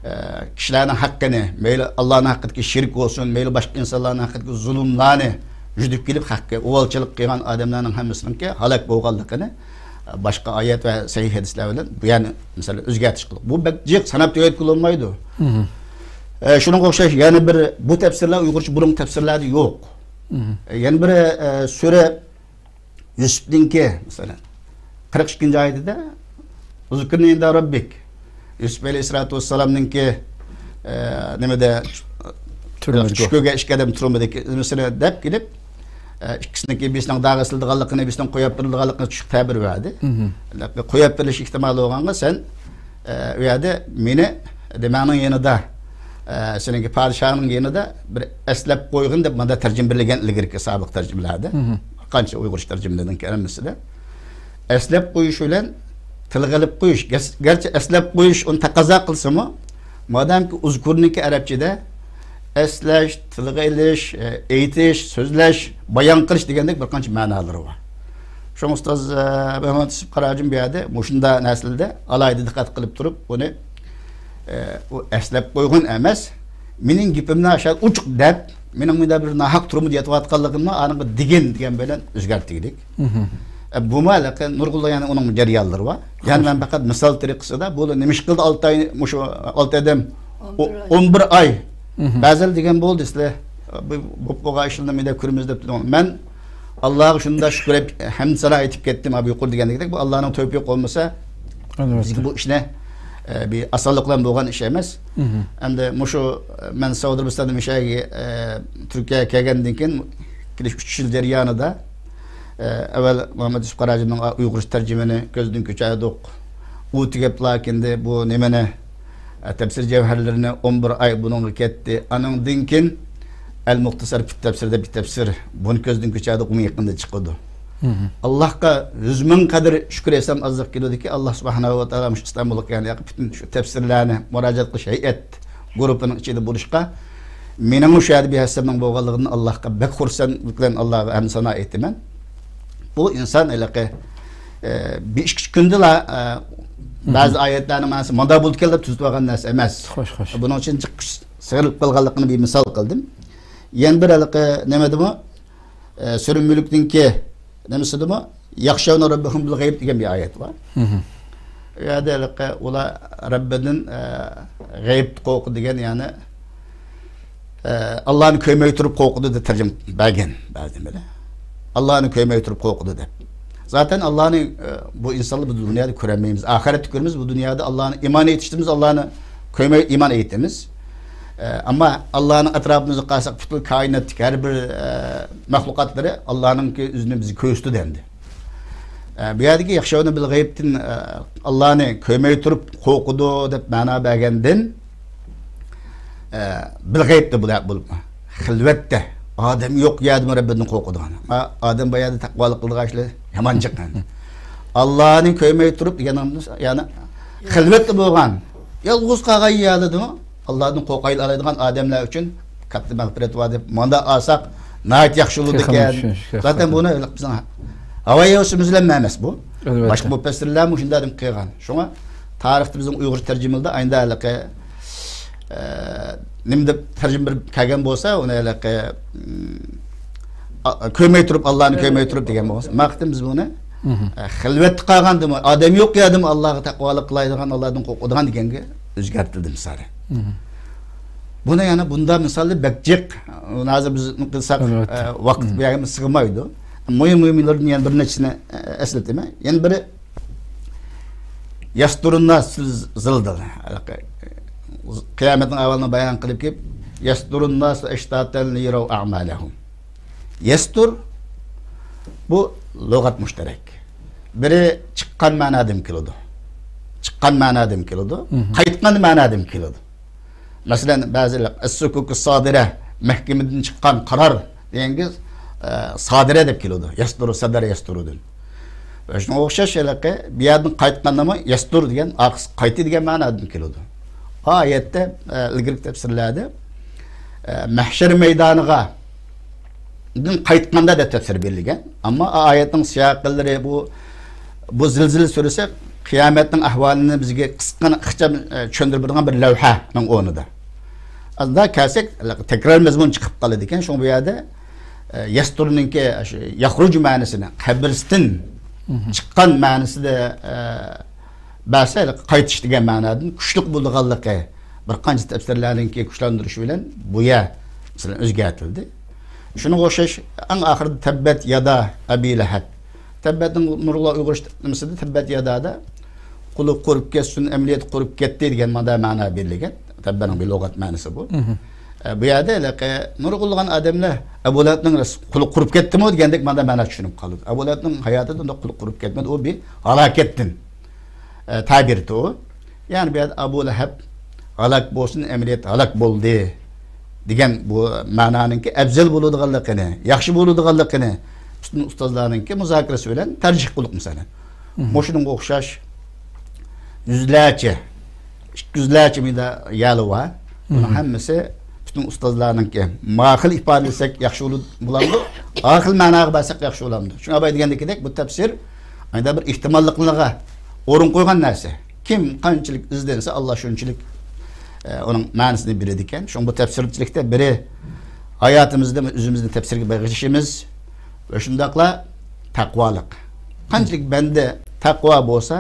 ئە، كىشىلەرنىڭ ھەققىنى، مەيلى ئاللانىڭ ھەققىدىكى شىرك بولسۇن، مەيلى باشقا ئىنسانلارنىڭ ھەققىدىكى زۇلۇملارنى يۈرگۈزۈپ كېلىپ، ھەققى ئۇۋالچىلىق قىلغان ئادەملەرنىڭ ھەممىسىنىڭكى ھالاك بولغانلىقىنى، ئە، باشقا ئايەت ۋە سەھىھ ھەدىسلەر بىلەن بۇ يەرنى، مەسىلەن، ئۆزگەرتىش قىلدۇق. بۇ بەك جىق ساناپ تۈگەتكىلى بولمايدۇ. ئە، شۇنىڭغا ئوخشاش يەنە بىر بۇ تەپسىرلەر ئۇيغۇرچە بۇرۇنقى تەپسىرلەردە يوق. ئە، يەنە بىر، ئە، سۈرە يۈسۈپنىڭكى، مەسىلەن، قىرىق ئىككىنچى ئايىتىدە، «ئۇزكۇرنى ئىندا رەببىك». يۈسۈپ ئەلەيھىسسالاتۇ ۋەسسالامنىڭكى، ئە، نېمىدە، تۈرمىدە چۈش كۆرگەن ئىككى ئادەم تۈرمىدىكى نېمىسىنى دەپ كېلىپ، ئە، ئىككىسىنىڭكى بىرسىنىڭ داغا سېلىدىغانلىقىنى، بىرسىنىڭ قويۇپ بېرىلىدىغانلىقىنى چۈشۈك تەبىر بەردى. قويۇپ بېرىلىش ئېھتىمالى بولغانغا سەن، ئە، ئۇ يەردە مېنى دېمەڭنىڭ يېنىدا، ئە، سېنىڭكى پادىشاھنىڭ يېنىدا بىر ئەسلەپ قويغىن دەپ ماندا تەرجىمە بېرىلگەن ئىلگىرىكى سابىق تەرجىمىلەردە. قانچە ئۇيغۇرچە تەرجىمىلەرنىڭ ھەممىسىدە ئەسلەپ قويۇش بىلەن تىلغا ئېلىپ قويۇش، گەس-، گەرچە ئەسلەپ قويۇش ئۇنى تەقەززا قىلسىمۇ، مادامكى ئۇزكۇرنىڭكى ئەرەبچىدە ئەسلەش، تىلغا ئېلىش، ئېيتىش، سۆزلەش، بايان قىلىش دېگەندەك بىر قانچە مەنالىرى بار. شۇڭا ئۇستاز، ئە، مەمەت يۈسۈپ قاراجىم بۇ يەردە مۇشۇنداق نەرسىلەردە ئالاھىدە دىققەت قىلىپ تۇرۇپ، بۇنى، ئە، ئۇ ئەسلەپ قويغان ئەمەس. مېنىڭ گېپىمنى ئاشۇ ئوچۇق دەپ، مېنىڭ مۇنداق بىر ناھەق تۈرمىدە يېتىۋاتقانلىقىمنى ئانىڭغا دېگىن دېگەن بىلەن ئۆزگەرتكىلىك. مم. ئە، بۇمۇ ھېلىقى نۇرغۇنلىغان يەنە ئۇنىڭ جەريانلىرى بار. يەنە خوش. مەن پەقەت مىسال تەرىقىسىدا بۇ نېمە ئىش قىلدى ئالتە ئاي، مۇشۇ ئالتە ئادەم، ئون بىر ئو-، ئاي. ئون بىر ئاي. مم. بەزىلەر دېگەن بولدى سىلەر، بۇ، بولۇپ بولغان ئىشلارنى مەندە كۆرىمىز دەپ تۇردۇڭ. مەن ئاللاغا شۇنداق شۈكۈر ئېيتىپ، ھەمدۇ سانا ئېيتىپ كەتتىم، ھە، بۇ يۇقىرىدا دېگەندەك، بۇ ئاللانىڭ تەۋپىقى بولمىسا، ئەلۋەتتە. بىزگە بۇ ئىشنى، ئە، بىر ئاسانلىق بىلەن بولغان ئىش ئەمەس. مم. ئەمدى مۇشۇ، ئە، مەن سەئۇدى ئەرەبىستاندا مۇشۇ يەرگە، ئە، تۈركىيەگە كەلگەندىن كېيىن، كېلىش ئۈچ يىل جەريانىدا، ئە، ئەۋۋەل مۇھەممەد يۈسۈپ قاراجىمنىڭ ئۇيغۇرچە تەرجىمىنى كۆزدىن كەچۈردۇق. ئۇ تۈگەپلا كېيىندە بۇ نېمىنى، ئە، تەپسىر جەۋھەرلىرىنى ئون بىر ئاي بۇنىڭغا كەتتى. ئانىڭدىن كېيىن ئەل مۇختەسەر پىت تەپسىر دەپ بىر تەپسىر. بۇنى كۆزدىن كەچۈردۇق، بۇمۇ يېقىندا چىقىدۇ. مم. ئاللاھقا يۈز مىڭ قەدەر شۈكۈر ئېيتسام ئازلىق كېلىدۇكى، ئاللاھ سۇبھانەھۇ ۋە تائالا مۇشۇ ئىستانبۇلغا كەلگەن پۈتۈن شۇ تەپسىرلەرنى مۇراجىئەت قىلىش ھەيئەت گۇرۇپپىنىڭ ئىچىدە بولۇشقا، مېنىڭمۇ شۇ يەردە بىر ھەسسەمنىڭ بولغانلىقىدىن ئاللاھقا بەك خۇرسەنلىك بىلەن ئاللاغا ھەمدۇ سانا ئېيتىمەن. بۇ ئىنسان ھېلىقى، ئە، بىر ئىككى كۈندىلا، ئە، مم. بەزى ئايەتلەرنىڭ مەنىسى مۇنداق بولىدىكەن دەپ تۈزىتىۋالغان نەرسە ئەمەس. خوش، خوش. بۇنىڭ ئۈچۈن جىق كۈچ سىغىرىپ قالغانلىقىنى بىر مىسال قىلدىم. يەنە بىر ھېلىقى نېمىدىمۇ، ئە، سۈرە مۈلۈكنىڭكى نېمىسىدىمۇ، يەخشەۋنە رەببەھۇم بىل غەيب دېگەن بىر ئايەت بار. مم. ئۇ يەردە ھېلىقى ئۇلار رەببىدىن، ئە، غەيىبتە قورقىدۇ دېگەن، يەنى، ئە، ئاللانى كۆرمەي تۇرۇپ قورقىدۇ دەپ تەرجىمە بەرگەن بەزى نېمىلەر. ئاللانى كۆرمەي تۇرۇپ قورقىدۇ دەپ. زاتەن ئاللانى، ئە، بۇ ئىنسانلار بۇ دۇنيادا كۆرەلمەيمىز. ئاخىرەتتە كۆرىمىز. بۇ دۇنيادا ئاللانى ئىمان ئېيتىشىمىز، ئاللانى كۆرمەي ئىمان ئېيتىمىز. ئە، ئەمما ئاللانىڭ ئەتراپىمىزدا قارىساق، پۈتۈن كائىناتتىكى ھەر بىر، ئە، مەخلۇقاتلىرى ئاللانىڭكى ئۆزىنى بىزگە كۆرسىتىدۇ ئەمدى. ئە، بۇ يەردىكى يەخشەۋنە بىل غەيبتىن، ئە، ئاللانى كۆرمەي تۇرۇپ قورقىدۇ دەپ مەنا بەرگەندىن، ئە، بىل غەيبتە بۇلار بولۇپ، خىلۋەتتە، ئادەم يوق يەردىمۇ رەببىدىن قورقىدىغان. ئا-، ئادەم بۇ يەردە تەقۋالىق قىلىدىغان ئىشلار يامان جىق. ئاللانى كۆرمەي تۇرۇپ دېگەن، يەنى خىلۋەتتە بولغان، يالغۇز قالغان يەردىمۇ ئاللادىن قورقايلالايدىغان ئادەملەر ئۈچۈن كاتتا مەغپىرەت بار دەپ مانداق ئالساق ناھايىتى ياخشى بولىدىكەن. تېخىمۇ چۈشىنىشكە زاتەن بۇنى بىزنىڭ ھاۋا ھەۋىسىمىز بىلەن ئەمەس بۇ. ئەلۋەتتە. باشقا مۇپەسسىرلەرمۇ شۇنداق دېيىپ قىلغان. شۇڭا تارىختا بىزنىڭ ئۇيغۇرچە تەرجىمىلىرىدە ئاينىدا ھېلىقى، ئە، نېمە دەپ تەرجىمە بېرىپ كەلگەن بولسا، ئۇنى ھېلىقى، ئا، كۆرمەي تۇرۇپ، ئاللانى كۆرمەي تۇرۇپ دېگەن بولسا، ماقىتىم بىز بۇنى، مم. ئە، خىلۋەتتە قالغاندىمۇ، ئادەم يوق يەردىمۇ ئاللاغا تەقۋالىق قىلايدىغان، ئاللادىن قورقىدىغان دېگەنگە ئۆزگەرتىلدى مىسالى. مم. بۇنى يەنە بۇنداق مىسالى بەك جىق. ئۇنى ھازىر بىز قىلساق، ئەلۋەتتە. ئە، ۋاقىت مم. بۇ يەرگە سىغمايدۇ. مۇھىم، مۇھىملىرىدىن يەنە بىر نەچچىسىنى، ئە، ئەسلىتىمەن. يەنە بىرى، يەستۇرۇنناس زىلزىل. قىيامەتنىڭ ئەھۋالىنى بايان قىلىپ كېلىپ، يەستۇرۇنناس ئەشتاتەن لىيەرەۋ ئەئمالەھۇم. يەستۇر، بۇ لۇغەت مۇشتەرەك. بىرى چىققان مەنادىن كېلىدۇ. چىققان مەنادىن كېلىدۇ. مم. قايتقان مەنادىن كېلىدۇ. مەسىلەن، بەزىلەر ئەسسۇكۇكۇ سادىرە، مەھكىمىدىن چىققان قارار دېگەنگە، ئە، سادىرە دەپ كېلىدۇ. يەستۇرۇ، سەدەرە يەستۇرۇدىن. ۋە شۇنىڭغا ئوخشاش ھېلىقى بۇ يەردىن قايتقاندىمۇ يەستۇر دېگەن، ئارقىسى قايتتى دېگەن مەنادىن كېلىدۇ. بۇ ئايەتتە، ئە، ئىلگىرىكى تەپسىرلەردە، ئە، مەھشەر مەيدانىغا دىن قايتقاندا دەپ تەپسىر بېرىلگەن. ئەمما ئايەتنىڭ سىياقلىرى بۇ، بۇ زىلزىلە سۈرىسى قىيامەتنىڭ ئەھۋالىنى بىزگە قىسقىغىنە ئىخچام، ئە، چۈشەندۈرۈپ بېرىدىغان بىر لەۋھەنىڭ ئورنىدا. ئەمدى كەلسەك، تەكرار مەزمۇن چىقىپ قالىدىكەن. شۇڭا بۇ يەردە، ئە، يەستۇرنىڭكى شۇ يەخرۇجۇ مەنىسىنى، قەبرىستىن مم. چىققان مەنىسىدە، ئە، بەرسە، قايتىش دېگەن مەنادىن كۈچلۈك بولىدىغانلىقى بىر قانچە تەپسىرلەرنىڭكى كۈچلەندۈرۈشى بىلەن بۇ يەر، مەسىلەن، ئۆزگەرتىلدى. شۇنىڭغا ئوخشاش ئەڭ ئاخىرىدا تەببەت يادا ئەبى لەھەب. تەببەتنىڭ نۇرغۇنلار ئۇيغۇرچە نېمىسىدە تەببەت يادادا قۇلى قۇرۇپ كەتسۇن، ئەمەلىيەتتە قۇرۇپ كەتتى دېگەن مانا مەنا بېرىلگەن. تەببەنىڭ بىر لۇغەت مەنىسى بۇ. مم. ئە، بۇ يەردە ھېلىقى نۇرغۇنلىغان ئادەملەر ئەبۇ لەھەبنىڭ قۇلى قۇرۇپ كەتتىمۇ دېگەندەك مانا مەنا چۈشىنىپ قالىدۇ. ئەبۇ لەھەبنىڭ ھاياتىدا ئۇنداق قۇلى قۇرۇپ كەتمىدى. ئۇ بىر ھالاكەتتىن، ئە، تەبىر ئۇ. يەنى بۇ يەردە ئەبۇ لەھەب ھالاك بولسۇن، ئەمەلىيەتتە ھالاك بولدى دېگەن بۇ مەنانىڭكى ئەۋزەل بولىدىغانلىقىنى، ياخشى بولىدىغانلىقىنى پۈتۈن ئۇستازلارنىڭكى مۇزاكىرىسى بىلەن تەرجىھ قىلدۇق مىسالەن. مم. مۇشۇنىڭغا ئوخشاش يۈزلەرچە، ئىككى يۈزلەرچە مۇنداق يەرلەر بار. بۇنىڭ مم. ھەممىسى پۈتۈن ئۇستازلارنىڭكى ما خىل ئىپادىلىسەك ياخشى بولۇ-، بولامدۇ؟ ئا خىل مەناغا بەرسەك ياخشى بولامدۇ؟ شۇڭا ئاباي دېگەندەكىدەك، بۇ تەپسىر ئايدا بىر ئېھتىماللىقلارغا ئورۇن قويغان نەرسە. كىم قانچىلىك ئىزدەنسە، ئاللا شۇنچىلىك، ئە، ئۇنىڭ مەنىسىنى بېرىدىكەن. شۇڭا بۇ تەپسىرچىلىكتە بىرى ھاياتىمىزدا ئۆزىمىزنى تەپسىرگە بېغىشلىشىمىز ۋە شۇنداقلا تەقۋالىق. قانچىلىك بەندە تەقۋا بولسا،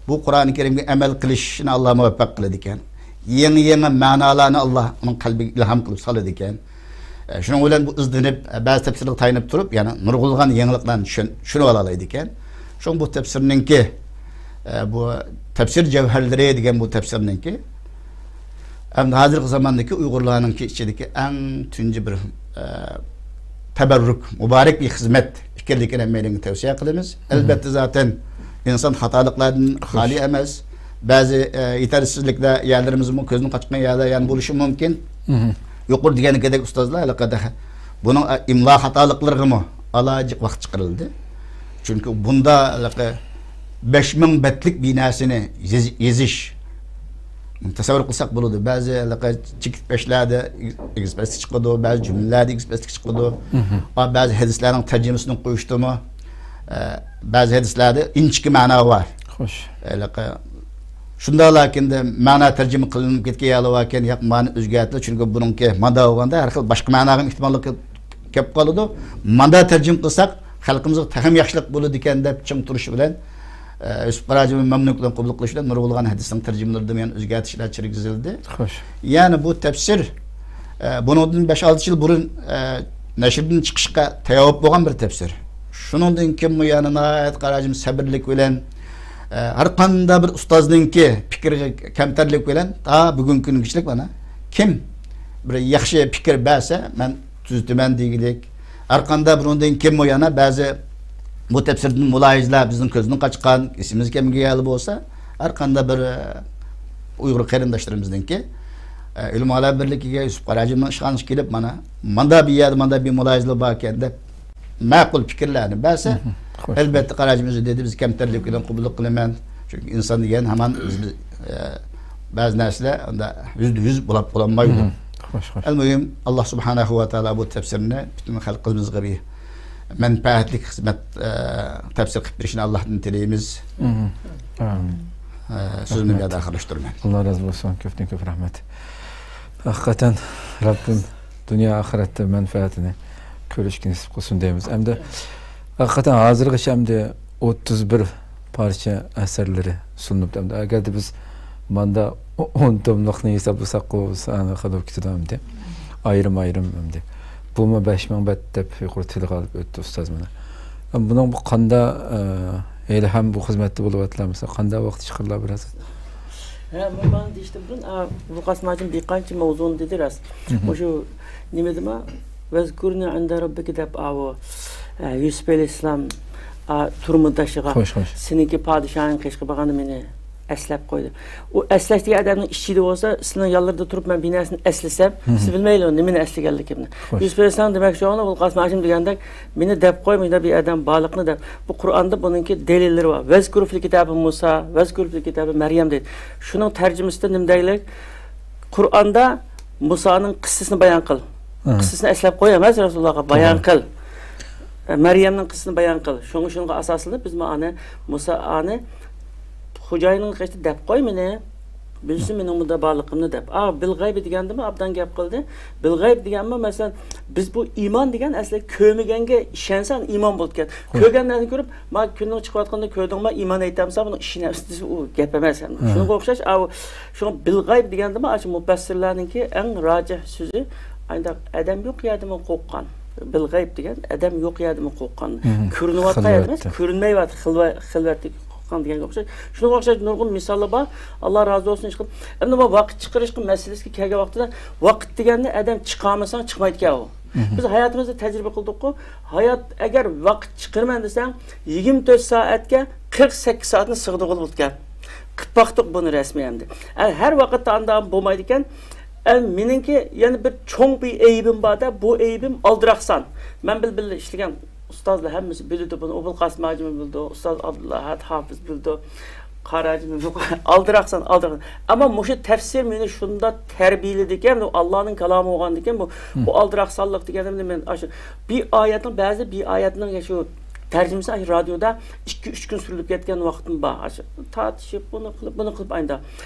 بۇ قۇرئانى كەرىمگە ئەمەل قىلىشنى ئاللا مۇۋەپپەق قىلىدىكەن. يېڭى-يېڭى مەنالارنى ئاللا ئۇنىڭ قەلبىگە ئىلھام قىلىپ سالىدىكەن. ئە، شۇنىڭ بىلەن بۇ ئىزدىنىپ، ئە، بەزى تەپسىرلەرگە تايىنىپ تۇرۇپ، يەنە نۇرغۇنلىغان يېڭىلىقلارنى چۈشەن-، چۈشىنىۋالالايدىكەن. شۇڭا بۇ تەپسىرنىڭكى، ئە، بۇ تەپسىر جەۋھەرلىرى دېگەن بۇ تەپسىرنىڭكى، ئەمدى ھازىرقى زاماندىكى ئۇيغۇرلارنىڭكى ئىچىدىكى ئەڭ تۇنجى بىر، ئە، تەبەررۇك، مۇبارەك بىر خىزمەت ئىكەنلىكىنى ھەممەيلەنگە تەۋسىيە قىلىمىز. ئەلبەتتە، زاتەن ئىنسان خاتالىقلاردىن خالىي ئەمەس. بەزى، ئە، يېتەرسىزلىكلەر، يەرلىرىمىزمۇ كۆزدىن قاچقان يەرلەر يەنە بولۇشى مۇمكىن. يۇقىرىدا دېگەندەك ئۇستازلار ھېلىقى بۇنىڭ، ئە، ئىملا خاتالىقلىرىغىمۇ ئالاجىق ۋاقىت چىقىرىلدى. چۈنكى بۇندا ھېلىقى بەش مىڭ بەتلىك بىر نەرسىنى يېزىش، تەسەۋۋۇر قىلساق بولىدۇ. بەزى ھېلىقى چېكىت بەشلەردە ئېگىز پەسلىك چىقىدۇ، بەزى جۈملىلەردە ئېگىز پەسلىك چىقىدۇ. ئا، بەزى ھەدىسلەرنىڭ تەرجىمىسىنى قويۇشتىمۇ، ئە، بەزى ھەدىسلەردە ئىنچىكە مەنا بار. خوش. ھېلىقى شۇنداقلا كېيىندە مەنا تەرجىمە قىلىنىپ كەتكەن يەرلەر باركەن، ياق، مەنا ئۆزگەرتىلدى، چۈنكى بۇنىڭكى ماندا بولغاندا ھەر خىل باشقا مەناغا ئېھتىماللىق كېلىپ قالىدۇ. ماندا تەرجىمە قىلساق، خەلقىمىزگە تېخىمۇ ياخشىلىق بولىدىكەن دەپ چىڭ تۇرۇشى بىلەن، ئە، يۈسۈپ قاراجىمنى مەمنۇنلۇق بىلەن قوبۇل قىلىش بىلەن نۇرغۇنلىغان ھەدىسنىڭ تەرجىمىلىرىدىمۇ يەنە ئۆزگەرتىشلەر كىرگۈزۈلدى. خوش. يەنى بۇ تەپسىر، ئە، بۇنىڭدىن بەش-ئالتە يىل بۇرۇن، ئە، نەشردىن چىقىشقا تەييار بولغان بىر تەپسىر. شۇنىڭدىن كېيىنمۇ يەنە ناھايىتى قاراجىم سەبىرلىك بىلەن، ئە، ھەر قانداق بىر ئۇستازنىڭكى پىكرىگە كەمتەرلىك بىلەن تا بۈگۈنكى كۈنگىچىلىك مانا كىم بىر ياخشى پىكىر بەرسە، مەن تۈزىتىمەن دېگۈدەك. ھەر قانداق بۇنىڭدىن كېيىنمۇ يەنە بەزى بۇ تەپسىردىن مۇلاھىزىلەر بىزنىڭ كۆزدىن قاچقان، ئېسىمىزگە كەلمىگەن يەرلەر بولسا، ھەر قانداق بىر، ئە، ئۇيغۇر قېرىنداشلىرىمىزنىڭكى، ئە، ئۆلىمالار بىرلىكىگە، يۈسۈپ قاراجىمنىڭ ئىشخانىسىغا كېلىپ، مانا ماندا بىر يەردە ماندا بىر مۇلاھىزىلەر باركەن دەپ، ماقۇل پىكىرلەرنى بەرسە، خوش. ئەلبەتتە، قاراجىم ئۆزى دېدى، بىز كەمتەرلىك بىلەن قوبۇل قىلىمەن. چۈنكى ئىنسان دېگەن ھامان بىز، بىز، ئە، بەزى نەرسىلەر ئۇنداق يۈزدە يۈز بولاپ بولالمايدۇ. خوش، خوش. ئەلمۇھىم، ئاللا سۇبھانەھۇ ۋە تائالا بۇ تەپسىرنى پۈتۈن خەلقىمىزغا بىر مەنپەئەتلىك خىزمەت، ئە، تەپسىر قىلىپ بېرىشىنى ئاللاھتىن تىلەيمىز. ئامىن. ئە، سۆزۈمنى بۇ يەردە ئاخىرلاشتۇرىمەن. ئاللا رازى بولسۇن، كۆپتىن كۆپ رەھمەت. ھەقىقەتەن، رەببىم دۇنيا ئاخىرەتتە مەنپەئەتىنى كۆرۈشكە نېسىپ قىلسۇن دەيمىز. ئەمدى ھەقىقەتەن ھازىرغىچە ئەمدى ئوتتۇز بىر پارچە ئەسەرلىرى سۇنۇلۇپتۇ. ئەمدى ئەگەردە بىز ماندا ئون توملۇقنى ھېسابلىساققۇ، سانى خېلى بولۇپ كېتىدۇ ئەمدى. ئايرىم-ئايرىم ئەمدى. بۇمۇ بەش مىڭ بەت دەپ يۇقىرى تىلغا ئېلىپ ئۆتتى ئۇستاز مانا. بۇنىڭ بۇ قاندا، ئە، ھېلىھەم بۇ خىزمەتتە بولۇۋاتىلا مەسىلەن، قاندا ۋاقىت چىقىرىلا بىر ھازىر؟ ھە، مۇ-، مانا دېيىشتىن بۇرۇن، ئا، ئۇبۇل قاسىم ھاجىم بىر قانچە ماۋزۇنى دېدى راست. مۇشۇ نېمە دېما، ۋەزكۇرنى ئىندا رەببىكە دەپ، ئاۋۇ، ئە، يۈسۈپ ئەلەيھىسسالام، ئا، تۇرمۇداشىغا، خوش، خوش. سېنىڭكى پادىشاھىڭ قېشىغا بارغاندا مېنى ئەسلەپ قويدى. ئۇ ئەسلەش دېگەن ئادەمنىڭ ئىچىدە بولسا، سىلىنىڭ يانلىرىدا تۇرۇپ مەن بىر نەرسىنى ئەسلىسەم، سىز بىلمەيلى نېمىنى ئەسلىگەنلىكىمنى. خوش. يۈسۈپ ئەلەيھىسسالام دېمەكچى بولغىنى، ئۇبۇل قاسىم ھاجىم دېگەندەك، مېنى دەپ قوي، مۇشۇنداق بىر ئادەم بارلىقىنى دەپ. بۇ قۇرئاندا بۇنىڭكى دەلىللىرى بار. ۋەزكۇر فىل كىتابى مۇسا، ۋەزكۇر فىل كىتابى مەريەم دەيدۇ. شۇنىڭ تەرجىمىسىدە نېمە دەيلى؟ قۇرئاندا مۇسانىڭ قىسسىسىنى بايان قىل. قىسسىسىنى ئەسلەپ قوي ئەمەس، رەسۇلۇللاغا بايان قىل. ئە، مەريەمنىڭ قىسسىسىنى بايان قىل. شۇڭا شۇنىڭغا ئاساسلىنىپ بىز مانا ئانى مۇسا ئانى خوجايىنىڭغا قېچىپ دەپ قوي مېنى. بىلسۇن مېنىڭ بۇندا بارلىقىمنى دەپ. ئا، بىل غەيبى دېگەندىمۇ ئابدان گەپ قىلدى. بىل غەيب دېگەنمۇ، مەسىلەن، بىز بۇ ئىمان دېگەن ئەسلى كۆرمىگەنگە ئىشەنسە ئىمان بولىدىكەن. كۆرگەن نەرسىنى كۆرۈپ، ما كۈننىڭ چىقىۋاتقىنىنى كۆردۈڭما، ئىمان ئېيتامسەن، بۇنىڭ ئىشىنەمسەن دېسە، ئۇ گەپ ئەمەس. شۇنىڭغا ئوخشاش، ئاۋۇ، شۇڭا بىل غەيب دېگەندىمۇ، ئاشۇ مۇپەسسىرلەرنىڭكى ئەڭ راجىھ سۆزى، ئانداق ئادەم يوق يەردىمۇ قورققان. بىل غەيب دېگەن ئادەم يوق يەردىمۇ قورققان. كۆرۈنۈۋاتقان يەردە ئەمەس، كۆرۈنمەيۋاتقان خىلۋە-، خىلۋەتتىكى قورققان دېگەنگە ئوخشاش. شۇنىڭغا ئوخشاش نۇرغۇن مىساللار بار. ئاللا رازى بولسۇن، ئىشقىلىپ. ئەمدى بۇ ۋاقىت چىقىرىشقا مەسىلىسىگە كەلگەن ۋاقتىدا، ۋاقىت دېگەننى ئادەم چىقارمىساڭ چىقمايدىكەن ئۇ. بىز ھاياتىمىزدا تەجرىبە قىلدۇققۇ، ھايات ئەگەر ۋاقىت چىقىرىمەن دېسەڭ، يىگىرمە تۆت سائەتكە قىرىق سەككىز سائەتنى سىغدۇرغىلى بولىدىكەن. قىلىپ باقتۇق بۇنى رەسمىي ئەمدى. ئە، ھەر ۋاقىتتا ئانداق بولمايدىكەن. ئە، مېنىڭكى يەنە بىر چوڭ بىر ئەيىبىم بار-دە، بۇ ئەيىبىم ئالدىراقسان. مەن بىلەن بىللە ئىشلىگەن ئۇستازلار ھەممىسى بىلىدۇ بۇنى. ئوبۇل قاسىم ھاجىممۇ بىلىدۇ، ئۇستاز ئابدۇللا ئەھەت ھاپىز بىلىدۇ. قاراجى، ئالدىراقسان، ئالدىراقسان. ئەمما مۇشۇ تەپسىر مېنى شۇنداق تەربىيەلىدىكەن، بۇ ئاللانىڭ كالامى بولغاندىكىن، بۇ، بۇ ئالدىراقسانلىق دېگەننى مەن ئاشۇ بىر ئايەتنىڭ، بەزىدە بىر ئايەتنىڭ شۇ تەرجىمىسى ئاشۇ رادىيودا ئىككى، ئۈچ كۈن سۈرۈلۈپ كەتكەن ۋاقتىم بار. ئاشۇ تارتىشىپ، بۇنى قىلىپ، بۇنى قىلىپ ئاينىدا.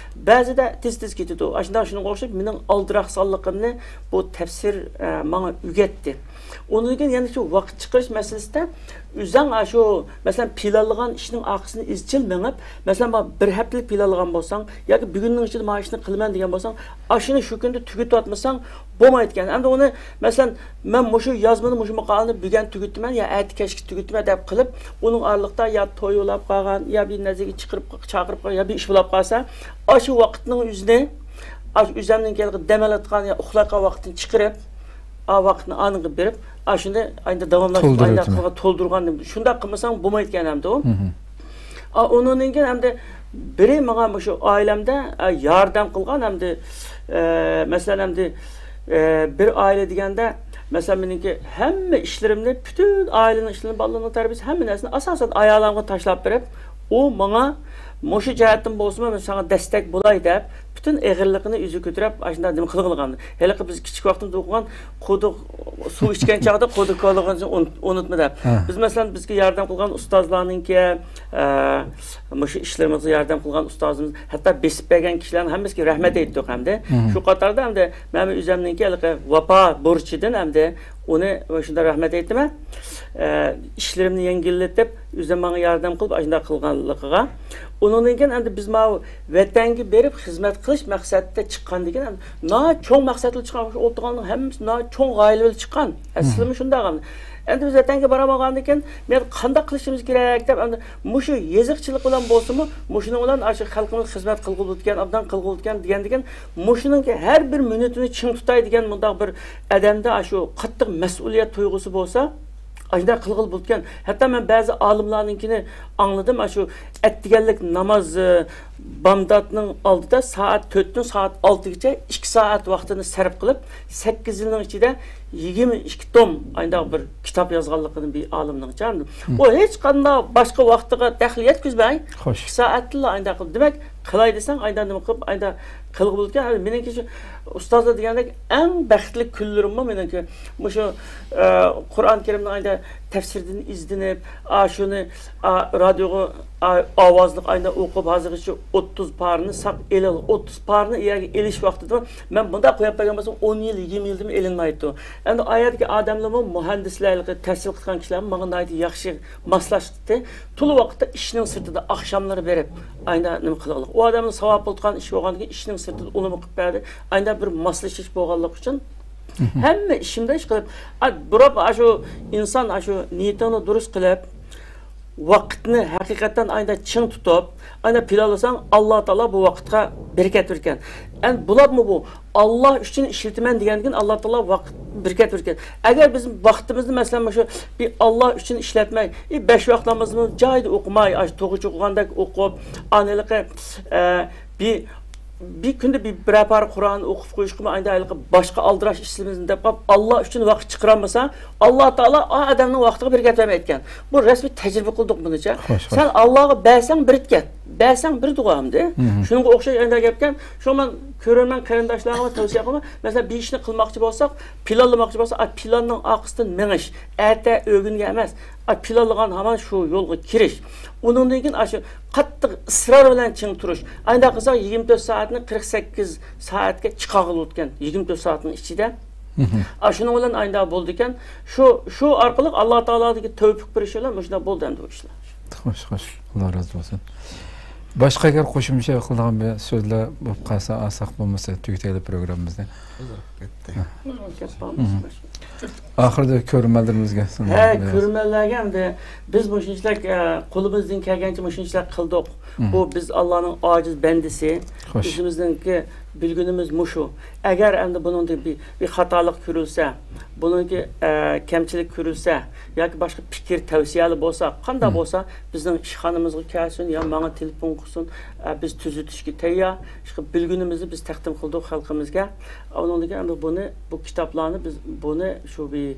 بەزىدە تېز-تېز كېتىدۇ. ئاشۇنداق شۇنىڭغا ئوخشاپ مېنىڭ ئالدىراقسانلىقىمنى بۇ تەپسىر، ئە، ماڭا ئۆگەتتى. ئۇنىڭدىن كېيىن يەنە شۇ ۋاقىت چىقىرىش مەسىلىسىدە ئۆزەڭ ئاشۇ، مەسىلەن، پىلانلىغان ئىشنىڭ ئارقىسىدىن ئىزچىل مېڭىپ، مەسىلەن، مانا بىر ھەپتىلىك پىلانلىغان بولساڭ ياكى بۈگۈننىڭ ئىچىدە مانا ئىشنى قىلىمەن دېگەن بولساڭ، ئاشۇنى شۇ كۈندە تۈگىتىۋاتمىساڭ بولمايدىكەن. ئەمدى ئۇنى، مەسىلەن، مەن مۇشۇ يازمىنى، مۇشۇ ماقالىنى بۈگۈن تۈگىتىمەن يا ئەتە كەچكە تۈگىتىمەن دەپ قىلىپ، ئۇنىڭ ئارىلىقتا يا توي بولاپ قالغان، يا بىر نەزەرگە چىقىرىپ، چاقىرىپ قالغان، يا بىر ئىش بولاپ قالسا، ئاشۇ ۋاقىتنىڭ ئۆزىنى، ئاشۇ ئۆزەمنىڭ دەم ئېلىۋاتقان يا ئۇخلاۋاتقان ۋاقتىنى چىقىرىپ، ئا ۋاقىتنى ئانىڭغا بېرىپ، ئاشۇنى ئەمدى داۋاملاش، تولدۇرۇۋېتىمەن. ئايلاققىغا تولدۇرغان، شۇنداق قىلمىساڭ بولمايدىكەن ئەمدى ئۇ. مھم. ئا، ئۇنىڭدىن كېيىن ئەمدى بىرى ماڭا مۇشۇ ئائىلەمدە، ئە، ياردەم قىلغان ئەمدى، ئە، مەسىلەن، ئەمدى، ئە، بىر ئائىلە دېگەندە، مەسىلەن، مېنىڭكى ھەممە ئىشلىرىمنى، پۈتۈن ئائىلىنىڭ ئىشلىرىنى، بالىلىرىنىڭ تەربىيىسى، ھەممە نەرسىنى ئاساسەن ئايالىمغا تاشلاپ بېرىپ، ئۇ ماڭا مۇشۇ جەھەتتىن بولسىمۇ، مەن ساڭا دەستەك بولاي دەپ، پۈتۈن ئېغىرلىقىنى ئۆزى كۆتۈرۈپ، ئاشۇنداق نېمە قىلغىلىغان. ھېلىقى بىز كىچىك ۋاقتىمىزدا ئوقۇغان، قۇدۇق سۇ ئىچكەن چاغدا قۇدۇق كولىغىنى ئۇنت-، ئۇنتۇما دەپ. ھە. بىز، مەسىلەن، بىزگە ياردەم قىلغان ئۇستازلارنىڭكى، ئە، مۇشۇ ئىشلىرىمىزغا ياردەم قىلغان ئۇستازىمىز، ھەتتا بېسىپ بەرگەن كىشىلەرنىڭ ھەممىسىگە رەھمەت ئېيتتۇق ئەمدى. مھم. شۇ قاتاردا ئەمدى مەن ئۆزەمنىڭكى ھېلىقى ۋاپا بۇرچىدىن ئەمدى ئۇنى شۇنداق رەھمەت ئېيتىمەن. ئە، ئىشلىرىمنى يەڭگىللىتىپ، ئۆزى ماڭا ياردەم قىلىپ، ئاشۇنداق قىلغانلىقىغا. ئۇنىڭدىن كېيىن ئەمدى بىز ماۋۇ ۋەتەنگە بېرىپ خىزمەت قىلىش مەقسەتتە چىققاندىن كېيىن، ناھايىتى چوڭ مەقسەت بىلەن چىققان، ئولتۇرغاننىڭ ھەممىسى ناھايىتى چوڭ غايە بىلەن چىققان. ئەسلىمۇ شۇنداق. ئەمدى بىز ۋەتەنگە بارالمىغاندىن كېيىن، مەن قانداق قىلىشىمىز كېرەك دەپ، ئەمدى مۇشۇ يېزىقچىلىق بىلەن بولسىمۇ، مۇشۇنىڭ بىلەن ئاشۇ خەلقىمىزگە خىزمەت قىلغىلى بولىدىكەن، ئابدان قىلغىلى بولىدىكەن دېگەندىكىن، مۇشۇنىڭكى ھەر بىر مىنۇتىنى چىڭ تۇتاي دېگەن مۇنداق بىر ئادەمدە ئاشۇ قاتتىق مەسئۇلىيەت تۇيغۇسى بولسا، ئاشۇنداق قىلغىلى بولىدىكەن. ھەتتا مەن بەزى ئالىملارنىڭكىنى ئاڭلىدىم، ئاشۇ ئەتىگەنلىك ناماز، ئى، بامداتنىڭ ئالدىدا سائەت تۆتتىن سائەت ئالتىگىچە ئىككى سائەت ۋاقتىنى سەرپ قىلىپ، سەككىز يىلنىڭ ئىچىدە يىگىرمە ئىككى توم ئاينداق بىر كىتاب يازغانلىقىنى بىر ئالىمنىڭچە. ئۇ ھېچقانداق باشقا ۋاقتىغا دەخلى يەتكۈزمەي، خوش. ئىككى سائەتتىلا ئاينداق قىلىپ، دېمەك، قىلاي دېسەڭ، ئاينداق نېمە قىلىپ، ئاينداق قىلغا بولىدىكەن. مېنىڭكى شۇ ئۇستازلار دېگەندەك ئەڭ بەختلىك كۈنلىرىممۇ مېنىڭكى مۇشۇ، ئە، قۇرئان كەرىمنى ئايدا تەپسىردىن ئىزدىنىپ، ئا، شۇنى، ئا، رادىيوغا، ئا، ئاۋازلىق ئايدا ئوقۇپ، ھازىرغىچە ئوتتۇز پارىنى ساق ئېلىڭ، ئوتتۇز پارىنى يەرگە ئېلىش ۋاقتىدا مەن بۇنداق قويۇپ بەرگەن بولسام، ئون يىل، يىگىرمە يىلدىمۇ ئېلىنمايتتى. ئەمدى ئايەردىكى ئادەملەرمۇ، مۇھەندىسلەر، ھېلىقى تەھسىل قىلغان كىشىلەرمۇ ماڭا ناھايىتى ياخشى ماسلاشتى. تولا ۋاقىتتا ئىشنىڭ سىرتىدا ئاخشاملىرى بېرىپ، ئايدا نېمە قىلغانلىق. ئۇ ئادەمنىڭ ساۋاب بولىدىغان ئىشى بولغاندىكىن، ئىشنىڭ سىرتىدا ئۇنىمۇ قىلىپ بەردى. ئايدا بىر ماسلىشىش بولغانلىقى ئچۈن ھەممە ئىشىمدا ئىش قىلىپ، ئا، بۇراپ، ئاشۇ ئىنسان، ئاشۇ نىيىتىڭنى دۇرۇس قىلىپ، ۋاقىتنى ھەقىقەتەن ئايدا چىڭ تۇتۇپ، ئايدا پىلانلىساڭ، ئاللا تائالا بۇ ۋاقىتقا بەرىكەت بېرىدىكەن. ئەمدى بۇلارمۇ بۇ ئاللا ئۈچۈن ئىشلىتىمەن دېگەندىكىن، ئاللا تائالا ۋاقىت بەرىكەت بېرىدىكەن. ئەگەر بىز ۋاقتىمىزنى، مەسىلەن، مۇشۇ بىر ئاللا ئۈچۈن ئىشلەتمەي، ئى، بەش ۋاق نامىزىمىزنى جايىدا ئوقۇماي، ئاشۇ توغرىچە ئوقۇغاندەك ئوقۇپ، ئانا ھېلىقى، ئە، بىر، بىر كۈندە بىر، بىرەر پارە قۇرئان ئوقۇپ قويۇشقىمۇ، ئايدا ھېلىقى باشقا ئالدىراش ئىشلىرىمىزنى دەپ قاپ، ئاللا ئۈچۈن ۋاقىت چىقىرالمىسا، ئاللا تائالا ئا ئادەمنىڭ ۋاقتىغا بەرىكەت بەرمەيدىكەن. بۇ رەسمىي تەجرىبە قىلدۇق بۇنىچە. خوش، خوش. سەن ئاللاغا بەرسەڭ بېرىدىكەن. بەرسەڭ بېرىدىغۇ ئەمدى. مھم. شۇنىڭغا ئوخشاش ئەندە گەپكەن. شۇڭا مەن كۆرۈرمەن قېرىنداشلارغا تەۋسىيە قىلىمەن. مەسىلەن، بىر ئىشنى قىلماقچى بولساق، پىلانلىماقچى بولساق، ئا، پىلاننىڭ ئارقىسىدىن مېڭىش. ئەتە ئۆگۈنگەن ئەمەس. ئا، پىلانلىغان ھامان شۇ يولغا كىرىش. ئۇنىڭدىن كېيىن ئاشۇ قاتتىق ئىسرار بىلەن چىڭ تۇرۇش. ئاينداق قىلساق، يىگىرمە تۆت سائەتنى قىرىق سەككىز سائەتكە چىقارغىلى بولىدىكەن. يىگىرمە تۆت سائەتنىڭ ئىچىدە. مھم. ئاشۇنىڭ بىلەن ئاينداق بولىدىكەن. شۇ، شۇ ئارقىلىق ئاللا تائالادىكى تەۋپىق بېرىشى بىلەن مۇشۇنداق بولدى ئەمدى بۇ ئىشلار. خوش، خوش. ئاللا رازى بولسۇن. باشقا ئەگەر قوشۇمچە قىلىدىغان بىر سۆزلەر بولۇپ قالسا، ئازراق بولمىسا تۈگىتەيلى پروگراممىمىزنى. ئۇزىراپ كەتتى. ھە. گەپ بارمۇ؟ مھم. باشقا. ئاخىرىدا كۆرۈرمەنلىرىمىزگە سۇنۇڭ. ھە، بىراز. كۆرۈرمەنلەرگە ئەمدى بىز مۇشۇنچىلىك، ئە، قولىمىزدىن كەلگەنچە مۇشۇنچىلىك قىلدۇق. مھم. بۇ بىز ئاللانىڭ ئاجىز بەندىسى. خوش. ئۆزىمىزنىڭكى بىلگىنىمىز مۇشۇ. ئەگەر ئەمدى بۇنىڭدا بىر، بىر خاتالىق كۆرۈلسە، بۇنىڭكى، ئە، كەمچىلىك كۆرۈلسە ياكى باشقا پىكىر، تەۋسىيەلەر بولسا، قانداق مھم. بولسا، بىزنىڭ ئىشخانىمىزغا كەلسۇن يا ماڭا تېلېفون قىلسۇن، ئە، بىز تۈزىتىشكە تەييار. ئىشقىلىپ بىلگىنىمىزنى بىز تەقدىم قىلدۇق خەلقىمىزگە. ئۇنىڭدىن كېيىن ئەمدى بۇنى، بۇ كىتابلارنى بىز بۇنى شۇ بىر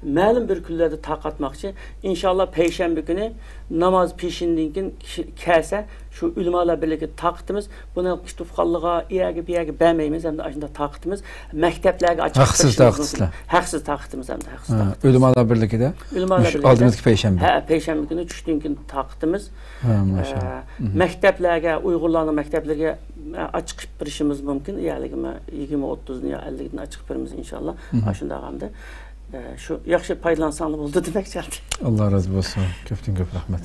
مەلۇم بىر كۈنلەردە تارقاتماقچى. ئىنشاللا پەيشەنبە كۈنى ناماز پېشىندىن كېيىن كىشى كەلسە، شۇ ئۆلىمالار بىرلىكىگە تارقىتىمىز. بۇنى كۇتۇپخانىلارغا، ئۇ يەرگە، بۇ يەرگە بەرمەيمىز، ھەمدە ئاشۇنداق تارقىتىمىز. مەكتەپلەرگە ئاچىقىپ ھەقسىز بېرىشىمىز مۇمكىن. تارقىتىسىلەر. ھەقسىز تارقىتىمىز، ھەمدە ھەقسىز ھە، تارقىتىمىز. ئۆلىمالار بىرلىكىدە ئۆلىمالار مۇشۇ بىرلىكىدە. ئالدىمىزدىكى پەيشەنبە. ھە، پەيشەنبە كۈنى چۈشتىن كېيىن تارقىتىمىز. ھە، ماشائاللاھ. ئە، مھم. مەكتەپلەرگە، ئۇيغۇرلارنىڭ مەكتەپلىرىگە، ئە، ئاچىقىپ بېرىشىمىز مۇمكىن. ئۇ يەرلىكى مە-، يىگىرمە، ئوتتۇزدىن يا ئەللىكتىن ئاچىقىپ بېرىمىز، ئىنشاللا. مھم. ئاشۇنداق ھەمدە، ئە، شۇ ياخشى پايدىلانساڭلار بولدى دېمەكچى. ئاللا رازى بولسۇن. كۆپتىن كۆپ رەھمەت.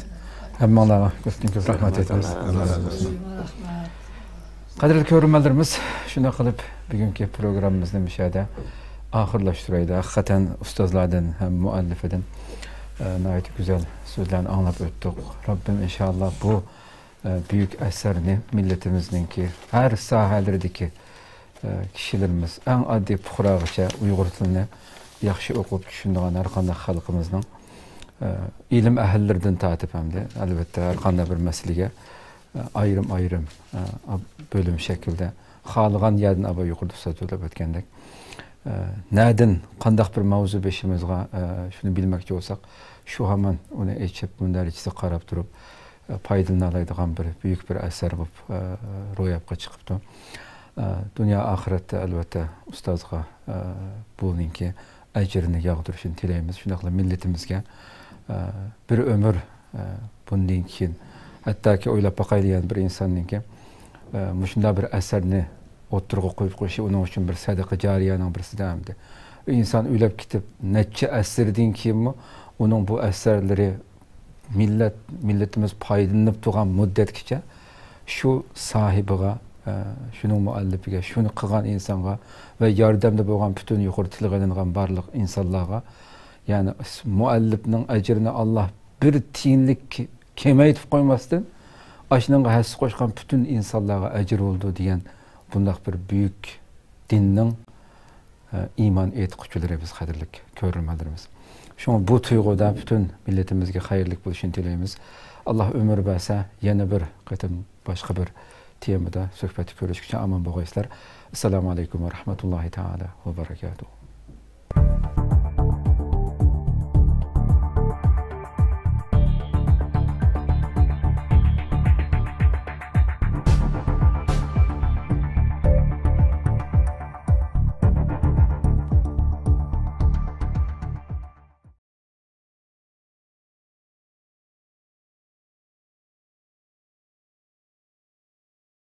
ھەممىڭلارغا كۆپتىن كۆپ رەھمەت ئېيتىمىز. ئاللا رازى بولسۇن. قەدىرلىك كۆرۈرمەنلىرىمىز، شۇنداق قىلىپ بۈگۈنكى پروگراممىمىزنى مۇشۇ يەردە ئاخىرلاشتۇرايلى. ھەقىقەتەن ئۇستازلاردىن ھەم مۇئەللىپىدىن، ئە، ناھايىتى گۈزەل سۆزلەرنى ئاڭلاپ ئۆتتۇق. رەببىم ئىنشاللا بۇ، ئە، بۈيۈك ئەسەرنى مىللىتىمىزنىڭكى ھەر ساھەلىرىدىكى، ئە، كىشىلىرىمىز ئەڭ ئاددىي پۇقراغىچە ئۇيغۇر تىلىنى ياخشى ئوقۇپ چۈشىنىدىغان ھەر قانداق خەلقىمىزنىڭ، ئە، ئىلىم ئەھلىلىرىدىن تارتىپ ھەمدە ئەلۋەتتە ھەر قانداق بىر مەسىلىگە، ئە، ئايرىم-ئايرىم، ئە، بۆلۈم شەكلىدە خالىغان يەردىن ئاۋۋال يۇقىرىدا ئۇستاز سۆزلەپ ئۆتكەندەك، ئە، نەدىن قانداق بىر ماۋزۇ بېشىمىزغا، ئە، شۇنى بىلمەكچى بولساق، شۇ ھامان ئۇنى ئېچىپ، مۇندەرىجىسىگە قاراپ تۇرۇپ، ئە، پايدىلىنالايدىغان بىر بۈيۈك بىر ئەسەر بولۇپ، ئە، روياپقا چىقىپتۇ. ئە، دۇنيا ئاخىرەتتە ئەلۋەتتە ئۇستازغا، ئە، بۇنىڭكى ئەجرىنى ياغدۇرۇشىنى تىلەيمىز. شۇنداقلا مىللىتىمىزگە، ئە، بىر ئۆمۈر، ئە، بۇندىن كېيىن، ھەتتاكى ئويلاپ باقايلى، يەنە بىر ئىنساننىڭكى، ئە، مۇشۇنداق بىر ئەسەرنى ئوتتۇرىغا قويۇپ قويۇشى ئۇنىڭ ئۈچۈن بىر سەدىقە جارىيەنىڭ بىرسىدە ئەمدى. ئىنسان ئۆلۈپ كېتىپ نەچچە ئەسىردىن كېيىنمۇ ئۇنىڭ بۇ ئەسەرلىرى مىللەت، مىللىتىمىز پايدىلىنىپ تۇرغان مۇددەتكىچە شۇ ساھىبىغا، ئە، شۇنىڭ مۇئەللىپىگە، شۇنى قىلغان ئىنسانغا ۋە ياردەمدە بولغان پۈتۈن يۇقىرى تىلغا ئېلىنغان بارلىق ئىنسانلارغا، يەنى مۇئەللىپنىڭ ئەجرىنى ئاللا بىر تىيىنلىك كېمەيتىپ قويماستىن، ئاشۇنىڭغا ھەسسە قوشقان پۈتۈن ئىنسانلارغا ئەجىر بولىدۇ دېگەن بۇنداق بىر بۈيۈك دىننىڭ، ئە، ئىمان ئېيتقۇچىلىرى بىز، قەدىرلىك كۆرۈرمەنلىرىمىز. شۇڭا بۇ تۇيغۇدا پۈتۈن مىللىتىمىزگە خەيرلىك بولۇشىنى تىلەيمىز. ئاللا ئۆمۈر بەرسە، يەنە بىر قېتىم باشقا بىر تېمىدا سۆھبەتتە كۆرۈشكىچە ئامان بولغايسىلەر. ئەسسالامۇ ئەلەيكۇم ۋە رەھمەتۇللاھى تائالا ۋە بەرەكاتۇھۇ.